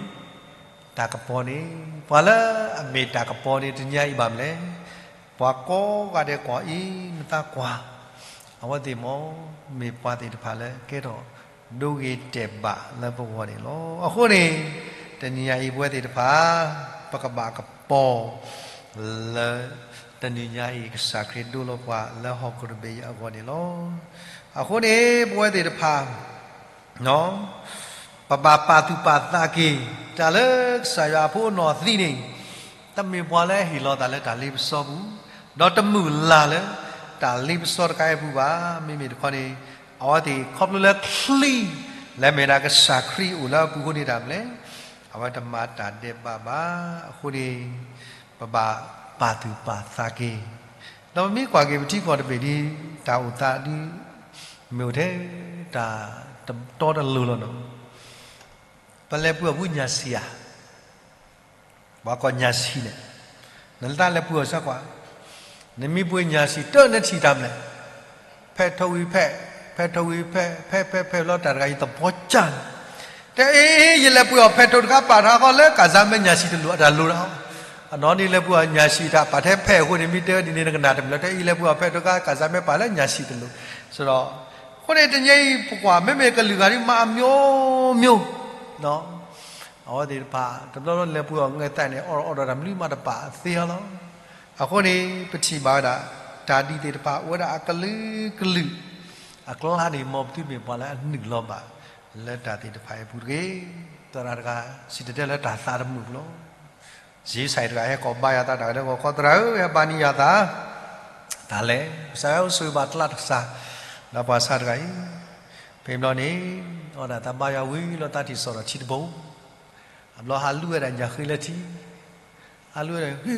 တၢ်ကပီၤန့ၣ်, ပှၤလၢအမ့ၢ်တၢ်ကပီၤန့ၣ် တနံၤညါအံၤဘၣ်မလဲၣ်, ပှၤကိးဂၤဒဲးကွၢ်အံၤ နသးကွၢ်, အဝဲသ့ၣ်မ့ၢ် မ့ၢ်ပှၤသ့ၣ်တဖၣ်လၢကဲထီၣ် ဒိဂ့ၤတဲာ်ဘၣ်လၢပဂီၢ်န့ၣ်လီၤ. အဃိန့ၣ် တနံၤညါအံၤပဝဲသ့ၣ်တဖၣ် ပကဘၣ်ကပီၤ လၢ တနံၤညါအံၤ ကစၢ်ခရံာ်ဒိလီၤပှၤလၢဟီၣ်ခိၣ်တဘ့ၣ်အံၤအဂီၢ်န့ၣ်လီၤ. အဃိန့ၣ် ပဝဲသ့ၣ်တဖၣ် ပဘၣ်ပာ်သူၣ်ပာ်သးက့ၤ တၢ်လၢကစၢ်ယွၤအဖိအနီၢ်သံန့ၣ်, တမ့ၢ်ပှၤလၢအဟ့ၣ်လီၤသးလၢတၢ်လ့ပစီပူၤ, ဒီးတမုၢ်လၢ်လၢ တၢ်လ့ပစီတခါအံၤအပူၤဘၣ်. မ့မ့ၢ်တခီန့ၣ် အဝဲသ့ၣ်ခီဖျိလၢချံ လၢအမ့ၢ်ဒၣ်ကစၢ်ခရံာ်အအိၣ်လၢအပူၤအဃိန့ၣ်တၢ်မနုၤလဲၣ်, အဝဲတမၤတၢ်ဒဲးဘးဘၣ်. အဃိန့ၣ် ပဘၣ်ပာ်သူၣ်ပာ်သးက့ၤ, ဒီးပမ့ၢ်ကွၢ်က့ၤပထံကီၢ်တဘ့ၣ်ဒ် တၢ်အိၣ်သးဒ် မ့ၢ်အိၣ်ထဲ တၢ်တတီတလိၤလီၤနီၤ. ပလဲၤပှ့ၤအီၣ်ဖုညၣ်ဆံးဧါ, ပှၤကိးညၣ်ဆံးန့ၣ်, နလၢတၢ်လဲၤပှ့ၤအီၣ်ဆၢကွၢ်, နမ့ၢ်ပှ့ၤညၣ်ဆံးတၢ်နထံၣ်တၢ်မနုၤလဲၣ်, ဖဲးထိၣ်ဝံၤဖဲး, ဖဲးထိၣ်ဝံၤဖဲး, ဖဲးဖဲးဖဲးလီၤတၢ်တဂၤအံၤသပီၤကၢ်န့ၣ်, တဲအ့ ယလဲၤပှ့ၤအီၣ်ဖဲးထိၣ်တခါပာ်ထီၣ်ဃီလၢကၣ်စၢ်မဲညၣ်ဆံးတလိၤ အတၢ်လိၤလီၤ. အနီၢ်န့ၣ်လဲၤပှ့ၤအီၣ်ညၣ်ဆံးတၢ်ပာ်ထဲဖဲးအဃိန့ၣ် မ့ၢ်တဲဒ်န့ၣ်နကနၣ်တမုာ်လီၤ. တဲအ့ လဲၤပှ့ၤအီၣ်ဖဲးထိၣ်တခါ ကၣ်စၢ်မဲပာ်လၢညၣ်ဆံးတလိၤ, ဆိုတော့ အဃိန့ၣ်တနံၤအံၤပကွၢ် မ့မ့ၢ်ကလုာ်ဂၤဒ်မၤအမျိုးမျိုး အဝဲသ့ၣ်တဖၣ် တဘျီဘျီလဲၤပှ့ၤအီၣ်ငဲၢ်သၣ်န့ၣ် အီၣ်အီၣ်ဒီးတၢ်မနုၤမးတပာ်သ့အီၤလီၤ. အဃိန့ၣ် ပထံၣ်ဘၣ်ဝဲဒၣ် တၢ်ဒ်သ့ၣ်တဖၣ် အိၣ်ဝဲဒၣ်အကလုာ်ကလုာ် အကျါန့ၣ် မ်ပသုမ့ၢ်ပှၤလၢအနုာ်လီၤဘၣ် လၢတၢ်သ့ၣ်တဖၣ်အံၤအပူၤတဂ့ၤ. သရၣ်တဂၤ စံၣ်တဲၤတဲလၢတၢ်သးတမုာ်ပူၤလီၤ. ယ့ၣ်ၡါယၤတဂၤ ဟဲကိးဘါယွၤသးတၢ်ဂ့ၢ်တၢ်ကျိၤ ကီသရၣ်ဧၢ ဟဲဘါန့ၢ်ယွၤသး တၢ်လဲၣ်, ကစၢ်ယွၤအိၣ်ဆိၣ်ဂ့ၤဘၣ်ကျါတကစၢ် ဒီးပှၤဆါတဂၤအံၤ, ဖဲဘျီန့ၣ် အဝဲဒၣ်သးဘါယွၤဝံၤလီၤ သးထံၣ်စီၤဒီးထံတဘိ, အဘျီဟးလူဝဲဒၣ်ညၣ်ဃ့လၢထံ, ဟးလူဝဲဒၣ် ဒီ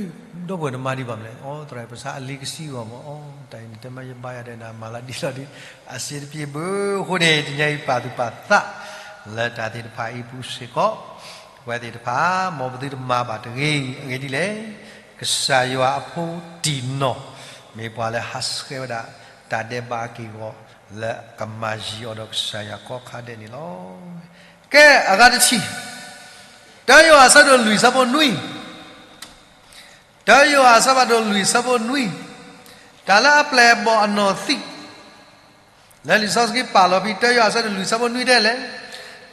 ပုၢ်ဝဲၢ်နမၤဒံးဘၣ်မနုၤလဲၣ်, အိ သရၣ် ပဆါအလံၤကဆှီအဂီၢ်မး, အိ တၢ်အံၤနတဲမ့ၢ်ယဘါယွၤဒီးနမၤလၢဒ်လီၤဒ် အစ့တပျ့ၤဘၣ်. အဃိန့ၣ် တနံၤအံၤပာ်သူၣ်ပာ်သး လၢတၢ်သ့ၣ်တဖၣ်အံၤအပူၤစ့ၢ်ကီး, ပဝဲသ့ၣ်တဖၣ် မ်ပသုတမၤဘၣ်တဂ့ၤ. အဂ့ၢ်ဒ်လဲၣ်, ကစၢ်ယွၤအဖိတံၢ်နီၢ် မ့ၢ်ပှၤလၢဟးဆှဲးဝဲဒၣ် တၢ်ဒဲးဘးအက့ၢ်အဂီၤ လၢကမၤယံၤအီၤဒီးကစၢ်ယွၤကိးခါဒဲးန့ၣ်လီၤ. ကဲ အဂၤတထံၣ်, တၢယိၤဟၣ်အဆၢဒိၣ်လွံၢ်အဆၢဖိနွံ, တၢယိၤဟၣ်အဆၢဒိၣ်လွံၢ်အဆၢဖိနွံ, တၢ်လၢအပျဲၢ်အဘီၣ်အနီၢ်သံး လၢလံာ်စီဆှံပာ်လီၤဖဲ တၢယိၤဟၣ်အဆၢဒိၣ်လွံၢ်အဆၢဖိနွံတဲလဲၣ်,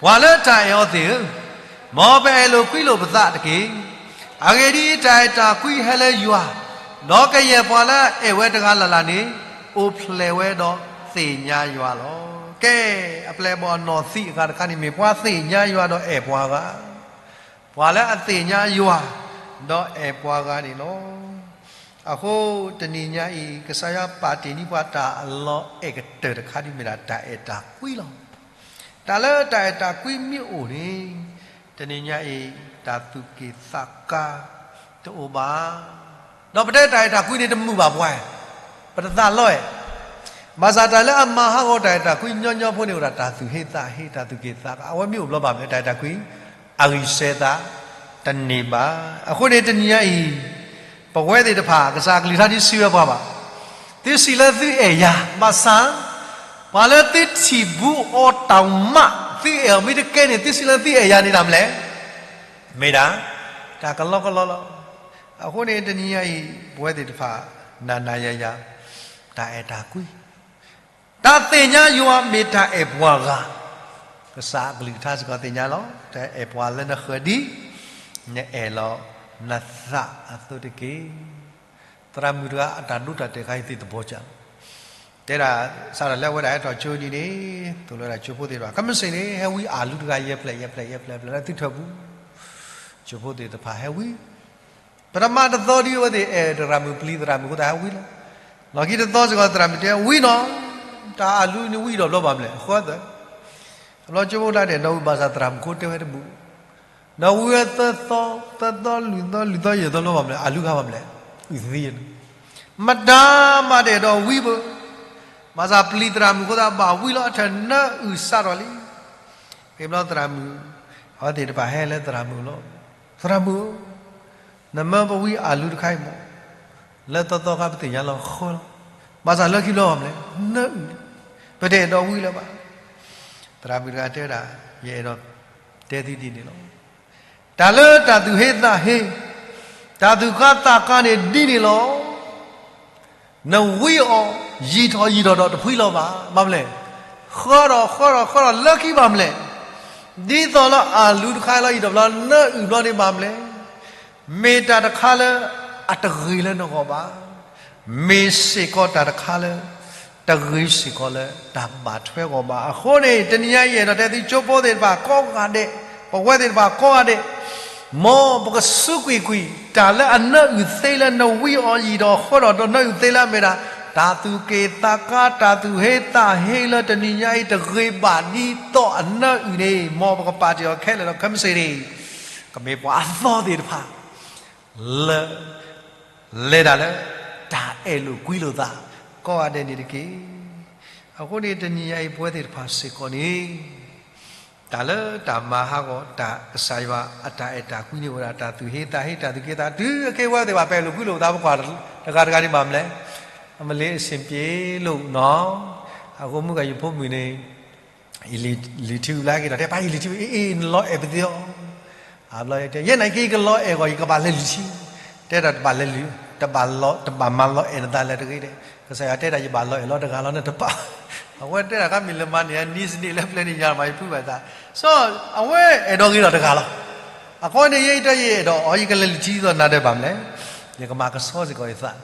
ပှၤလၢတၢ်အဲၣ်အီၤသ့ၣ်ဧၢ, မ်ပအဲၣ်လိာ်ကွံလိာ်ပသးတက့ၢ်. အဂ့ၢ်ဒ်အံၤ, တၢ်အဲၣ်တၢ်ကွံဟဲလၢယွၤ, ဒီးကယဲၢ်ပှၤလၢအအဲၣ်ဝဲတဂၤလၢ်လၢ်န့ၣ် အိၣ်ဖျဲၣ်ဝဲဒီးသ့ၣ်ညါယွၤလီၤ. ကဲ, အပျဲၢ်အဘီၣ်အနီၢ်သံးအဂၤတခါန့ၣ် မ့ၢ်ပှၤသ့ၣ်ညါယွၤဒီးအဲၣ်ပှၤဂၤ ပှၤလၢအသ့ၣ်ညါယွၤ ဒီးအဲၣ်ပှၤဂၤန့ၣ်လီၤ. အဃိတနံၤညါအံၤ ကစၢ်ယွၤပာ်တ့ၢ်န့ၢ်ပှၤတၢ်အလီၤအဲၣ်ကတၢၢ်တခါဒ်မ့ၢ်ဒၣ်တၢ်အဲၣ်တၢ်ကွံလီၤ. တၢ်လၢတၢ်အဲၣ်တၢ်ကွံမ့ၢ်အိၣ်န့ၣ် တနံၤညါအံၤ တၢ်သူၣ်က့ၣ်သးကါတအိၣ်ဘၣ်. ဒီးပတဲတၢ်အဲၣ်တၢ်ကွံန့ၣ်တမုာ်ဘၣ်ပှၤ, ပတသးလီအဲၣ် ဘၣ်ဆၣ်တၢ်လၢအမၤဟးဂီၤတၢ်အဲၣ်တၢ်ကွံညီညီဖိန့ၣ် အိၣ်ဒၣ်တၢ်သူၣ်ဟ့သးဟ့ တၢ်သူၣ်က့ၣ်သးကါ အဝဲမ့ၢ်အိၣ်ဘျီဘၣ်မလဲၣ် တၢ်အဲၣ်တၢ်ကွံ အဂံၢ်စဲသးတန့ၢ်ဘၣ်. အဃိန့ၣ်တနံၤညါအံၤ ပဝဲသ့ၣ်တဖၣ် ကစၢ်အကလုၢ်ကထါဒ်စံးဝဲပှၤဘၣ်, သုစံးလၢသုအဲၣ်ယၤ ဘၣ်ဆၣ် ပှၤလၢသုထံၣ်ဘူးအီၤတၢ်မး သုအဲၣ်အီၤမ့ၢ်တကဲန့ၣ် သုစံးလၢသုအဲၣ်ယၤန့ၣ်ဒၣ်မလဲၣ်, မ့ၢ်ဒၣ် တၢ်ကလီကလီလီၤ. အဃိန့ၣ်တနံၤညါအံၤ ပဝဲသ့ၣ်တဖၣ် နၤနၤယၤယၤ တၢ်အဲၣ်တၢ်ကွံ တၢ်သ့ၣ်ညါယွၤမ့ၢ်တၢ်အဲၣ်ပှၤဂၤ, ကစၢ်အကလုၢ်ကထါစ့ၢ်ကီးသ့ၣ်ညါလီၤ. တၢ်အဲၣ်ပှၤလၢနဃၢၤဒ် နအဲၣ်လီၤနသးအသိးတက့ၢ်. သရၣ်မုၣ်တဂၤအတၢ်ဒိတၢ်တဲာ်ခါအံၤသ့ၣ်တဘီကၢ်လီၤ. တဲဒၣ် စးထီၣ်လၢအဝဲဒၣ်ဟဲထီၣ်ကၠိဒ်န့ၣ် သိၣ်လိဝဲဒၣ်ကၠိဖိသ့ၣ်တဖၣ် ခဲမုၢ်ဆ့ၣ်န့ၣ် ဟဲဝံအလုတဂၤ ယဲၢ်ဖျၢၣ်ယဲၢ်ဖျၢၣ်ယဲၢ်ဖျၢၣ်ယဲၢ်ဖျၢၣ်လၢသုထၢၣ်ပူၤ ကၠိဖိသ့ၣ်တဖၣ်ဟဲဝံ ပထမတသီဒ်အဝဲသ့ၣ်အဲၣ်သရၣ်မုၣ်ပျံၤသရၣ်မုၣ်အဃိသတးဟဲဝံလီၤ. လီၢ်ခံတသီစ့ၢ်ကီးသရၣ်မုၣ်တဲဝံနီၤ, တၢ်အလုန့ၣ်ဝံအံၤဒီးဘျီဘၣ်မလဲၣ် အဃိသတး အဘျီကၠိဖိတၢ်ဒဲးဒီးဝံဘၣ်ဆၣ်သရၣ်မုၣ်ခိတဲဝဲတမုာ်, ဒီးဝံဝဲသၢသီ, သၢသီလွံၢ်သီ လွံၢ်သီယဲၢ်သီဘျီဘၣ်မလဲၣ် အလုၢ်အဂၤဘၣ်မလဲၣ်, အုၣ်သံန့ၣ်, မတၤမးတအဲၣ်ဒိးဝံဘၣ်, ဘၣ်ဆၣ်ပျံၤသရၣ်မုၣ်အဃိသတးဘၣ်ဝံလီၤ အထၢၣ်နၢအုၣ်စးထီၣ်လံ. ဃ့ဘျီသရၣ်မုၣ်, အဝဲသ့ၣ်တဖၣ်ဟဲလၢသရၣ်မုၣ်လီၤ. သရၣ်မုၣ်ဧၢ, နမၢပဝံအလုတခါအံၤမး, လၢသီသီခါပသ့ၣ်ညါလီၤဃၢလီၤ, ဘၣ်ဆၣ်လၢခံဘျီဘၣ်မလဲၣ် နၢအုၣ်န့ၣ်, ပတအဲၣ်ဒိးဝံလၢၤဘၣ်. သရၣ်မုၣ်တဂၤတဲဝဲဒၣ်, ယအဲၣ်ဒိးတဲသုဒ်န့ၣ်လီၤ. တၢ်လၢတၢ်သူၣ်ဟ့သးဟ့, တၢ်သူၣ်ကါသးကါန့ၣ်ဒ်န့ၣ်လီၤ. နဝံအီၤ ယံာ်ထီၣ်ယံာ်ထီၣ်ဒီးတဖှံလီၤဘၣ်. ဘၣ်မလဲၣ်, ဃၢထီၣ်ဃၢထီၣ်ဃၢထီၣ်လၢခံဘၣ်မလဲၣ်, ဒ်သိးလၢအလုတခါလီၤအံၤဒီးဘျီ နၢအုၣ်ဘျီန့ၣ်ဘၣ်မလဲၣ်, မ့ၢ်တၢ်တခါလၢအတဂ့ၤလၢနဂီၢ်ဘၣ်, မ့ၢ်စ့ၢ်ကီးတၢ်တခါလၢ တဂ့ၤစ့ၢ်ကီးလၢတၢ်ဘၣ်ထွဲဂီၢ်ဘၣ်. အဃိန့ၣ် တနံၤညါအံၤအဲၣ်ဒိးတဲသုကၠိဖိသ့ၣ်တဖၣ်ကိးဂၤဒဲး, ပဝဲသ့ၣ်တဖၣ်ကိးဂၤဒဲး, မ်ပကစူးကွံာ်ကွံာ် တၢ်လၢအနၢအုၣ်သ့လၢနဝံအီၤယံာ်ဒီးဃၢထီၣ်ဒီးနၢအုၣ်သ့လၢအမ့ၢ်ဒၣ် တၢ်သူၣ်က့ၣ်သးကါ တၢ်သူၣ်ဟ့သးဟ့လၢတနံၤညါအံၤတဂ့ၤဘၣ်ဒ်သိးအနၢအုၣ်န့ၣ် မ်ပကပာ်တ့ၢ်အီၤခဲလၢာ်ဒီးခဲမုၢ်ဆ့ၣ်န့ၣ် ကမ့ၢ်ပှၤအသီသ့ၣ်တဖၣ် လၢ လဲၤတၢ်လၢ တၢ်အဲၣ်လိာ်ကွံလိာ်သး ကိးဂၤဒဲးန့ၣ်တက့ၢ်. အဃိန့ၣ် တနံၤညါအံၤပဝဲသ့ၣ်တဖၣ်စ့ၢ်ကီးန့ၣ် တၢ်လၢတၢ်မၤဟးဂီၤတၢ်ကစၢ်ယွၤအတၢ်အဲၣ်တၢ်ကွံန့ၣ်အိၣ်ဝဲဒၣ်တၢ်သူၣ်ဟ့သးဟ့ တၢ်သူၣ်က့ၣ်သး တုၤအက့ၢ်ဝဲသ့ၣ်ဘၣ် ပအဲၣ်လိာ်ကွံလိာ်သး ပကွၢ်တဂၤတဂၤန့ၣ်ဘၣ်မလဲၣ်, အမ့ၢ်လၢအဆင်ပြေလိာ်နီၤ. အဃိမုၢ်ဂၤယဖိမုၣ်န့ၣ် ယလံာ်ထံအုၣ်ဘျါက့ၤဒီး တဲပၢ်ယလံာ်ထံအုၣ် အ့ၣ်အ့ၣ် နလီၤအဲၣ်ပသ့အီၤ. အဘျီယတဲ ယဲနာ်က့ယကလီၤအဲၣ်ဂီၢ် ယကဘၣ်လဲၤလံာ်ထံ, တဲဒၣ်တဘၣ်လဲၤလံာ်, တဘၣ်လီၤ, တဘၣ်မၤလီၤအဲၣ်နသးလၢၤတဂ့ၤဒဲး, ကစၢ်ယွၤတဲဒၣ်ယဘၣ်လီၤအဲၣ်လီၤတဂၤလီၤ နတပာ်, အဝဲတဲဒၣ်ခါမ့ၢ်လဲၤမၤန့ၢ် နံစနံးလၢပျဲန့ၣ် ယၤမးယဖုဘၣ်သး, စီၤ အဝဲအဲၣ်ဒိးဂ့ၤဒီးတဂၤလီၤ. အဃိန့ၣ် ယဲအံၤတၢ်ယအဲၣ်ဒိးအီၤ ယကလဲၤလံာ်ထံဒ်သိးနၤဒီးဘၣ်မလဲၣ်, ယကမၤကဆှီစ့ၢ်ကီးယသး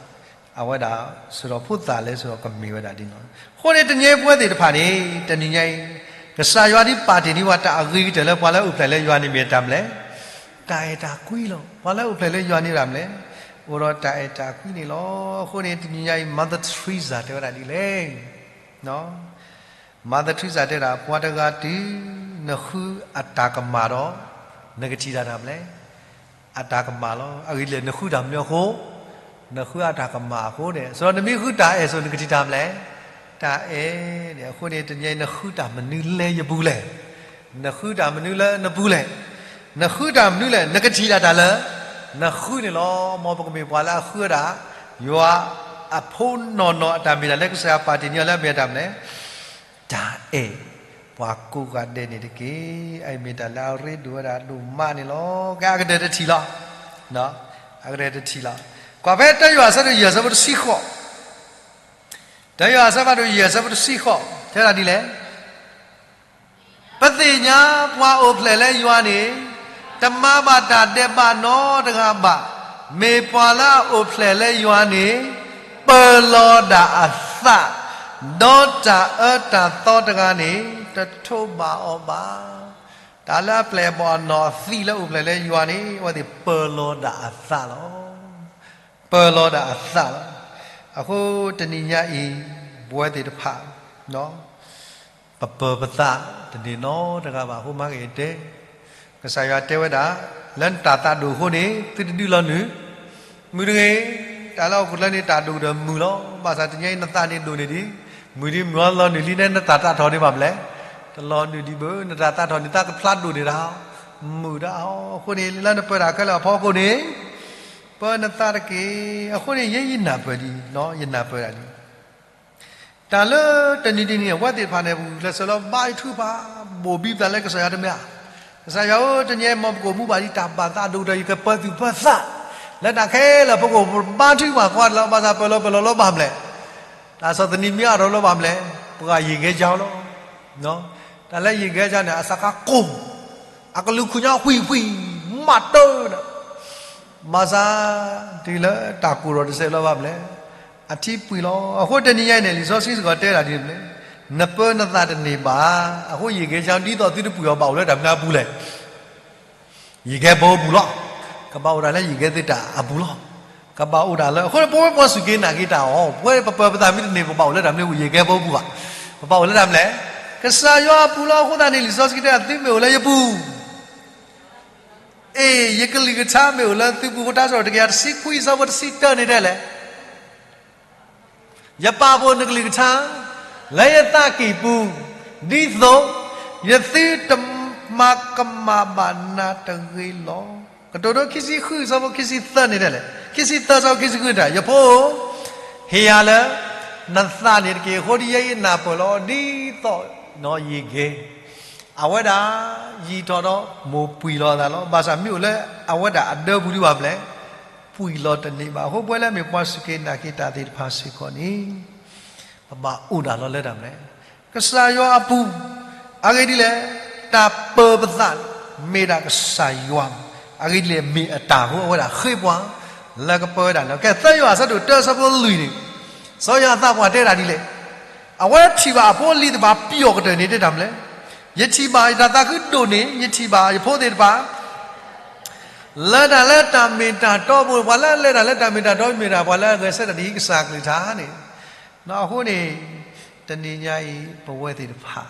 အဝဲဒၣ် စရီၣ်ဖိသၣ်လဲၤစရီၣ်ကမ့ၢ်ဝဲဒၣ်ဒ်န့ၣ်လီၤ. အဃိန့ၣ် တနံၤအံၤပဝဲသ့ၣ်တဖၣ်န့ၣ် တနံၤညါအံၤ ကစၢ်ယွၤဒ်ပာ်တ့ၢ်န့ၢ်ဝဲတၢ်အဂ့ၤကတၢၢ်လၢပှၤလၢအအိၣ်ဖျဲၣ်လၢယွၤန့ၣ်မ့ၢ်တၢ်မလဲၣ်, တၢ်အဲၣ်တၢ်ကွံလီၤ. ပှၤလၢအအိၣ်ဖျဲၣ်လၢယွၤန့ၣ်ဒၣ်မလဲၣ်, အိၣ်ဒီးတၢ်အဲၣ်တၢ်ကွံန့ၣ်လီၤ. အဃိန့ၣ် တနံၤညါအံၤ Mother Teresa တဲဝဲဒၣ်ဒ်လဲၣ် Mother Teresa တဲဒၣ် ပှၤတဂၤတုၤနဃုအတၢ်ကမၣ်ဒီး နကထံၣ်တၢ်တၢ်မလဲၣ်, အတၢ်ကမၣ်လီၤ. အဂ့ၢ်ဒ်လဲၣ် နဃုတၢ်မနုၤအဃိ, နဃုအတၢ်ကမၣ်အဃိန့ၣ်, စရီနမ့ၢ်ဃုတၢ်အဲၣ်စိၤ နကထံၣ်တၢ်မလဲၣ်, တၢ်အဲၣ်န့ၣ်. အဃိန့ၣ် တနံၤအံၤ နဃုတၢ်မနုၤလဲၣ်ယပူၤလဲၣ်, နဃုတၢ်မနုၤလၢနပူၤလဲၣ်, နဃုတၢ်မနုၤလဲၣ် နကထံၣ်ဒၣ်တၢ်လၢ နဃုန့ၣ်လီၤ. မ်ပကမ့ၢ်ပှၤလၢအဃုဝဲဒၣ် ယွၤအဖိနီၢ်နီၢ်အတၢ်မ့ၢ်တၢ်လၢ ကစၢ်ယွၤပာ်တ့ၢ်န့ၢ်အီၤလၢအမ့ၢ်တၢ်မလဲၣ်, တၢ်အဲၣ်ပှၤကိးဂၤဒဲးန့ၣ်တက့ၢ်. အအံၤမ့ၢ်တၢ်လၢအရ့ဒိၣ်ဝဲဒၣ်ဒိၣ်မးန့ၣ်လီၤ. ကဲ အကတၢၢ်တထံၣ်လီၤ, အကတၢၢ်တထံၣ်လီၤ. ကွၢ်ဖဲတၢယိၤဟၣ်အဆၢဒိၣ်ယဲၢ်အဆၢဖိတဆံဃိး, တၢယိၤဟၣ်အဆၢဖးဒိၣ်ယဲၢ်အဆၢဖိတဆံဃိး တဲဒၣ်ဒ်လဲၣ်, ပသ့ၣ်ညါပှၤအိၣ်ဖျဲၣ်လၢယွၤန့ၣ် တမၤဘၣ်တၢ်ဒဲးဘးနီတဂၤဘၣ်. မ့ၢ်ပှၤလၢအအိၣ်ဖျဲၣ်လၢယွၤန့ၣ် ပၢၤလီၤဒၣ်အသး, ဒီးတၢ်အၢတၢ်သီတဂၤန့ၣ် တထိးဘၣ်အီၤဘၣ်. တၢ်လၢအပျဲၢ်အဘီၣ်အနီၢ်အသံးလၢအိၣ်ဖျဲၣ်လၢယွၤန့ၣ် အဝဲသ့ၣ်ပၢၤလီၤဒၣ်အသးလီၤ. ပၢၤလီၤဒၣ်အသးလီၤ. အဃိတနံၤညါအံၤ ပဝဲသ့ၣ်တဖၣ် ပပၢၤပသးတန့ၢ်နီတဂၤဘၣ်. အဃိမၤက့ၤတဲ, ကစၢ်ယွၤတဲဝဲဒၣ်, လၢနတၢ်သးဒိၣ်အဃိန့ၣ် သုတဒုးလီၤနုာ်, မုၢ်တဂ့ၤ, တၢ်လၢဟီၣ်ခိၣ်ချၢန့ၣ် တၢ်ဒိၣ်ကတၢၢ်မုာ်လီၤ. ဘၣ်ဆၣ်တနံၤညါအံၤ နသးန့ၣ်ဒိၣ်န့ၢ်ဒံး, မုာ်ဒံးမုာ်အီၤလီၤနုာ်လံန့ၣ် နတၢ်သးထီၣ်ဒံးဘၣ်မလဲၣ်. တလီၤနုာ်ဒံးဘၣ် နတၢ်သးထီၣ်န့ၣ် တၢ်ကဖျါဒိၣ်န့ၣ်တၢ်, မုာ်တၢ်အီၤ. အဃိန့ၣ် လၢနပၢတၢ်ခဲလၢာ်အဖီခိၣ်န့ၣ် ပၢနသးတက့ၢ်. အဃိန့ၣ် ယဲယနၢ်ပၢၢ်ဒ်အံၤ, ယနၢ်ပၢၢ်ဒ်အံၤ တၢ်လၢတနံၤတနံၤ အဝဲသ့ၣ်တဖၣ်န့ၣ် ပဂုာ်ကျဲးစၢးလၢဘါထုကဖၣ် ဘိၣ်ဘံပသးလၢကစၢ်ယွၤတမ့ၢ်ဧါ. ကစၢ်ယွၤဧၢ, တနံၤအံၤမ်ပကအိၣ်မူဘၣ်ဒ်တၢ်ဘၣ်သးဒိၣ်ကတၢၢ် ယကပၢသုၣ်ပၢသး လၢတၢ်ခဲလၢာ်အဖီခိၣ် ပဘါထုကဖၣ်ကွၢ်လၢ ဘၣ်ဆၣ်ပၢၢ်လီၤပၢၢ်လီၤလီၤဘၣ်မလဲၣ်. တၢ်ဆီၣ်သနံးမ့ၢ်အါထီၣ်လီၤဘၣ်မလဲၣ်, ပှၤယံာ်ကဲကၠီလီၤ. တၢ်လၢယံာ်ကဲကၠီန့ၣ် အစးခါကိၢ်, အကလူးခုၣ်ညီဃံးဃံး, မးတၢ်ဒီး ဘၣ်ဆၣ် တုၤလၢတၢ်ကိၢ်ထီၣ်တစဲးလီၤဘၣ်မလဲၣ်, အထံပှံာ်လီၤ. အဃိတနံၤညါအံၤန့ၣ် လံာ်စီဆှံစ့ၢ်ကီးတဲဒၣ်ဒ်န့ၣ်မလဲၣ်, နပၢနသးတန့ၢ်ဘၣ်. အဃိယံာ်ကဲကၠီ ဒ်သိးသုတပှံာ်အီၤ ဘၣ်အိၣ်လၢတၢ်မနုၤအပူၤလဲၣ်. ယံာ်ကဲဖိအပူၤလီၤ. ကဘၣ်အိၣ်ဒၣ်လၢယံာ်ကဲသ့ၣ်တၢ်အပူၤလီၤ. ကဘၣ်အိၣ်ဒၣ်လၢ အဃိန့ၣ် ပဝဲပှၤစူၢ်က့ၤနာ်က့ၤတၢ်အီၤ ပဝဲပပၢပသးမ့ၢ်တန့ၢ် ပဘၣ်အိၣ်လၢတၢ်မနုၤအပူၤ, ယံာ်ကဲဖိအပူၤဘၣ်. ပဘၣ်အိၣ်လၢတၢ်မနုၤလဲၣ်, ကစၢ်ယွၤအပူၤလီၤ. အဃိသတးန့ၣ် လံာ်စီဆှံတဲ သုမ့ၢ်အိၣ်လၢယပူၤ အ့ၣ် ယကလုၢ်ကထါမ့ၢ်အိၣ်လၢသုပူၤ တၢ်စံးထီၣ်ပတြၢၤတကယၤတဆံခွံ အဆၢဖိတဆံတၢန့ၣ်တဲလဲၣ်, ယပာ်ဖှိၣ်နကလုၢ်ကထါ လၢယသးကံၢ်ပူၤ ဒ်သိး ယသုတမၤကမၣ်ဘၣ်နၤတဂ့ၤလီၤ. ကတိၤဒိခံဆံဃု အဆၢဖိခံဆံသၢန့ၣ်တဲလဲၣ်, ခံဆံသၢ အဆၢဖိခံဆံဃုန့ၣ် ယဖိဧၢ, ဟ့ၣ်ယၤလၢ နသးန့ၣ်တက့ၢ်. အဃိဒ်ယဲယနၢ်ပၢၢ်လီၤ ဒ်သိး ယံာ်ကဲ အဝဲဒၣ် ယံာ်ထီၣ်ဒီး မိၢ်ပှံာ်လီၤအသးလီၤ. ဘၣ်ဆၣ်မ့ၢ်အိၣ်လၢအဝဲဒၣ်အဒၢပူၤဒံးဘၣ်မလဲၣ်, ပှံာ်လီၤတန့ၢ်ဘၣ်. အဃိပဝဲလၢအမ့ၢ်ပှၤစူၢ်က့ၤနာ်က့ၤတၢ်သ့ၣ်တဖၣ်စ့ၢ်ကီးန့ၣ် ပဘၣ်အိၣ်ဒၣ်လီၤလၢတၢ်မနုၤလဲၣ်, ကစၢ်ယွၤအပူၤ, အဂ့ၢ်ဒ်လဲၣ်, တၢ်ပၢပသး မ့ၢ်ဒၣ်ကစၢ်ယွၤ, အဂ့ၢ်ဒ်လဲၣ် မ့ၢ်အတၢ်အဃိ အဝဲဒၣ်ဃ့ပှၤ လၢကပၢဝဲဒၣ်လၢ ကဲသၢယိၤဟၣ်အဆၢဒိၣ်တၢ အဆၢဖိလွံၢ်န့ၣ်, စီၤယိၤဟၣ်သးပှၢ်တဲဒၣ်ဒ်လဲၣ်, အဝဲထံၣ်ဘၣ်အဖိအလံၤတဖၣ်ပျီၣ်ကတၢၢ်န့ၣ် တဲတၢ်မနုၤလဲၣ်, ယထံၣ်ဘၣ်ယတၢ်သးခုဒိၣ်န့ၢ် ယထံၣ်ဘၣ်ယဖိသ့ၣ်တဖၣ် လၢတၢ်လၢတၢ်မ့ၢ်တၢ်တီအပူၤ, ပှၤလၢအလဲၤတၢ်လၢတၢ်မ့ၢ်တၢ်တီ မ့ၢ်ဒၣ်ပှၤလၢအဂဲၤဆၢထၢၣ်ဒ်ကစၢ်ကလုၢ်ကထါန့ၣ်, အဃိန့ၣ် တနံၤညါအံၤ ပဝဲသ့ၣ်တဖၣ်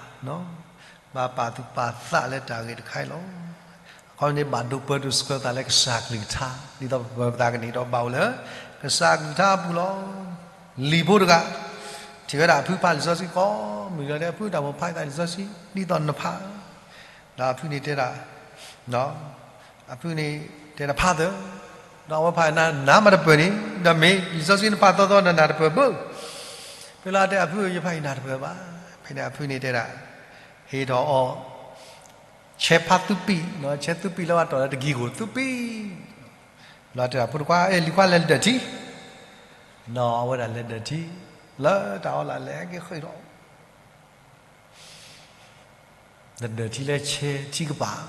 ဘၣ်ပာ်သူၣ်ပာ်သးလၢတၢ်ဂ့ၢ်တခါအံၤလီၤ. အခီပညီန့ၣ် ဘၣ်ဒိပၢဒိဆှၢသးလၢကစၢ်ကလုၢ်ကထါ, ဒ်သိးပပၢပသးကန့ၢ်ဒီးဘၣ်အိၣ်လၢ ကစၢ်ကလုၢ်ကထါအပူၤလီၤ. လံာ်ဖိတဂၤ ထံၣ်ဝဲဒၣ်အဖုဖးလံာ်စီဆှံကိးမုၢ်လီၤ, တဲအဖု တၢ်မိၣ်ဖးယသးလံာ်စီဆှံ ဒ်သိးနဖး, ဒီးအဖုန့ၣ်တဲဒၣ် အဖုန့ၣ်တဲဒၣ်ဖးသၢ, ဒီးအဝဲဖးနၤနၤမ့ၢ်တပၢၢ်န့ၣ် ဒီးမ့ၢ်လံာ်စီဆှံနဖးသီသီနနၢ်တပၢၢ်ဘၣ်, ဖဲလၢတဲအဖု ယဖးယနၢ်တပၢၢ်ဘၣ်, ဖဲန့ၣ်အဖုန့ၣ်တဲဒၣ် ဟ့ၣ်ထီၣ်အီၤ ဆဲးဖးသူပံာ်, ဆဲးသူပံာ်လၢဘၣ်တီၢ်လၢတဂ့ၤကိၢ်သူပံာ်, လီၤတဲဒၣ်ဖိတခွါ အဲၣ်လံၤခွါလဲၤဒၢးထံ, ဒီးအဝဲဒၣ်လဲၤဒၢးထံ, လၢတၢ်အီၣ်လၢလဲၤက့ၤဃ့ၢ်ဒီး နဒၢးထံလၢဆဲးထံကပၤ,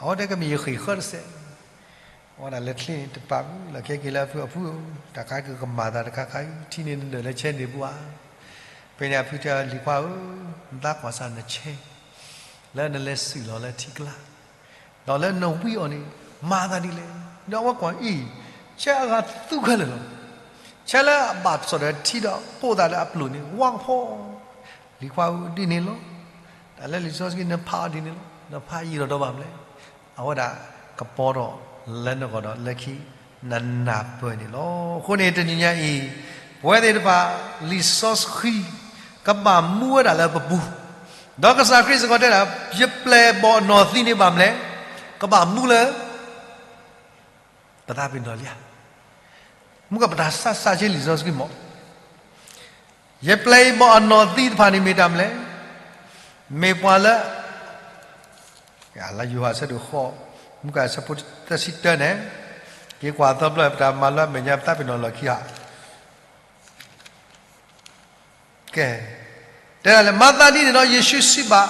အဝဲတဲကမ့ၢ်ယဃ့ၢ်ဃၢတစဲး, အဝဲဒၣ်လဲၤချ့န့ၣ်တပာ်ဘၣ်, လီၢ်ခံက့ၤလၢအဖု အဖုဧၢ, တၢ်ခါကကမၤသးတခါခါအံၤ, ထံန့ၣ်နဒၢးလၢဆဲးန့ၣ်ပူၤဧါ. ဖဲန့ၣ်အဖုတဲလံၤခွါဧၢ, နသးကွၢ်စၢ်နဆဲး, လၢနလဲၤစုၣ်လီၤလၢထံကျါ ဒီးလၢနဝံအီၤန့ၣ် မၤသးဒ်လဲၣ်. ဒီးအဝဲကွၢ်အံၤ ဆဲးအဂၤသူခဲလၢာ်လီၤ. ဆဲးလၢအဘၣ်စီၣ်ဒီးထံဒီးပိာ်သးလၢအပျိာ်န့ၣ် ဝါကဖီ, လံၤခွါဧၢ ဒ်န့ၣ်လီၤ. တၢ်လၢလံာ်စီဆှံနဖးအီၤဒ်န့ၣ်လီၤ. နဖးယံာ်ထီၣ်ဒီးဘၣ်မလဲၣ်, အဝဲဒၣ်ကပီၤထီၣ်လၢနဂီၢ်ဒီးလၢခံ နနၢ်ပၢၢ်န့ၣ်လီၤ. အဃိန့ၣ်တနံၤညါအံၤ ပဝဲသ့ၣ်တဖၣ် လံာ်စီဆှံ ကဘၣ်မူဝဲဒၣ်လၢပပူၤ, ဒီးကစၢ်ခရံာ်စ့ၢ်ကီးတဲဒၣ် ယပျဲၢ်အဘီၣ်အနီၢ်သံန့ၣ်ဘၣ်မလဲၣ်, ကဘၣ်မူလၢ ပသးပ့ၤနီၣ်လံဧါ. မူကပတၢ်စးစးဆ့လံာ်စီဆှံမး, ယပျဲၢ်အဘီၣ်အနီၢ်သံတဖၣ်န့ၣ်မ့ၢ်တၢ်မလဲၣ်, မ့ၢ်ပှၤလၢ လၢယိၤဟၣ်အဆၢဒိၣ်ဃိး မူကဆၢဖိသၢဆံတၢန့ၣ်, က့ၤကွၢ်သီဖျၢၣ် ပတၢ်မၤလၢအမဲာ်ညါ ပသးပ့ၤနီၣ်လီၢ်ခံဧါ. ကဲ, တဲဒၣ်လဲၣ်, မၤသးဒ်န့ၣ်ဒီး ယ့ၣ်ၡူးစံးဘၣ်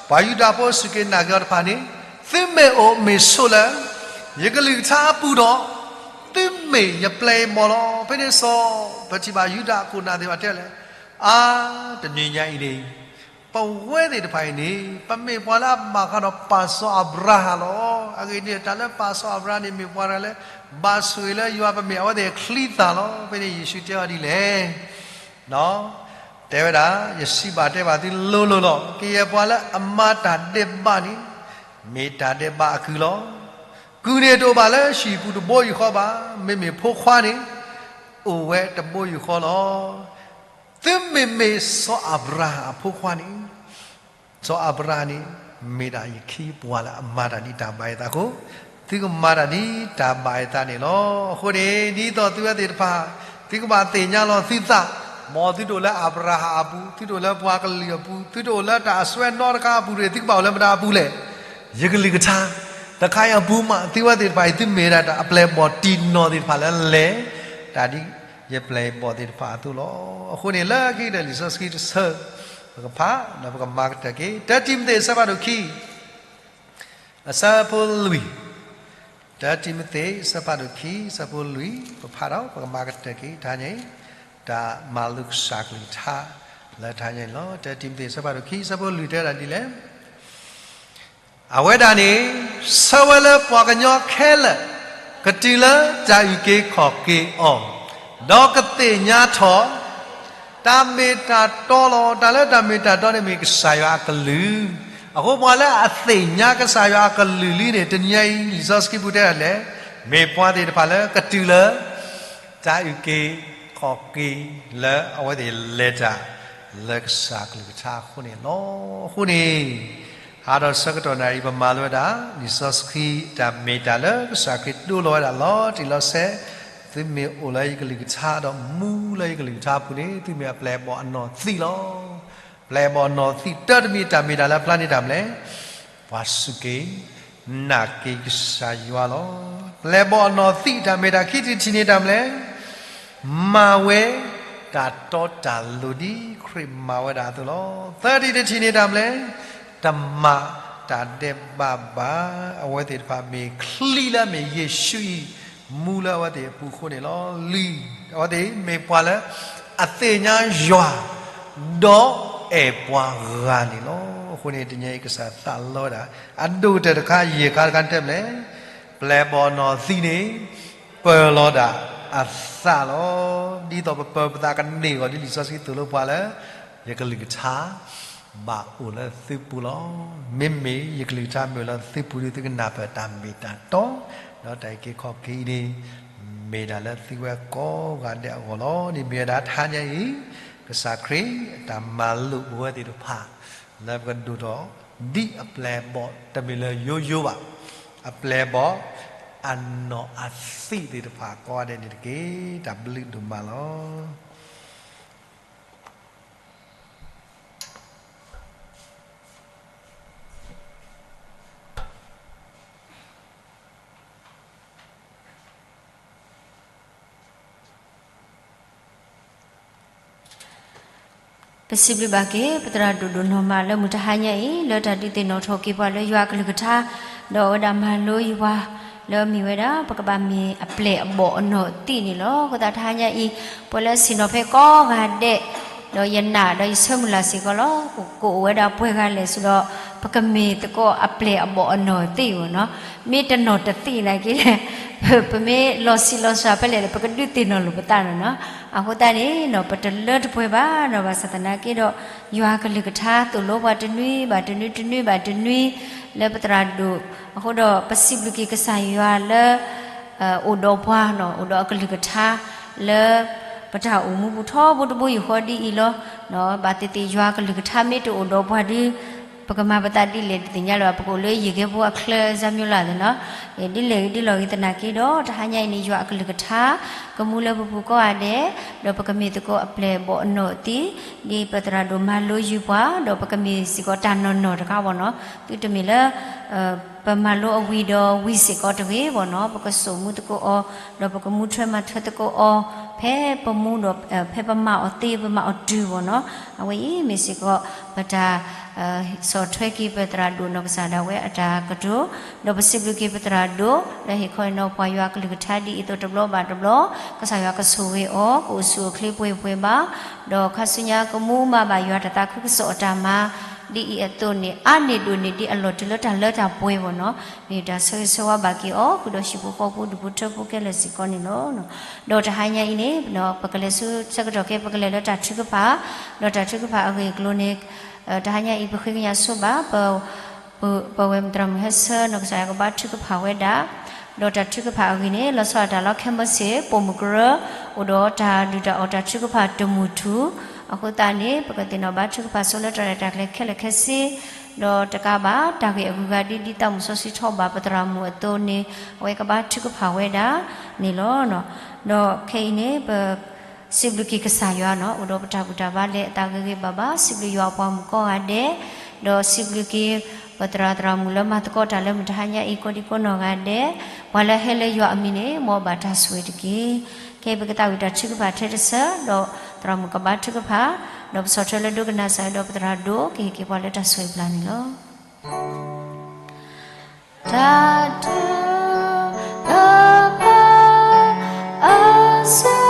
ပှၤယူဒၤဖိစူၢ်က့ၤနာ်က့ၤအီၤတဖၣ်န့ၣ်, သုမ့ၢ်အိၣ်မ့ၢ်ဆိးလၢ ယကလုၢ်ကထါအပူၤဒီး, သုမ့ၢ်ယပျဲၢ်အဘီၣ်လီၤ. ဖဲန့ၣ်စီၤ ပထံၣ်ဘၣ်ယူဒၤအခိၣ်နၢ်သ့ၣ်တဖၣ်တဲလဲၣ်, အါ, တနံၤညါအံၤန့ၣ် ပဝဲသ့ၣ်တဖၣ်အံၤန့ၣ် ပမ့ၢ်ပှၤလၢအဘၣ်ဃးဒီးပၢ်စီၤအၤဘြၤဟၣ်လီၤ. အဂ့ၢ်ဒ်အံၤ တၢ်လၢပၢ်စီၤအၤဘြၤဟၣ်န့ၣ် မ့ၢ်ပှၤတဂၤလၢ ဘၣ်ဆိၣ်ဂ့ၤလၢယွၤ ပမ့ၢ်အဝဲသ့ၣ်အချံသၣ်လီၤ. ဖဲန့ၣ်ယ့ၣ်ၡူးတဲအီၤဒ်လဲၣ်, တဲဝဲဒၣ်, ယစံးဘၣ်တဲဘၣ်သုလိၤလိၤလီၤ. ကယဲၢ်ပှၤလၢအမၤတၢ်ဒဲးဘးန့ၣ် မ့ၢ်တၢ်ဒဲးဘးအကုၢ်လီၤ. ကုၢ်န့ၣ်တအိၣ်ဘၣ်လၢဟံၣ်ပူၤတဘိယူၢ်ဃီဘၣ်. မ့မ့ၢ်ဖိခွါန့ၣ် အိၣ်ဝဲတဘိယူၢ်ဃီလီၤ. သုမ့မ့ၢ်စီၤအၤဘြၤဟၣ်အဖိခွါန့ၣ်, စီၤအၤဘြၤဟၣ်န့ၣ် မ့ၢ်ဒၣ်ယခ့ယပှၤလၢအမၤတၢ်ဒ်တၢ်ဘၣ်ယသးအဃိ, သုကမၤတၢ်ဒ်တၢ်ဘၣ်ယသးန့ၣ်လီၤ. အဃိန့ၣ် ဒ်သိးသုဝဲသ့ၣ်တဖၣ် သုကဘၣ်သ့ၣ်ညါလီၤသုသး, မ်သုတအိၣ်လၢအၤဘြၤဟၣ်အပူၤ, သုတအိၣ်လၢပှၤကလုာ်အပူၤ, သုတအိၣ်လၢတၢ်အစွဲနီတခါအပူၤန့ၣ် သုကဘၣ်အိၣ်လၢမတၤအပူၤလဲၣ်. ယကလုၢ်ကထါ တခါအံၤအပူၤမး သုဝဲသ့ၣ်တဖၣ်အံၤ သုမ့ၢ်ဒၣ်တၢ်အပျဲၢ်အဘီၣ်တံၢ်နီၢ်သ့ၣ်တဖၣ်လၢလဲၤ တၢ်ဒ်ယပျဲၢ်ယဘီၣ်သ့ၣ်တဖၣ်အသိးလီၤ. အဃိန့ၣ် လၢခံကတၢၢ်လံာ်စီဆှံတဆၢ ပကဖး ဒီးပကမၤကတၢၢ်က့ၤ တၢတံၤမသ့း အဆၢဖးဒိၣ်ခံ အဆၢဖိလွံၢ်, တၢတံၤမသ့း အဆၢဖးဒိၣ်ခံ အဆၢဖိလွံၢ် ပဖးဒီး ပကမၤကတၢၢ်က့ၤ တဟါညါအံၤ တၢ်မၤလိကစၢ်ကလုၢ်ကထါ လၢတဟါညါအံၤလီၤ. တၢတံၤမသ့း အဆၢဖးဒိၣ်ခံ အဆၢဖိလွံၢ် တဲဒၣ်ဒ်လဲၣ်. အဝဲဒၣ်န့ၣ် ဆၢဝဲလၢပှၤကညီခဲလၢာ် ကတုၤလၢတၢ်အုၣ်က့ၤခီၣ်က့ၤအီၤ, ဒီးကသ့ၣ်ညါထီၣ် တၢ်မ့ၢ်တၢ်တီလီၤ. တၢ်လၢတၢ်မ့ၢ်တၢ်တီန့ၣ်မ့ၢ်ကစၢ်ယွၤအကလုၢ်. အဃိပှၤလၢအသ့ၣ်ညါကစၢ်ယွၤအကလုၢ်လံန့ၣ် တနံၤညါအံၤ လံာ်စီဆှံပူၤတဲဒၣ်လဲၣ်, မ့ၢ်ပှၤသ့ၣ်တဖၣ်လၢကတုၤလၢ တၢ်အုၣ်က့ၤခီၣ်က့ၤလၢအဝဲသ့ၣ်လဲၤတၢ်လၢကစၢ်ကလုၢ်ကထါအဃိန့ၣ်လီၤ. အဃိန့ၣ် ဟးဒီးဆၢကတီၢ်နၣ်ရံၣ် ပမၤလိဝဲဒၣ် လံာ်စီဆှံတၢ်မ့ၢ်တၢ်လၢကစၢ်ခရံာ်ဒိလီၤဝဲဒၣ်လီၤတံၢ်လီၤဆဲး, သုမ့ၢ်အိၣ်လၢယကလုၢ်ကထါ ဒီးမူလၢယကလုၢ်ကထါအပူၤန့ၣ် သုမ့ၢ်အပျဲၢ်အဘီၣ်အနီၢ်သံးလီၤ. ပျဲၢ်အဘီၣ်အနီၢ်သံး တၢတမံၤတၢ်မ့ၢ်တၢ်လၢအဖျါန့ၢ်တၢ်မနုၤလဲၣ်, ပှၤစူၢ်က့ၤ နာ်က့ၤကစၢ်ယွၤလီၤ. ပျဲၢ်အဘီၣ်အနီၢ်သံး တၢ်မ့ၢ်တၢ်ခံထံၣ်တထံၣ်န့ၣ်တၢ်မနုၤလဲၣ်, မၤဝဲတၢ်တီတၢ်လိၤဒ်ခရံာ်မၤဝဲဒၣ်အသိးလီၤ. သၢထံၣ်တထံၣ်န့ၣ်တၢ်မနုၤလဲၣ်, တမၤတၢ်ဒဲးဘးဘၣ်. အဝဲသ့ၣ်တဖၣ်မ့ၢ်ချံလၢအမ့ၢ်ယ့ၣ်ၡူးအံၤ မူလၢအဝဲသ့ၣ်အပူၤအဃိန့ၣ်လီၤ. လွံၢ်, အဝဲသ့ၣ်မ့ၢ်ပှၤလၢ အသ့ၣ်ညါယွၤ ဒီးအဲၣ်ပှၤဂၤန့ၣ်လီၤ. အဃိန့ၣ် တနံၤအံၤကစၢ်သးလီဝဲဒၣ် အဒိၣ်ကတၢၢ်တခါ ယဲၢ်ခါတခါတဲမနုၤလဲၣ်, ပျဲၢ်ဘီၣ်နီၢ်သံးန့ၣ် ပၢၤလီၤဒၣ်အသးလီၤ. ဒ်သိးပပၢၤပသးကန့ၢ်အဂီၢ် ဒ်လံာ်စီဆှံသိၣ်လိပှၤလၢ ယကလုၢ်ကထါ ဘၣ်အိၣ်လၢသုပူၤလီၤ. မ့မ့ၢ်ယကလုၢ်ကထါမ့ၢ်အိၣ်လၢသုပူၤဒီး သုကနၢ်ပၢၢ်တၢ်မ့ၢ်တၢ်တီ, ဒီးတၢ်အုၣ်က့ၤခီၣ်က့ၤအံၤန့ၣ် မ့ၢ်ဒၣ်လၢသုဝဲကိးဂၤဒဲးအဂီၢ်လီၤ. န့ၣ်မ့ၢ်ဝဲဒၣ်တဟါညါအံၤ ကစၢ်ခရံာ်အတၢ်မၤလိာ်ပဝဲသ့ၣ်တဖၣ် လၢပကဒိၣ်ထီၣ် ဒ်အပျဲၢ်အဘီၣ်တမ့ၢ်လၢယိယိဘၣ်, အပျဲၢ်အဘီၣ်အနီၢ်အသံးသ့ၣ်တဖၣ်ကိးဂၤဒဲးန့ၣ်တက့ၢ်. တၢ်ဘျုးဒိၣ်မးလီၤ. ပစံးဘျုးဘၣ်က့ၤ ပသရၣ်ဒိၣ်ဒိၣ်နီၢ်မးလၢမုၢ်တဟါညါအံၤ လၢတၢ်ဒုးသ့ၣ်နီၣ်ထီၣ်က့ၤပှၤလၢယွၤအကလုၢ်ကထါ, ဒီးအဝဲဒၣ်မၤလိယပှၤ လၢအမ့ၢ်ဝဲဒၣ် ပကဘၣ်မ့ၢ်အပျဲၢ်အဘီၣ်အနီၢ်သံးန့ၣ်လီၤ. အဃိသတးတဟါညါအံၤ ပှၤလၢအဆ့ၣ်နီၤဖဲကိးဂၤဒဲး ဒီးယနာ်ဒီးယဆၢမုၢ်လၢ်စ့ၢ်ကီးလီၤ. ကအိၣ်ဝဲဒၣ်ပှဲၤဂၤလဲၣ်စ့ၢ်ဒီး ပကမ့ၢ်သကိးအပျဲၢ်အဘီၣ်အနီၢ်သံးအီၤနီၤ. မ့ၢ်တနီၢ်တသံးနာ်က့လဲၣ် ပမ့ၢ်လီၤဆံးလီၤစှၤဖဲလဲၣ်န့ၣ် ပကဒုးသ့ၣ်နီၣ်လိာ်ပသးနီၤနီၤ. အဃိသတးန့ၣ်နီၤ ပတလၢတပှဲၤဘၣ်နီၤ ဘၣ်ဆၣ်သနာ်က့ဒီး ယွၤကလုၢ်ကထါသိၣ်လိပှၤတနွံဘၣ်တနွံ တနွံဘၣ်တနွံ လၢပသရၣ်ဒိၣ်, အဃိဒီးပစံးဘျုးက့ၤကစၢ်ယွၤလၢ အိၣ်ဒီးပှၤနီၤ အိၣ်ဒီးအကလုၢ်ကထါ လၢပတၢ်အိၣ်မူပူၤထီဘိတဘိယူၢ်ဃီဒ်အံၤလီၤ. ဘၣ်သ့ၣ်သ့ၣ်ယွၤကလုၢ်ကထါမ့ၢ်တအိၣ်ဒီးပှၤဒီး ပကမၤပသးဒ်လဲၣ်တသ့ၣ်ညါလၢၤဘၣ် ပကအိၣ်လၢယံၤကဲဖိအချၢစၢ်မၠိလၢ်သ့ၣ်နီၤ. ဒ်လဲၣ်ဂ့ၤဒ်လဲၣ်ဂ့ၤသနာ်က့ဒီး တဟါညါအံၤန့ၣ် ယွၤအကလုၢ်ကထါ ကမူလၢပပူၤကိးဂၤဒဲး, ဒီးပကမ့ၢ်သကိးအပျဲၢ်အဘီၣ်အနီၢ်သံး, ဒ်ပသရၣ်ဒိၣ်မၤလိယုၤပှၤ, ဒီးပကမ့ၢ်စ့ၢ်ကီးတၢ်နီၢ်နီၢ်တခါဘၣ်နီၤ. သုတမ့ၢ်လၢ ပမၤလိအဝံၤဒီးဝံၤစ့ၢ်ကီးတဂ့ၤဘၣ်နီၤ. ပကစိာ်မူသကိးအီၤ, ဒီးပကမူထွဲမၤထွဲသကိးအီၤ, ဖဲပမူဒီး ဖဲပမၤအီၤသ့ ပမၤအီၤတုၤဘၣ်နီၤ. အဝဲအံၤမ့ၢ်စ့ၢ်ကီး ပတၢ် ဆီၣ်ထွဲက့ၤပသရၣ်ဒိၣ်နီၢ်ကစၢ်ဒၣ်ဝဲအတၢ်ကတိၤ, ဒီးပစံးဘျုးက့ၤပသရၣ်ဒိၣ် လၢဟ့ၣ်ခီဟ့ၣ်နီၤပှၤယွၤကလုၢ်ကထါဒ်အံၤအသိးတဘျီဘၣ်တဘျီ, ကစၢ်ယွၤကဆိၣ်ဂ့ၤအီၤ ကအိၣ်ဆူၣ်အိၣ်ချ့ပှဲၤပှဲၤဘၣ်, ဒီးခါဆူညါကမူမၤဘၣ်ယွၤတၢ်သးခုကစီၣ်အတၢ်မၤ ဒ်အံၤအသိးန့ၣ် အါန့ၢ်ဒိၣ်န့ၢ်ဒ်အလီၢ်တုၤလၢတၢ်လၢတၢ်ပှဲၤဘၣ်နီၤ. မ့ၢ်တၢ်ဆၢဂ့ၤဆၢဝါဘၣ်က့ၤအီၤ ဃုာ်ဒီးဟံၣ်ဖိဃီဖိဒူၣ်ဖိထၢဖိခဲလၢာ်စ့ၢ်ကီးန့ၣ်လီၤ. ဒီးတဟါညါအံၤန့ၣ် ပကလဲၤဆူဆၢကတီၢ်ခဲ ပကလဲၤလၢတၢ်ထုကဖၣ်, ဒီးတၢ်ထုကဖၣ်အဂ့ၢ်အကျိၤန့ၣ် တဟါညါအံၤ ပဃ့ကညးဆိဘၣ် ပဝဲမုၢ်သရၣ်မုၣ်ဟဲဆၢနီၢ်ကစၢ်ယွၤကဘါထုကဖၣ်ဝဲဒၣ်, ဒီးတၢ်ထုကဖၣ်အဂ့ၢ်န့ၣ် လီၤဆီဒၣ်တၢ်လၢ ခဲမၢစ့ၣ် ပိာ်မုၣ်ကရၢ, အိၣ်ဒီးတၢ်ဒုၣ်တၢ်အီၣ်တၢ်ထုကဖၣ်တမုၢ်ထူၣ်, အဃိသတးန့ၣ် ပကသ့ၣ်နီၣ်ဘါထုကဖၣ်ဆိလၢတၢ်ရဲၣ်တၢ်ကျဲၤခဲလၢာ်ခဲဆ့, ဒီးတကးဘၣ် တၢ်ဂ့ၢ်အဂုၤအဂၤဒ် ဒ်သးမုၣ်စီဆှံထီၣ်ဘၣ်ပသရၣ်မုၣ်အသိးန့ၣ် အဝဲကဘါထုကဖၣ်ဝဲဒၣ်န့ၣ်လီၤ. ဒီးခဲအံၤန့ၣ် ပ စံးဘျုးက့ၤကစၢ်ယွၤနီၤ အိၣ်ဒီးပတၢ်ဘူၣ်တၢ်ဘါလၢအသးဂ့ၤဂ့ၤဘၣ်ဘၣ်, စံးဘျုးယွၤအပှၤမုၣ်ကိးဂၤဒဲး, ဒီးစံးဘျုးက့ၤ ပသရၣ်သရၣ်မုၣ်လၢမၤသကိးတၢ်လၢမုၢ်တဟါညါအံၤ ကိးဒံကိးနီၢ်ဂၤဒဲး, ပှၤလၢဟဲလၢယွၤအမံၤန့ၣ် မ်အဘၣ်တၢ်ဆိၣ်ဂ့ၤတက့ၢ်. ခဲအံၤပကသးဝံၣ်တၢ်ထုကဖၣ်ထဲတစၢၤ, ဒီးသရၣ်မုၣ်ကဘါထုကဖၣ်, ဒီးပဆီၣ်ထွဲလၢဒိကနၣ်စၢ်ဒီးပသရၣ်ဒိၣ် ကဟ့ၣ်က့ၤပှၤလၢတၢ်ဆိၣ်ဂ့ၤပျၢ်န့ၣ်လီၤ. တၢ်ထုကဖၣ်အဆၢ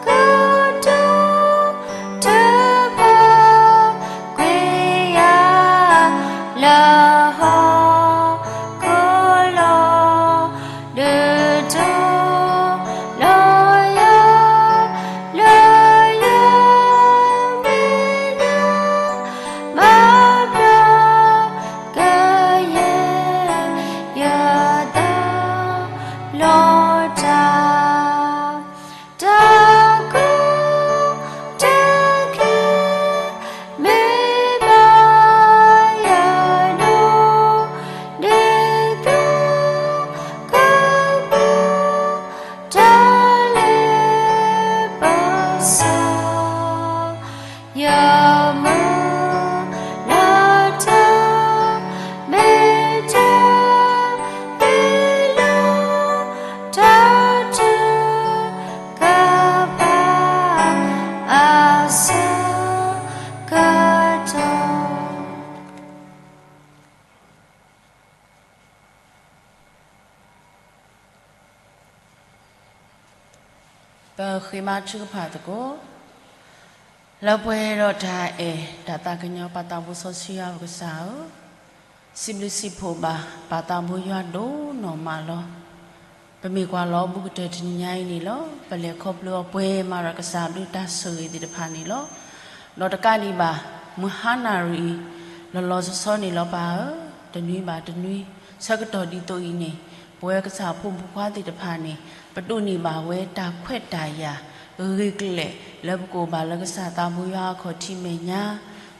ကတီၢ် ထုကဖၣ်ကွံာ်ယၤ လၢဟီၣ်ခိၣ်လီၤ ဒုးထူလီၤယၤ လၢယမဲာ်ညါ ဘၣ်ဘျီကယဲၢ် ယသးလီၤတၢ် တၢ်ကူၣ်တၢ်က့ၤ မ့ၢ်ဘၣ်ယၤဒိၣ် ဒ်သိးကကပူၤ တၢ်လ့ပစီ ယမုၢ်လၢတၢ် မ့ၢ်တၢ်ဟ့ၣ်လီၤ တၢ်ထုကဖၣ်အဆၢကတီၢ် ပဃ့ဘါထုကဖၣ်သကိး လၢပှဲၤဒီးတၢ်အဲၣ်တၢ်သးကညီၤ ပၢ်သးဘိစီဆှံယွၤပကစၢ်ဧၢ, စံးဘျုးစံးဖှိၣ်ဘၣ် ပၢ်သးဘိယွၤဒိၣ်နီၢ်မးလီၤ. ပမ့ၢ်ကွၢ်လီၤအဘူးကတၢၢ်တနံၤညါအံၤန့ၣ်လီၤ. ပလဲၤခီဖျိအီၤပှဲၤမးဒီးကစၢ်ဘျုးတၢ်ဆိၣ်ဂ့ၤသ့ၣ်တဖၣ်န့ၣ်လီၤ. ဒီးတကးဒံးဘၣ် မုၢ်ဟါနၣ်ရံၣ်အံၤ လီၤလီၤဆီဆီန့ၣ်လီၤပၢ်ဧၢ, တနွံဘၣ်တနွံ ဆၢကတီၢ်ဒ်သိးအံၤန့ၣ် ပဝဲကစၢ်ဖိမုၣ်ဖိခွါသ့ၣ်တဖၣ်န့ၣ် ပဒိးန့ၢ်ဘၣ်ဝဲတၢ်ခွဲးတၢ်ယာ် ဂ့ၤကလဲာ် လၢပကအိၣ်ဘၣ်လၢကစၢ်သးဘိယွၤအခီၣ်ထံးမဲာ်ညါ,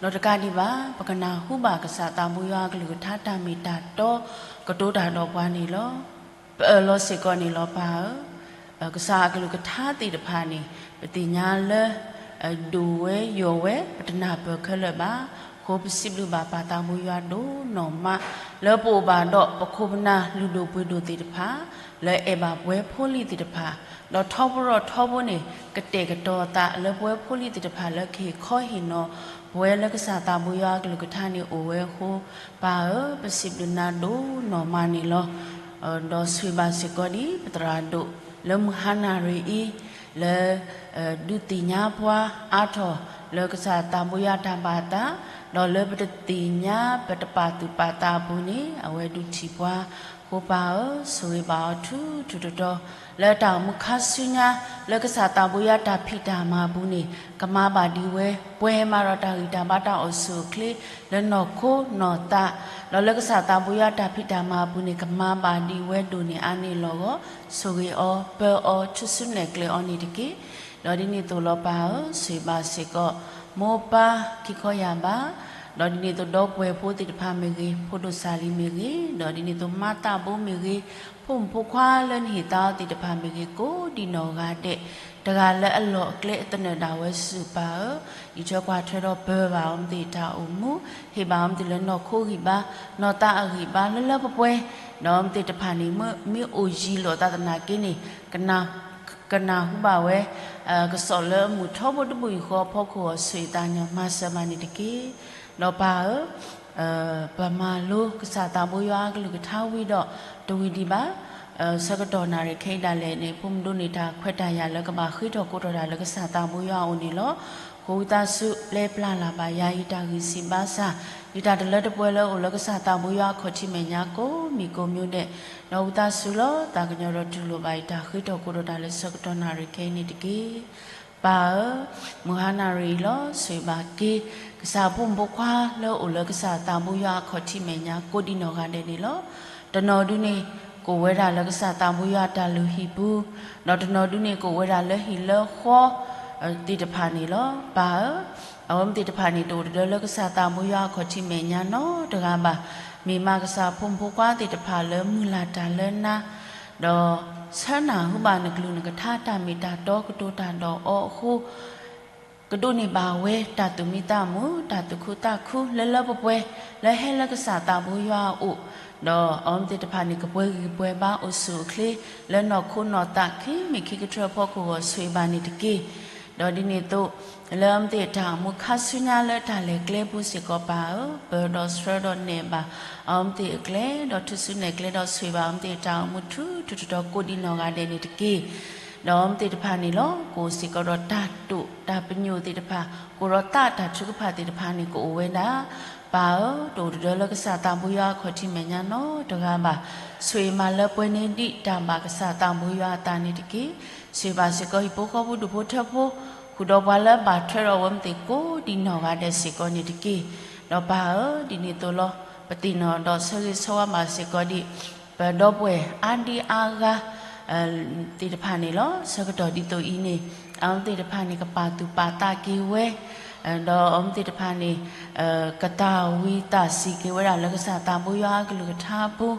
ဒီးတကးဒံးဘၣ် ပကနၢ်ဟူဘၣ်ကစၢ်သးဘိယွၤအကလုၢ်ကထါတၢ်မ့ၢ်တၢ်တီ ကတိၤတၢ်ဒီးပှၤန့ၣ်လီၤ. ပအၢၣ်လီၤစ့ၢ်ကီးန့ၣ်လီၤပၢ်ဧၢ, ကစၢ်အကလုၢ်ကထါသ့ၣ်တဖၣ်န့ၣ် ပသ့ၣ်ညါလၢ ဒိၣ်ဝဲယိာ်ဝဲ ပတနၢ်ပၢၢ်ခဲလၢာ်ဘၣ်. အဃိပစံးဘျုးဘၣ်ပၢ်သးဘိယွၤဒိၣ်နီၢ်မး လၢပအိၣ်ဘၣ်ဒီးပခိၣ်ပနၢ်လုၢ်ဒိၣ်ပှ့ၤဒိၣ်သ့ၣ်တဖၣ် လၢအဲၣ်ဘၣ်ပဝဲဖိလံၤသ့ၣ်တဖၣ်, ဒီးထီဘိထီဘိန့ၣ် ကတဲာ်ကတီၤအသးလၢပဝဲဖိလံၤသ့ၣ်တဖၣ်လၢကဟ့ၣ်ခီဟ့ၣ်နီၤ ပဝဲလၢကစၢ်သးဘိယွၤအကလုၢ်ကထါန့ၣ်အိၣ်ဝဲအဃိ ပၢ်ဧၢ, ပစံးဘျုးနၤဒိၣ်နီၢ်မးန့ၣ်လီၤ. ဒီးဆိၣ်ဂ့ၤဘၣ်စ့ၢ်ကီးဒံး ပသရၣ်ဒိၣ် လၢမုၢ်ဟါနၣ်ရံၣ်အံၤ လၢ ဒုးသ့ၣ်ညါပှၤအါထီၣ် လၢကစၢ်သးဘိယွၤတၢ်ဘၣ်သး, ဒီးလၢပတသ့ၣ်ညါ ပတပာ်သူၣ်ပာ်သးအပူၤန့ၣ် အဝဲဒုးထံၣ်ပှၤ, အဃိပၢ်ဧၢ, ဆိၣ်ဂ့ၤဘၣ်အီၤထူထူတီတီ, လၢတၢ်အိၣ်မူခါဆူညါ လၢကစၢ်သးဘိယွၤတၢ်ဖံးတၢ်မၤအပူၤန့ၣ် ကမၤဘၣ်ဒံးဝဲ ပှဲၤမးဒီးတၢ်ဂံၢ်တၢ်ဘါတၢ်အိၣ်ဆူၣ်အိၣ်ချ့ လၢနီၢ်ခိနီၢ်သး, ဒီးလၢကစၢ်သးဘိယွၤတၢ်ဖံးတၢ်မၤအပူၤန့ၣ် ကမၤဘၣ်ဒံးဝဲဒိၣ်န့ၢ်အါန့ၢ်လီၤဂီၢ်, ဆိၣ်ဂ့ၤအီၤ ပၢအီၤ ထုးစုနဲၣ်ကျဲအီၤန့ၣ်တက့ၢ်. ဒီးဒ်န့ၣ်အသိးလီၤပၢ်ဧၢ, ဆိၣ်ဂ့ၤဘၣ်စ့ၢ်ကီး မိၢ်ပၢ်ခံခီယၢ်ဘး, ဒီးဒ်န့ၣ်အသိးဒီပုၢ်ဝဲၢ်ဖိသ့ၣ်တဖၣ်မ့ၢ်ဂ့ၤ, ဖိဒိၣ်စၢ်လံၤမ့ၢ်ဂ့ၤ, ဒီးဒ်န့ၣ်အသိးမါသးဘိမ့ၢ်ဂ့ၤ, ဖိမုၣ်ဖိခွါလၢနဟ့ၣ်သါအီၤသ့ၣ်တဖၣ်မ့ၢ်ဂ့ၤ, ကိးဒံနီၢ်ဂၤဒဲး, တဂၤလၢအလီၢ်အကျဲအသနၢၣ်ဒၣ်ဝဲစ့ၢ်ပၢ်ဧၢ, အံးထွဲကွၢ်ထွဲဒီးပၢၤဘၣ်အီၤမ့ၢ်သ့ၣ်တၢ်အိၣ်မူ, ဟ့ၣ်ဘၣ်အီၤမ့ၢ်သ့ၣ်လၢနီၢ်ခိဂံၢ်ဘါ, နီၢ်သးအဂံၢ်ဘါလၢလၢပှဲၤပှဲၤ, ဒီးမ့ၢ်သ့ၣ်တဖၣ်န့ၣ် မ့ၢ်အိၣ်ယံၤလိာ်သးသနာ်က့န့ၣ် ကနၢ်ဟူဘၣ်ဝဲ ကစီၣ်လၢမုၢ်ထီဘိတဘိယူၢ်ဃီအဖီခိၣ်အီၤ ဆိၣ်ဂ့ၤသးကညီၤမၤစၢၤဘၣ်န့ၣ်တက့ၢ်. ဒီးပၢ်ဧၢ, ပမၤလိကစၢ်သးဘိယွၤအကလုၢ်ကထါဝံၤဒီး တဝံၤဒံးဘၣ်, ဆၢကတီၢ်နၣ်ရံၣ်ခဲအံၤဒၣ်လဲာ်န့ၣ် ဖိမုၣ်ဒိၣ်န့ၢ်တၢ်ခွဲးတၢ်ယာ်လၢကဘၣ်ဃ့ထီၣ်ကိးထီၣ်တၢ်လၢကစၢ်သးဘိယွၤအအိၣ်န့ၣ်လီၤ. ဃိဝံသးစူၤ ပျဲပျၢ်လၢ်ဘၣ်ယၤ ယတၢ်ဂံၢ်စၢ်ဘါစၢ်, ယတၢ်တလၢတပှဲၤလၢအိၣ်လၢကစၢ်သးဘိယွၤအခီၣ်ထံးမဲာ်ညါကိးမံၤကိးမံၤဒဲး, ဒီးဝံသးစူၤလီၤ သးကညီၤဒီးတူၢ်လိာ်ဘၣ်ယတၢ်ဃ့ထီၣ်ကိးထီၣ်တၢ်လၢဆၢကတီၢ်နၣ်ရံၣ်ခဲအံၤန့ၣ်တက့ၢ်. ပၢ်ဧၢ, မုၢ်ဟါနၣ်ရံၣ်အံၤလီၤ ဆိၣ်ဂ့ၤဘၣ်က့ၤ ကစၢ်ဖိမုၣ်ဖိခွါလၢအိၣ်လၢကစၢ်သးဘိယွၤအခီၣ်ထံးမဲာ်ညါကိးဒံနီၢ်ဂၤဒဲးန့ၣ်လီၤ. တနီၤဒုန့ၣ် ကအိၣ်ဝဲဒၣ်လၢကစၢ်သးဘိယွၤတၢ်လုၢ်ဟံၣ်ပူၤ, ဒီးတနီၤဒုန့ၣ် ကအိၣ်ဝဲဒၣ်လၢဟံၣ်လၢဃီ, သ့ၣ်တဖၣ်န့ၣ်လီၤ. ပၢ်ဧၢ, အဝဲသ့ၣ်တဖၣ်န့ၣ် တအိၣ်တဒၢလၢကစၢ်သးဘိယွၤအခီၣ်ထံးမဲာ်ညါနီတဂၤဘၣ်. မ့ၢ်မးကစၢ်ဖိမုၣ်ဖိခွါသ့ၣ်တဖၣ်လၢမုၢ်လၢ်တၢ်လၢနၤ, ဒီးဆၢနၢ်ဟူဘၣ်နကလုၢ်နကထါတၢ်မ့ၢ်တၢ်တီကတိၤတၢ်ဒီးအီၤအဃိ ကဒိးန့ၢ်ဘၣ်ဝဲတၢ်သူၣ်မံသးမုာ် တၢ်သူၣ်ခုသးခုလၢလၢပှဲၤပှဲၤ လၢဟဲလၢကစၢ်သးဘိယွၤအအိၣ်, ဒီးအဝဲသ့ၣ်တဖၣ်န့ၣ် ကပှဲၤဂံၢ်ပှဲၤဘါအိၣ်ဆူၣ်အိၣ်ချ့ လၢနီၢ်ခိနီၢ်သးခံမံၤခံကတြၢၤအဖီခိၣ်အဂီၢ် ဆိၣ်ဂ့ၤဘၣ်န့ၣ်တက့ၢ်. ဒီးဒ်န့ၣ်အသိး လၢအဝဲသ့ၣ်အတၢ်အိၣ်မူခါဆူညါလၢတၢ်လဲၤကျဲပူၤစ့ၢ်ကီးပၢ်ဧၢ, ပၢၤဒီးဆှၢဒီးနဲၣ်ဘၣ်အဝဲသ့ၣ်အကျဲ, ဒီးထုးစုနဲၣ်ကျဲဒီးဆိၣ်ဂ့ၤဘၣ် အဝဲသ့ၣ်အတၢ်အိၣ်မူထူထူတီတီကိးဒံးနီၢ်ဂၤဒဲးန့ၣ်တက့ၢ်. ဒီးအဝဲသ့ၣ်တဖၣ်န့ၣ်လီၤ ကအိၣ်စ့ၢ်ကီးဒီးတၢ်တိာ်တၢ်ပညိၣ်သ့ၣ်တဖၣ်, ကအိၣ်ဒီးသးတၢ်ထုကဖၣ်သ့ၣ်တဖၣ်န့ၣ် ကအိၣ်ဝဲဒၣ် ပၢ်ဧၢ, တအိၣ်တဒၢလၢကစၢ်သးဘိယွၤအခီၣ်ထံးမဲာ်ညါနီတဂၤဘၣ်. ဆိၣ်ဂ့ၤမးလၢပှဲၤန့ၢ်ဒံးတၢ်ဘၣ်ကစၢ်သးဘိယွၤအသးန့ၣ်တက့ၢ်. ဆိၣ်ဂ့ၤဘၣ်စ့ၢ်ကီးဟံၣ်ဖိဃီဖိဒူၣ်ဖိထၢဖိ, ဃုာ်ဒီးပှၤလၢဘၣ်ထွဲဒီးအဝဲသ့ၣ်ကိးဒံးနီၢ်ဂၤဒဲးစ့ၢ်ကီးန့ၣ်တက့ၢ်. ဒီးပၢ်ဧၢ, ဒ်န့ၣ်အသိးလီၤ ပသ့ၣ်နီၣ်ဒီးဆၢဂ့ၤဆၢဝါဘၣ်စ့ၢ်ကီးဒံး ပဒီပုၢ်ဝဲၢ်အါဒံအါဂၤ သ့ၣ်တဖၣ်န့ၣ်လီၤ. ဆၢကတီၢ်ဒ်သိးအံၤန့ၣ် အဝဲသ့ၣ်တဖၣ်န့ၣ် ကပာ်သူၣ်ပာ်သးက့ၤဝဲ, ဒီးအဝဲသ့ၣ်တဖၣ်န့ၣ် ကသၣ်ဝံၤသၣ်စံၣ်က့ၤဝဲဒၣ်လၢကစၢ်သးဘိယွၤအကလုၢ်ကထါအပူၤ,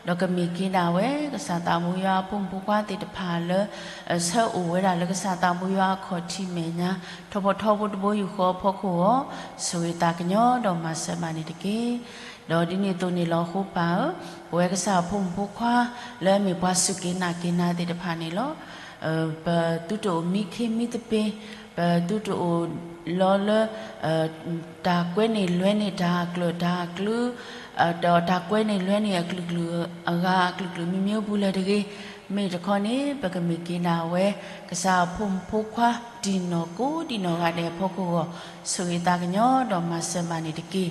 ဒီးကမ့ၢ်က့ၤဒၣ်ဝဲ ကစၢ်သးဘိယွၤအဖိမုၣ်ဖိခွါသ့ၣ်တဖၣ်လၢ ဆၢအိၣ်ဝဲဒၣ်လၢကစၢ်သးဘိယွၤအခီၣ်ထံးမဲာ်ညါ ထီဘိထီဘိတဘိယူၢ်ဃီအဖီခိၣ်အဂီၢ် ဆိၣ်ဂ့ၤသးကညီၤဒီးမၤစၢၤဘၣ်န့ၣ်တက့ၢ်. ဒီးဒ်န့ၣ်အသိးန့ၣ်လီၤအဃိပၢ်ဧၢ, ပဝဲကစၢ်အဖိမုၣ်ဖိခွါ လၢအမ့ၢ်ပှၤစူၢ်က့ၤနာ်က့ၤနၤသ့ၣ်တဖၣ်န့ၣ်လီၤ. ပသုတအိၣ်မံခ့မံသပ့ၤ, ပသုတအိၣ်လီၤလၢ တၢ်ကွဲန့ၢ်လွဲန့ၢ်တၢ်အကျၢၢ်တၢ်အကျု, ဒီးတၢ်ကွဲန့ၢ်လွဲန့ၢ်အကလုာ်ကလုာ်အဂၤအကလုာ်ကလုာ်မံၤမံၤပူၤလၢၤတဂ့ၤ. မ့ၢ်တခီန့ၣ် ပကမ့ၢ်က့ၤဒၣ်ဝဲ ကစၢ်အဖိမုၣ်ဖိခွါတံၢ်နီၢ်ကိးဒံးနီၢ်ဂၤဒဲးအဖီခိၣ်အဂီၢ် ဆိၣ်ဂ့ၤသးကညီၤဒီးမၤစၢၤဘၣ်န့ၣ်တက့ၢ်.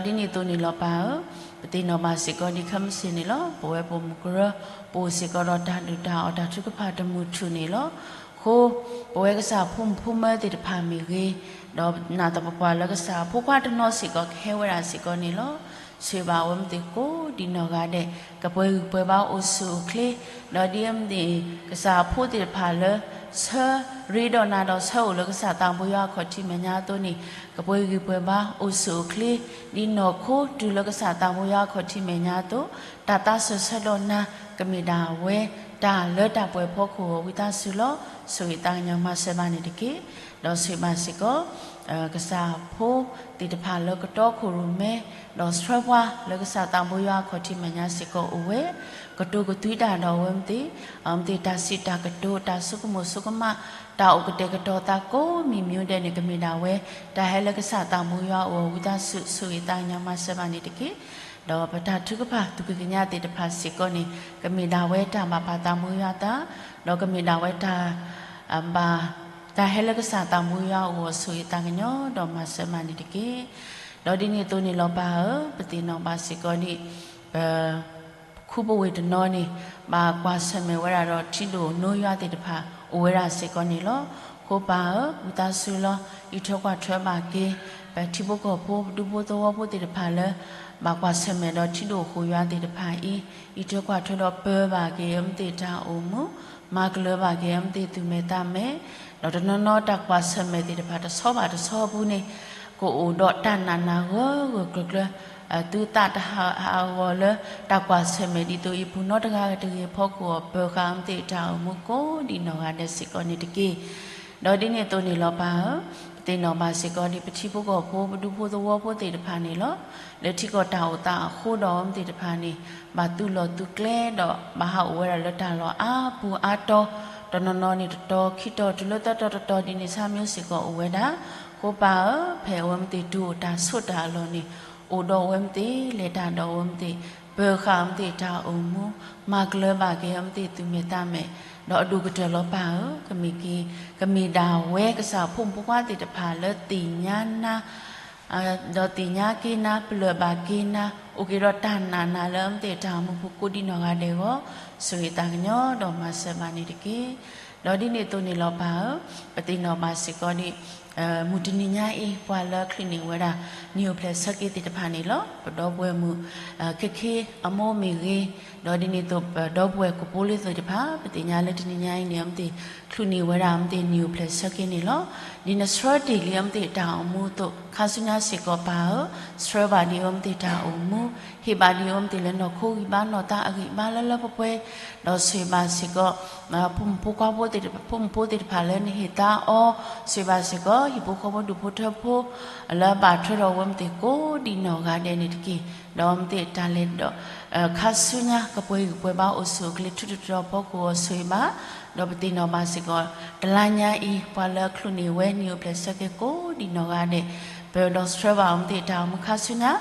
ဒီးဒ်န့ၣ်အသိးန့ၣ်လီၤပၢ်ဧၢ, ပသ့ၣ်နီၣ်ဘၣ်စ့ၢ်ကီးဒ်ခဲမုၢ်ဆ့ၣ်န့ၣ်လီၤ. ပဝဲပိာ်မုၣ်ကရၢ ပအိၣ်စ့ၢ်ကီးဒီးတၢ်ဒုၣ်တၢ်အီၣ်တၢ်ထုကဖၣ်တမုာ်ထူၣ်န့ၣ်လီၤ. အဃိ ပဝဲကစၢ်ဖိမုၣ်ဖိမၢၤသ့ၣ်တဖၣ်မ့ၢ်ဂ့ၤ, ဒီးနာ်သပှၢ်ပှၢ်လၢကစၢ်ဖိခွါတနီၤစ့ၢ်ကီးကဟဲဝဲဒၣ်စ့ၢ်ကီးန့ၣ်လီၤ. ဆိၣ်ဂ့ၤဘၣ်အဝဲသ့ၣ်ကိးဒံးနီၢ်ဂၤဒဲး ကပှဲၤဂံၢ်ပှဲၤဘါအိၣ်ဆူၣ်အိၣ်ချ့, ဒီးဒ်အမ့ၢ်ကစၢ်ဖိသ့ၣ်တဖၣ်လၢ ဆၢရ့ဒီးနၤဒီးဆၢအိၣ်လၢကစၢ်သးဘိယွၤအခီၣ်ထံးမဲာ်ညါအသိးန့ၣ် ကပှဲၤဂံၢ်ပှဲၤဘါအိၣ်ဆူၣ်အိၣ်ချ့, ဒ်နီၢ်ခိတုၤလၢကစၢ်သးဘိယွၤအခီၣ်ထံးမဲာ်ညါအသိး, တၢ်သးစၢၢ်ဆၢဒီးနၤ ကမ့ၢ်ဒၣ်ဝဲ တၢ်လၢတၢ်ပှဲၤဖီခိၣ်အဂီၢ်ဝံသးစူၤလီၤ. ဆိၣ်ဂ့ၤသးကညီၤမၤစၢၤဘၣ်န့ၣ်တက့ၢ်. ဒီးဆိၣ်ဂ့ၤဘၣ်စ့ၢ်ကီး ကစၢ်ဖိသ့ၣ်တဖၣ်လၢကတီခိၣ်ရိၣ်မဲ ဒီးဆှၢပှၤလၢကစၢ်သးဘိယွၤအခီၣ်ထံးမဲာ်ညါစ့ၢ်ကီးအိၣ်ဝဲ, ကတိၤကသွံတၢ်ဒီးအဝဲမ့ၢ်သ့ၣ်, အဝဲမ့ၢ်သ့ၣ်တၢ်စံးတၢ်ကတိၤ တၢ်ဆိကမိၣ်ဆိကမး, တၢ်အိၣ်ကတဲာ်ကတီၤသးကိးမံၤမံၤဒဲးန့ၣ် ကမ့ၢ်ဒၣ်ဝဲ တၢ်ဟဲလၢကစၢ်သးဘိယွၤအအိၣ်ဝံသးစူၤ ဆိၣ်ဂ့ၤသးကညီၤမၤစၢၤဘၣ်န့ၣ်တက့ၢ်. ဒီးပတၢ်ထုကဖၣ်သူၣ်က့ၤကညးသ့ၣ်တဖၣ်စ့ၢ်ကီးန့ၣ် ကမ့ၢ်ဒၣ်ဝဲတၢ်ဘၣ်ပာ်သးဘိယွၤအသး, ဒီးကမ့ၢ်ဒၣ်ဝဲတၢ် ဘၣ် တၢ်ဟဲလၢကစၢ်သးဘိယွၤအအိၣ် ဆိၣ်ဂ့ၤသးကညီၤဒီးမၤစၢၤဘၣ်န့ၣ်တက့ၢ်. ဒီးဒ်န့ၣ်အသိးန့ၣ်လီၤပၢ်ဧၢ, ပသ့ၣ်နီၣ်ဘၣ်စ့ၢ်ကီးဒ် ပ ခူပဝ့ၢ်တနီၤန့ၣ် ဘၣ်ကွၢ်ဆၢၣ်မဲာ်ဝဲဒၣ်ဒီးထံဒိၣ်နိယွၤသ့ၣ်တဖၣ် အိၣ်ဝဲဒၣ်စ့ၢ်ကီးန့ၣ်လီၤ. အဃိပၢ်ဧၢ, ဝံသးစူၤလီၤ အံးထွဲကွၢ်ထွဲဘၣ်က့ၤ ပထံဖိကီၢ်ဖိ ပဒူဖိသဝီဖိသ့ၣ်တဖၣ်လၢ ဘၣ်ကွၢ်ဆၢၣ်မဲာ်ဒီးထံဒိၣ်ဃိၣ်ယွၤသ့ၣ်တဖၣ်အံၤ, အံးထွဲကွၢ်ထွဲဒီးပၢၤဘၣ်က့ၤအဝဲသ့ၣ်တၢ်အိၣ်မူ, မၤကလၢၤဘၣ်က့ၤအဝဲသ့ၣ်သူၣ်မဲာ်သးမဲာ်, ဒီးတနီၤနီၤတၢ်ကွၢ်ဆၢၣ်မဲာ်သ့ၣ်တဖၣ်တဆီဘၣ်တဆီအပူၤန့ၣ် ကအိၣ်ဒီးတၢ်နာ်နၤဂၢၢ်ဂၢၢ်ကျၢၤကျၢၤ သုသးတဟးဂီၤလၢ တၢ်ကွၢ်ဆၢၣ်မဲာ်ဒ်သိးအံၤပူၤနီတဂၤတဂ့ၤအဖီခိၣ်အီၤ ပၢၤဃာ်အဝဲသ့ၣ်တၢ်အိၣ်မူကိးဒံးနီၢ်ဂၤဒဲးစ့ၢ်ကီးန့ၣ်တက့ၢ်. ဒီးဒ်န့ၣ်အသိးန့ၣ်လီၤပၢ်ဧၢ, ပသ့ၣ်နီၣ်ဘၣ်စ့ၢ်ကီးဒ်ပထံဖိကီၢ်ဖိ ပဒူဖိသဝီဖိသ့ၣ်တဖၣ်န့ၣ်လီၤ. လၢထံကီၢ်တၢ်အိၣ်သးအဃိဒီးအဝဲသ့ၣ်တဖၣ်န့ၣ် ဘၣ်သူၣ်လီၤသူၣ်ကျဲဒီး ဘၣ်ဟးအိၣ်ဝဲဒၣ်လၢတၢ်လီၢ်အါပူၤအါတီၤ, တနီၤနီၤန့ၣ်တတီၤခံတီၤတုၤလၢသၢတီၤတတီၤဒ်န့ၣ်ဆၣ်မံၤစ့ၢ်ကီးအိၣ်ဝဲဒၣ်. အဃိပၢ်ဧၢ, ဖဲအဝဲမ့ၢ်သ့ၣ်တုၤအိၣ်တၢ်ဆိးတၢ်အလီၢ်န့ၣ် အိၣ်ဒီးအဝဲမ့ၢ်သ့ၣ် လဲၤတၢ်ဒီးအဝဲမ့ၢ်သ့ၣ် ပၢၤဃာ်အဝဲမ့ၢ်သ့ၣ်တၢ်အိၣ်မူ, မၤကလၢၤဘၣ်က့ၤအဝဲမ့ၢ်သ့ၣ်သူၣ်မဲာ်သးမဲာ်, ဒီးအဒိၣ်ကတၢၢ်လီၤပၢ်ဧၢ, ကမ့ၢ်က့ၤ ကမ့ၢ်ဒၣ်ဝဲကစၢ်ဖိမုၣ်ဖိခွါသ့ၣ်တဖၣ်လၢသ့ၣ်ညါနၤ ဒီးသ့ၣ်ညါက့ၤနၤ ပလၢၢ်ဘၣ်က့ၤနၤ အိၣ်က့ၤဒီးတၢ်နာ်နၤလၢအဝဲမ့ၢ်သ့ၣ်တၢ်အိၣ်မူပူၤကိးဒံးနီၢ်ဂၤဒဲးအဂီၢ် ဆိၣ်ဂ့ၤသးကညီၤဒီးမၤစၢၤဘၣ်န့ၣ်တက့ၢ်. ဒီးဒ်န့ၣ်အသိးန့ၣ်လီၤပၢ်ဧၢ, ပသ့ၣ်နီၣ်ဘၣ်စ့ၢ်ကီးဒ် မုၢ်တနံၤညါအံၤ ပှၤလၢချုးန့ၢ်ဝဲဒၣ် နံၣ်အိၣ်ဖျဲၣ်ဆၢက့ၤသ့ၣ်တဖၣ်န့ၣ်လီၤ. ပဒီပုၢ်ဝဲၢ်မုၣ် ခဲခ့အမိၢ်မ့ၢ်ဂ့ၤ, ဒီးဒ်န့ၣ်အသိး ပဒီပုၢ်ဝဲၢ်ကပိာ်လ့ၤသ့ၣ်တဖၣ် ပသ့ၣ်ညါလၢတနံၤညါအံၤန့ၣ် အဝဲသ့ၣ်ချုးန့ၢ်ဝဲဒၣ် အဝဲသ့ၣ်နံၣ်အိၣ်ဖျဲၣ်ဆၢက့ၤန့ၣ်လီၤ. ဒ်နဆှၢတ့ၢ်လံအဝဲသ့ၣ်တၢ်အိၣ်မူအသိး ခါဆူညါစ့ၢ်ကီးပၢ်ဧၢ, ဆှၢဘၣ်ဒံးအဝဲသ့ၣ်တၢ်အိၣ်မူ, ဟ့ၣ်ဘၣ်ဒံးအဝဲသ့ၣ်လၢနီၢ်ခိဂံၢ်ဘါနီၢ်သးအဂံၢ်ဘါလၢလၢပှဲၤပှဲၤ, ဒီးဆိၣ်ဂ့ၤဘၣ်စ့ၢ်ကီး ဖိမုၣ်ဖိခွါဖိသ့ၣ်တဖၣ်, ဖိမုၣ်ဖိသ့ၣ်တဖၣ်လၢနဟ့ၣ်သါအီၤ, ဆိၣ်ဂ့ၤဘၣ်စ့ၢ်ကီး ဟံၣ်ဖိဃီဖိဒူၣ်ဖိထၢဖိ လၢအဘၣ်ထွဲဒီးအဝဲသ့ၣ်ကိးဒံးနီၢ်ဂၤဒဲးန့ၣ်တက့ၢ်. ဒီးအဝဲသ့ၣ်တၢ်လဲၤဒီး ခါဆူညါ ကပှဲၤဂံၢ်ပှဲၤဘါအိၣ်ဆူၣ်အိၣ်ချ့ ထူးထူးတီၤတီၤဖီခိၣ်အီၤဆိၣ်ဂ့ၤဘၣ်, ဒီးပသ့ၣ်နီၣ်ဘၣ်စ့ၢ်ကီး တလါညါအံၤ ပှၤလၢချုးန့ၢ်ဝဲနံၣ်အိၣ်ဖျဲၣ်ဆၢက့ၤကိးဒံးနီၢ်ဂၤဒဲး ပၢၢ်ဒီးဆှၢဘၣ်အဝဲသ့ၣ်တၢ်အိၣ်မူခါဆူညါ,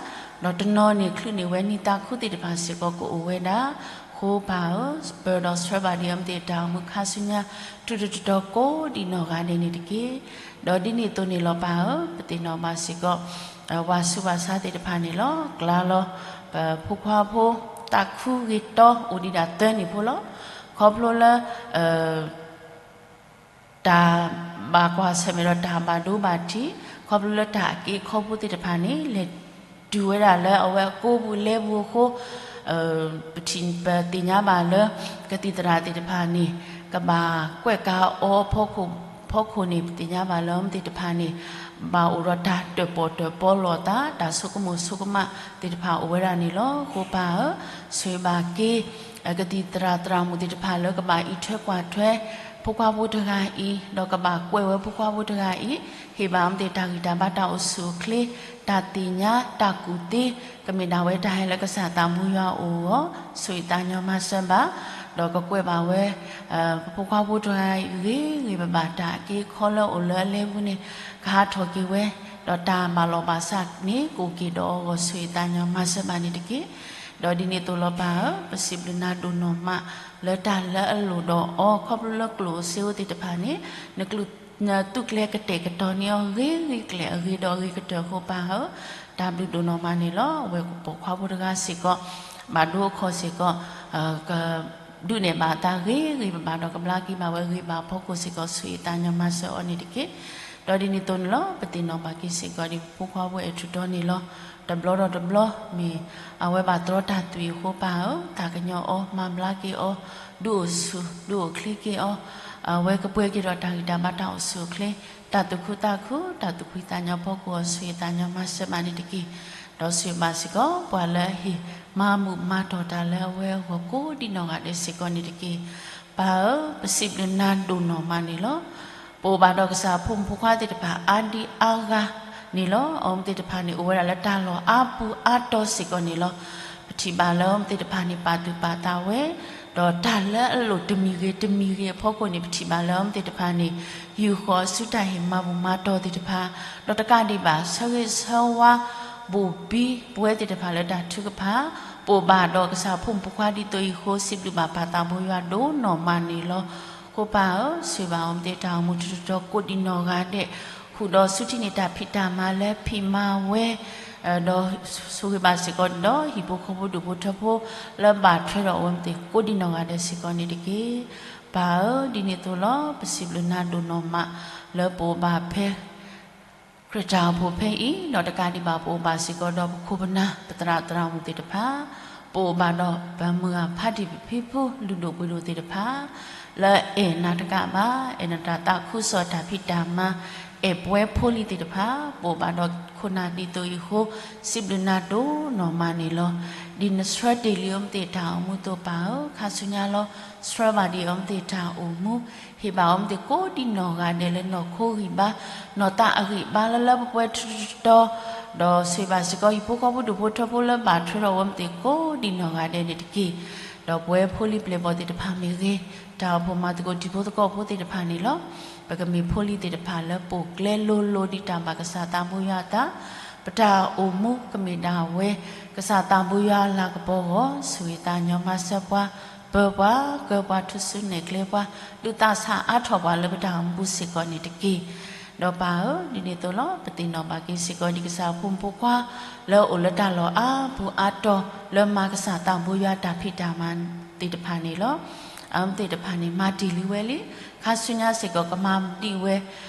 ဒီးတနီၤန့ၣ်ချုးန့ၢ်ဝဲနံၣ်သးခုသ့ၣ်တဖၣ်စ့ၢ်ကီးကအိၣ်ဝဲဒၣ်, ဃိပၢ်ဧၢ, ပၢၢ်ဒီးဆှၢဘၣ်ဒံးအဝဲသ့ၣ်တၢ်အိၣ်မူခါဆူညါ ထူးထူးတီၤတီၤကိးဒံးနီၢ်ဂၤဒဲးန့ၣ်တက့ၢ်. ဒီးဒ်န့ၣ်အသိးန့ၣ်လီၤပၢ်ဧၢ, ပသ့ၣ်နီၣ်ဘၣ်စ့ၢ်ကီး ဝၤဆူးဝၤဆါသ့ၣ်တဖၣ်န့ၣ်လီၤ. ကျါလီၤ ပဖိခွါဖိ သးခုဂ့ၤတီအိၣ်ဒံးဒၣ်သၢနံၣ်ဖိလီၤ. ခီဖျိလၢ တၢ်ဘၣ်ကွၢ်ဆၢၣ်မဲာ်ဒီးတၢ်ဘၣ်ဒိဘၣ်ထံး, ခီဖျိလၢတၢ်အက့အခီဖိသ့ၣ်တဖၣ်န့ၣ် လဲၤတုၤဝဲဒၣ်လၢအဝဲအကိးပူၤလဲပူၤအဃိ, ပထံၣ်ပသ့ၣ်ညါဘၣ်လၢ ကသံၣ်သရၣ်သ့ၣ်တဖၣ်န့ၣ် ကဘၣ်ကွဲးကၤအီၤဖီခိၣ်, ဖီခိၣ်န့ၣ် ပသ့ၣ်ညါဘၣ်လၢအဝဲသ့ၣ်တဖၣ်န့ၣ် ဘၣ်အိၣ်ဒီးတၢ်တၢၣ်ပီၣ်တၢၣ်ပီလိာ်အသး, တၢ်ဆိကမိၣ်ဆိကမးသ့ၣ်တဖၣ်အိၣ်ဝဲဒၣ်န့ၣ်လီၤ. ဃိပၢ်ဧၢ, ဆိၣ်ဂ့ၤဘၣ်က့ၤ ကသံၣ်သရၣ်သရၣ်မုၣ်သ့ၣ်တဖၣ်လၢကဘၣ်အံးထွဲကွၢ်ထွဲ ဖိခွါဖိတဂၤအံၤ, ဒီးကဘၣ်ကွဲးဝဲဖိခွါဖိတဂၤအံၤ, ဟ့ၣ်ဘၣ်အဝဲသ့ၣ်တၢ်ဂံၢ်တၢ်ဘါတၢ်အိၣ်ဆူၣ်အိၣ်ချ့, တၢ်သ့ၣ်ညါတၢ်ကူၣ်သ့, ကမ့ၢ်ဒၣ်ဝဲတၢ်ဟဲလၢကစၢ်သးဘိယွၤအအိၣ်အဂီၢ်, ဆိၣ်ဂ့ၤသးညီမၤစၢၤဘၣ်, ဒီးကကွဲးဘၣ်ဝဲ ပဖိခွါဖိတဂၤအံၤဂ့ၤဂ့ၤဘၣ်ဘၣ် တၢ်အက့အခီလၢအိၣ်လၢအလဲပူၤန့ၣ် ကဟးထီၣ်က့ၤဝဲ, ဒီးတၢ်ဘၣ်လီၤဘၣ်စးန့ၣ် ကအိၣ်က့ၤဒီးအဂီၢ် ဆိၣ်ဂ့ၤသးညီမၤစၢၤဘၣ်န့ၣ်တက့ၢ်. ဒီးဒ်န့ၣ်အသိးလီၤပၢ်ဧၢ, ပစံးဘျုးနၤဒိၣ်နီၢ်မး လၢတၢ်လၢအလိၣ်ဒီးအီၤ ခီဖျိလၢကျိၣ်ဧိၤစ့ဧိၤသ့ၣ်တဖၣ်န့ၣ် နကျူၣ် နသူၣ်ကျဲၤကတဲာ်ကတီၤန့ၢ်အီၤဂ့ၤဂ့ၤကျဲၤအဂ့ၤဒီးအဂ့ၤကတၢၢ်ဃိပၢ်ဧၢ, တၢ်ဘျုးဒိၣ်နီၢ်မးန့ၣ်လီၤ. အဝဲပိာ်ခွါဖိတဂၤစ့ၢ်ကီး ဘၣ်ဒိအခီၣ်စ့ၢ်ကီး က ဒုးနဲၣ်ဘၣ်အသးဂ့ၤဂ့ၤဘၣ်ဘၣ်ဒီး ကဘျါက့ၤဘၣ်ဝဲဂ့ၤဘၣ်အဖီခိၣ်စ့ၢ်ကီး ဆိၣ်ဂ့ၤသးညီမၤစၢၤအီၤန့ၣ်တက့ၢ်. ဒီးဒ်န့ၣ်အသိးန့ၣ်လီၤ ပသ့ၣ်နီၣ်ဘၣ်က့ၤစ့ၢ်ကီးဒ်ပဖိခွါဖိအဲၣ်ထူးတီန့ၣ်လီၤ. တဘျီဒီးတဘျီ မ့ၢ်အဝဲဘၣ်တြီတၢ်သွံၣ်အဃိပၢ်ဧၢ, သးကညီၤအီၤ မၤဘျါက့ၤအီၤ, ဒုးအိၣ်ဆူၣ် ဒုးအိၣ်ချ့က့ၤအီၤ, အဝဲကပှဲၤက့ၤဒီးတၢ်ဂံၢ်တၢ်ဘါတၢ်အိၣ်ဆူၣ်အိၣ်ချ့, တၢ်သူၣ်ခုသးခု, တၢ်သူၣ်ဖှံသးညီဖီခိၣ်အီၤ ဆိၣ်ဂ့ၤသးညီမၤစၢၤဘၣ်န့ၣ်တက့ၢ်. ဒီးဆိၣ်ဂ့ၤဘၣ်စ့ၢ်ကီး ပှၤလၢအဟ့ၣ်မၤဘူၣ်မၤတီၢ်တၢ်လၢအဝဲအဂီၢ်ကိးဒံးနီၢ်ဂၤဒဲးစ့ၢ်ကီးန့ၣ်တက့ၢ်. ပၢ်ဧၢ, ပစံးဘျုးနၤဒိၣ်နီၢ်မးန့ၣ်လီၤ. ပအိၣ်ဘၣ်ဒီးကစၢ်ဖိမုၣ်ဖိခွါသ့ၣ်တဖၣ်အါဒံအါဂၤန့ၣ်လီၤ. အဝဲသ့ၣ်တဖၣ်န့ၣ် အိၣ်ဝဲဒၣ်လၢတၢ်လီၢ်အါပူၤအါတီၤစ့ၢ်ကီးန့ၣ်လီၤ. ပထံၣ်ဘၣ်လၢအဝဲသ့ၣ်တဖၣ်န့ၣ် ပာ်သူၣ်ပာ်သးဝဲ, ဒီးတၢ်လၢအလိၣ်တမံၤဂ့ၤတမံၤဂ့ၤအဖီခိၣ်န့ၣ် ပထံၣ်ဘၣ်လၢအဝဲသ့ၣ်တဖၣ်န့ၣ် ယူာ်ဃီၤဆူတၢ်ဟ့ၣ်မၤဘူၣ်မၤတီၢ်သ့ၣ်တဖၣ်, ဒီးတကးဒံးဘၣ် ဆၢဂ့ၤဆၢဝါ ဘူးပံၤပဝဲသ့ၣ်တဖၣ်လၢတၢ်ထုကဖၣ်, ပအိၣ်ဘၣ်ဒီးကစၢ်ဖိမုၣ်ဖိခွါဒ်သိးအံၤအဃိ စံးဘျုးဘၣ်ပၢ်သးဘိယွၤဒိၣ်နီၢ်မးန့ၣ်လီၤ. ဃိပၢ်ဧၢ, ဆိၣ်ဂ့ၤဘၣ်အဝဲသ့ၣ်တၢ်အိၣ်မူထူးထူးတီၤတီၤကိးဒံးနီၢ်ဂၤဒဲး, ဃုာ်ဒီးဆူထံၣ်န့ၢ်တၢ်ဖံးတၢ်မၤလၢဖံးမၤဝဲ, ဒီးဆိၣ်ဂ့ၤဘၣ်စ့ၢ်ကီးဒီး ဟံၣ်ဖိဃီဖိဒူၣ်ဖိထၢဖိ လၢဘၣ်ထွဲဒီးအဝဲသ့ၣ်ကိးဒံးနီၢ်ဂၤဒဲးစ့ၢ်ကီးန့ၣ်တက့ၢ်. ပၢ်ဧၢ, ဒ်န့ၣ်အသိးလီၤ. ပစံးဘျုးနၤဒိၣ်နီၢ်မး လၢပအိၣ်ဘၣ်ဖဲ ခရံာ်တၢ်အိၣ်ဖှိၣ်ဖဲအံၤ, ဒီးတကးဒံးဘၣ်ပအိၣ်ဘၣ်စ့ၢ်ကီးဒီးပခိၣ်ပနၢ် ပသရၣ်သရၣ်မုၣ်သ့ၣ်တဖၣ်, ပအိၣ်ဘၣ်ဒီးပမုၢ်ဂၤဖးတံၢ်ပဖံဖုလုၢ်ဒိၣ်ပှ့ၤဒိၣ်သ့ၣ်တဖၣ် လၢအဲၣ်နၤတကးဘၣ်, အဲၣ်နတၢ်သးခုကစီၣ်တၢ်ဖံးတၢ်မၤ, အဲၣ်ပဝဲဖိလံၤသ့ၣ်တဖၣ်, ပအိၣ်ဘၣ်ဒီးခိၣ်နၢ်ဒ်သိးအံၤအဃိ စံးဘျုးနၤဒိၣ်နီၢ်မးန့ၣ်လီၤ. ဒ်နဆှၢတ့ၢ်လံအဝဲသ့ၣ်တၢ်အိၣ်မူအသိးပၢ်ဧၢ, ခါဆူညါလီၤ. ဆှၢဘၣ်ဒံးအဝဲသ့ၣ်တၢ်အိၣ်မူ, ဟ့ၣ်ဘၣ်အဝဲသ့ၣ်ကိးဒံးနီၢ်ဂၤဒဲးလၢနီၢ်ခိဂံၢ်ဘါ, နီၢ်သးအဂံၢ်ဘါလၢလၢပှဲၤပှဲၤထူးထူးတီၤတီၤ, ဒီးဆိၣ်ဂ့ၤဘၣ်စ့ၢ်ကီး ဟံၣ်ဖိဃီဖိဒူၣ်ဖိထၢဖိလၢဘၣ်ထွဲဒီးအဝဲသ့ၣ်ကိးဒံးနီၢ်ဂၤဒဲးန့ၣ်တက့ၢ်. ဒီးပဝဲဖိလံၤပျဲၢ်ဘီၣ်သ့ၣ်တဖၣ်မ့ၢ်ဂ့ၤ, တၢ်အိၣ်ဖှိၣ်မၤသကိးတံၤဖိသကိးဖိသ့ၣ်တဖၣ်န့ၣ်လီၤ. ပကမ့ၢ်ဖိလံၤသ့ၣ်တဖၣ်လၢပအိၣ်ကျဲလိၤလိၤဒ်တၢ်ဘၣ်ကစၢ်သးဘိယွၤအသး, ပတၢ်အိၣ်မူကမ့ၢ်ဒၣ်ဝဲ ကစၢ်သးဘိယွၤအလၤကပီၤအဂီၢ်, ဆိၣ်ဂ့ၤသးညီမၤစၢၤပှၤ, ပၢပှၤ, ကၢပှၤထူၣ်စုနဲၣ်ကျဲပှၤ, ဒုးသးဆးအါထီၣ်ပှၤလၢပတၢ်အိၣ်မူပူၤစ့ၢ်ကီးန့ၣ်တက့ၢ်. ဒီးပၢ်ဧၢ, ဒ်န့ၣ်အသိးလီၤ. ပသ့ၣ်နီၣ်ဘၣ်က့ၤစ့ၢ်ကီးဒ်ကစၢ်ဖိမုၣ်ဖိခွါ လၢအအိၣ်လၢတၢ်လီၢ်အါပူၤအါတီၤ လၢမၤကစၢ်သးဘိယွၤတၢ်ဖံးတၢ်မၤသ့ၣ်တဖၣ်န့ၣ်လီၤ. အဝဲသ့ၣ်တဖၣ်န့ၣ် မၤတ့ၢ်လံဝဲလံ, ခါဆူညါစ့ၢ်ကီးကမၤဒံးဝဲ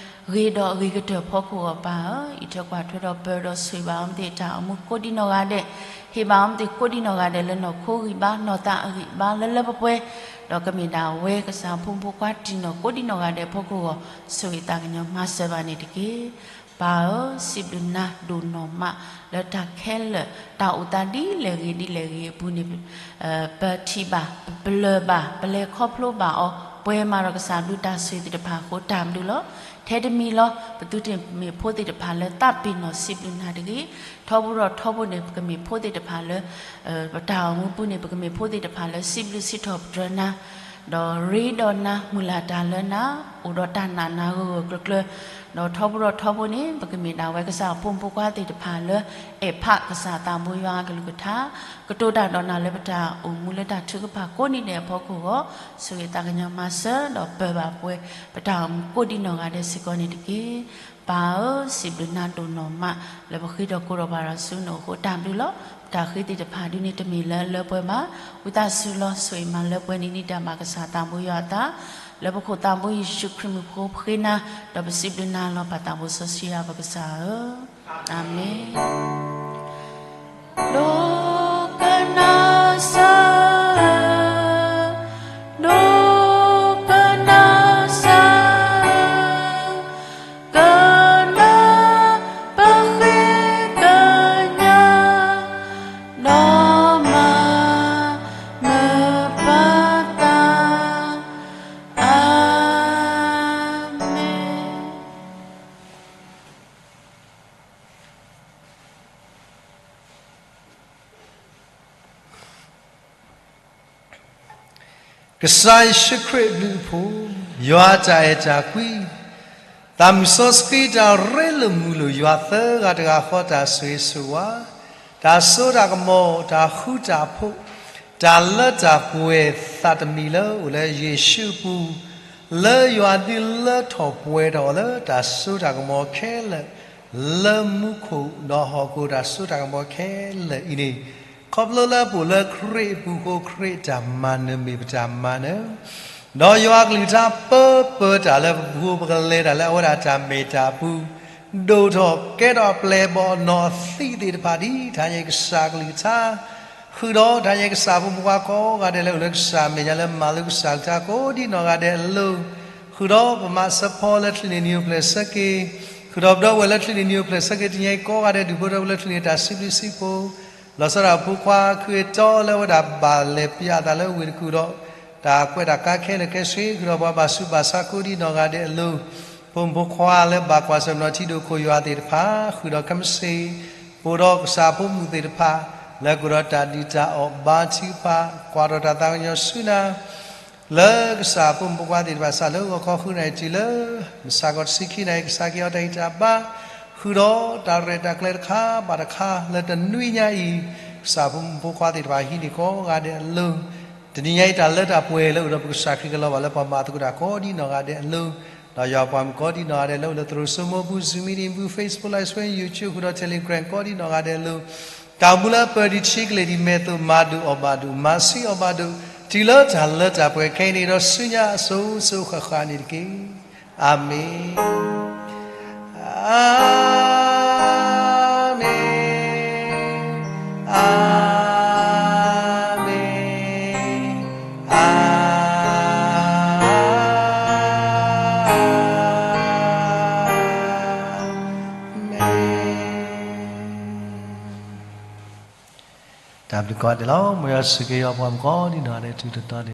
ဂ့ၤဒီးအဂ့ၤကတၢၢ်ဖီခိၣ်အီၤပၢ်ဧၢ, အံးထွဲကွၢ်ထွဲဒီးပၢဒီးဆိၣ်ဂ့ၤဘၣ်အီၤမ့ၢ်သ့ၣ်တၢ်အိၣ်မူကိးဒံနီၢ်ဂၤဒဲး, ဟ့ၣ်ဘၣ်အီၤမ့ၢ်သ့ၣ်ကိးဒံနီၢ်ဂၤဒဲးလၢနီၢ်ခိဂံၢ်ဘါ နီၢ်သးအဂံၢ်ဘါလၢလၢပှဲၤပှဲၤ, ဒီးကမ့ၢ်ဒၣ်ဝဲကစၢ်အဖိမုၣ်ဖိခွါတံၢ်နီၢ်ကိးဒံနီၢ်ဂၤဒဲးအဖီခိၣ်အဂီၢ် ဆိၣ်ဂ့ၤသးကညီၤမၤစၢၤဘၣ်န့ၣ်တက့ၢ်. ပၢ်ဧၢ, စံးဘျုးနၤဒိၣ်နီၢ်မးလၢတၢ်ခဲလၢာ် တၢ်အိၣ်သးဒ်လဲၣ်ဂ့ၤဒ်လဲၣ်ဂ့ၤအပူၤန့ၣ် ပထံၣ်ဘၣ်, ပပလၢၢ်ဘၣ်, ပလဲၤခီဖျိဘၣ်အီၤ, ပှဲၤမးဒီးကစၢ်ဘျုးတၢ်ဆိၣ်ဂ့ၤသ့ၣ်တဖၣ်အဃိတၢ်ဘျုးလီၤ. ထဲတမံၤလီၤ ပသုတမ့ၢ်ဖိသ့ၣ်တဖၣ်လၢသးပ့ၤနီၣ်စံးဘျုးနၤတဂ့ၤ. ထီဘိဒီးထီဘိန့ၣ် ပကမ့ၢ်ဖိသ့ၣ်တဖၣ်လၢ ပတၢ်အိၣ်မူပူၤန့ၣ် ပကမ့ၢ်ဖိသ့ၣ်တဖၣ်လၢစံးဘျုးစံးထီၣ်ပတြၢၤနၤ ဒီးရ့ဒီးနၤ မုၢ်လၢ်တၢ်လၢနၤ အိၣ်ဒီးတၢ်နာ်နၤဂၢၢ်ဂၢၢ်ကျၢၤကျၢၤ, ဒီးထီဘိဒီးထီဘိန့ၣ် ပကမ့ၢ်ဒၣ်ဝဲကစၢ်အဖိမုၣ်ဖိခွါသ့ၣ်တဖၣ်လၢ အဲၣ်ဖးကစၢ်သးဘိယွၤအကလုၢ်ကထါ, ကတိၤတၢ်ဒီးနၤလၢပတၢ်အိၣ်မူလၢတၢ်ထုကဖၣ်ကိးနံၤဒဲးအဖီခိၣ်အဂီၢ်, ဆိၣ်ဂ့ၤသးကညီၤမၤစၢၤ ဒီးပၢၤဘၣ်ပှဲၤ ပတၢ်အိၣ်မူကိးဒံနီၢ်ဂၤဒဲးစ့ၢ်ကီးန့ၣ်တက့ၢ်. ပၢ်ဧၢ, စံးဘျုးနၤဒိၣ်နီၢ်မး လၢပဃ့ဒီးကိးဒီးပှၤဒီးဆူနအိၣ်အဃိတၢ်ဘျုးလီၤ. ပတၢ်ဃ့သ့ၣ်တဖၣ်ဒုးန့ၣ်တမ့ၢ်လၢအလၢပှဲၤဘၣ်. ဝံသးစူၤလီၤ ဆိၣ်ဂ့ၤမၤလၢပှဲၤန့ၢ်ဒံးတၢ်ဘၣ်ကစၢ်သးဘိယွၤအသး, လၢပခိၣ်သးဘိယ့ၣ်ၡူးခရံာ်မံၤအဃိပဃ့နၤ, ဒီးပစံးဘျုးနၤလီၤ ပၢ်သးဘိစီဆှံယွၤပကစၢ်ဧၢ, အၤမ့ၣ်. ဒိကနၣ်စၢ်ဧၢ, ဒိကနၣ်စၢ်ဧၢ, ကနၣ်ပဃ့ကညး, ဒီးမၤမုာ်ပသး, အၤမ့ၣ်. ကစၢ်ယ့ၣ်ၡူးခရံာ်အဘျုးအဖှိၣ်, ယွၤအတၢ်အဲၣ်တၢ်ကွံ, သးမုၢ်စီဆှံတၢ်ရ့လိာ်မုာ်လိာ်ယွၤသၢဂၤတဂၤဃီတၢ်ဆိၣ်ဂ့ၤဆိၣ်ဝါ, တၢ်စိတၢ်ကမီၤ တၢ်ဃူတၢ်ဖိး, တၢ်လၢတၢ်ပှဲၤသးတမံၤလၢအိၣ်လၢယ့ၣ်ၡူးအပူၤ, လၢယွၤဒုးလၢထီၣ်ပှဲၤထီၣ်အီၤလၢတၢ်စိတၢ်ကမီၤခဲလၢာ် လၢမူခိၣ်ဒီးဟီၣ်ခိၣ်တၢ်စိတၢ်ကမီၤခဲလၢာ်အံၤန့ၣ်, ခီဖျိလၢပအိၣ်လၢခရံာ်အပူၤအဃိ ခရံာ်အတၢ်မၤနၢၤမ့ၢ်ပတၢ်မၤနၢၤ, ဒီးယွၤအကလုၢ်ကထါပၢပၢတၢ်လၢပပူၤ ပကလဲၤတၢ်လၢအဝဲဒၣ်တၢ်မ့ၢ်တၢ်ပူၤ, ဒိၣ်ထီၣ်ကဲထီၣ်အပျဲၢ်အဘီၣ်အနီၢ်အသံးသ့ၣ်တဖၣ်ဒ် တၢ်ညါအံၤကစၢ်ကလုၢ်ကထါ ဃုာ်ဒီးတၢ်ညါအံၤကစၢ်ဖိမုၣ်ဖိခွါကိးဂၤဒဲးလၢအိၣ်လၢကစၢ်မဲာ်ညါလၢမၤလိကစၢ်ကလုၢ်ကထါကိးဒံနီၢ်ဂၤဒဲးအလိၤ, ဃုာ်ဒီးပမၤစၢၤဖီလၢချံးန့ၣ်နံၤအိၣ်ဖျဲၣ်ဆၢက့ၤ, ဃုာ်ဒီးပဒီပုၢ်ဝဲၢ်လၢချံးန့ၣ်နံၤအိၣ်ဖျဲၣ်ဆၢက့ၤ တနံၤအံၤကိးဂၤဒဲးဒုးဖိဒီပုၢ်ဝဲၢ်လၢချံးန့ၣ်တၢ်စံးဘျုးစံးဖှိၣ်, လီၤဆီဒၣ်ဖိခွါခုးအတီလၢအဝဲဒၣ်ဘၣ်လဲၤပျးအသးလၢဝ့ၢ်တကူၣ်ဒီး တၢ်ကွဲးတၢ်ကါခဲလၢာ်ခဲဆ့ ဃုာ်ဒီးပှၤဘၣ်ဆူးဘၣ်ဆါကိးဒံနီၢ်ဂၤဒဲးအလိၤ, ဖိမုၣ်ဖိခွါလၢဘၣ်ကွၢ်ဆၢၣ်မဲာ်ထံဒိၣ်ခိၣ်ယွၤသ့ၣ်တဖၣ် ဃုာ်ဒီးခဲမုၢ်ဆ့ၣ် ပအိၣ်ဒီးကစၢ်ဖိမုၣ်သ့ၣ်တဖၣ် လၢကအိၣ်ဒီးတၢ်ဒုၣ်တၢ်အီၣ်ဘါထုကဖၣ် ကွၢ်ထီၣ်တၢ်သးကညီၤဆူနၤ လၢကစၢ်ဖိမုၣ်ဖိခွါသ့ၣ်တဖၣ် စးလၢဂီၤခီဃုနၣ်ရံၣ်တုၤလၢ မုၢ်ဆါခီတဆံခံနၣ်ရံၣ် ကစၢ်က့ၤအီၤတၢ်ဂံၢ်တၢ်ဘါ, ဃုာ်ဒီးတၢ်ရဲၣ်တၢ်ကျဲၤတခါဘၣ်တခါ လၢတနွံညါအံၤ, ကစၢ်ဖိမုၣ်ဖိခွါသ့ၣ်တဖၣ်ဟံးန့ၢ်ကိးဂၤဒဲးအလိၤ, တနံၤညါအံၤတၢ်လၢတၢ်ပှဲၤလၢအိၣ်ဒီးပကစၢ်ခရံာ်ကလီၤဘၣ်လၢပှၤဘၣ်သကိးတၢ်ကိးဒံနီၢ်ဂၤဒဲးအလိၤ, ဒီးယွၤပှၤမုၣ်ကိးဒံနီၢ်ဂၤဒဲးလၢအိၣ်လၢသရိာ်စိမိၢ်ပူၤ Zoom meeting ပူၤ Facebook Live Stream YouTube ဃုာ်ဒီး Telegram ကိးဒံနီၢ်ဂၤဒဲးအလိၤ, တၢ်အိၣ်မူလၢပၢၤဒံးဆံကလဲာ်ဒံး မဲာ်သိၣ်မၤဒိၣ်အီၣ်ဘၣ်ဒိၣ် မၤဆံးအီၣ်ဘၣ်ဒိၣ် တုၤလၢတၢ်လၢတၢ်ပှဲၤခဲအံၤန့ၣ်ဒီးဆူညါအစိၤစိၤဃၣ်ဃၣ်န့ၣ်တက့ၢ်. အၤမ့ၣ်, အၤမ့ၣ်, အၤမ့ၣ်, အၤ မ့ၣ်. တၢ်ဘျုးကိးဂၤဒဲးလီၤ. မ်ယွၤဆိၣ်ဂ့ၤယွၤပှၤမုၣ်ကိးဒံနီၢ်ဂၤဒဲး တၢ်တတီန့ၣ်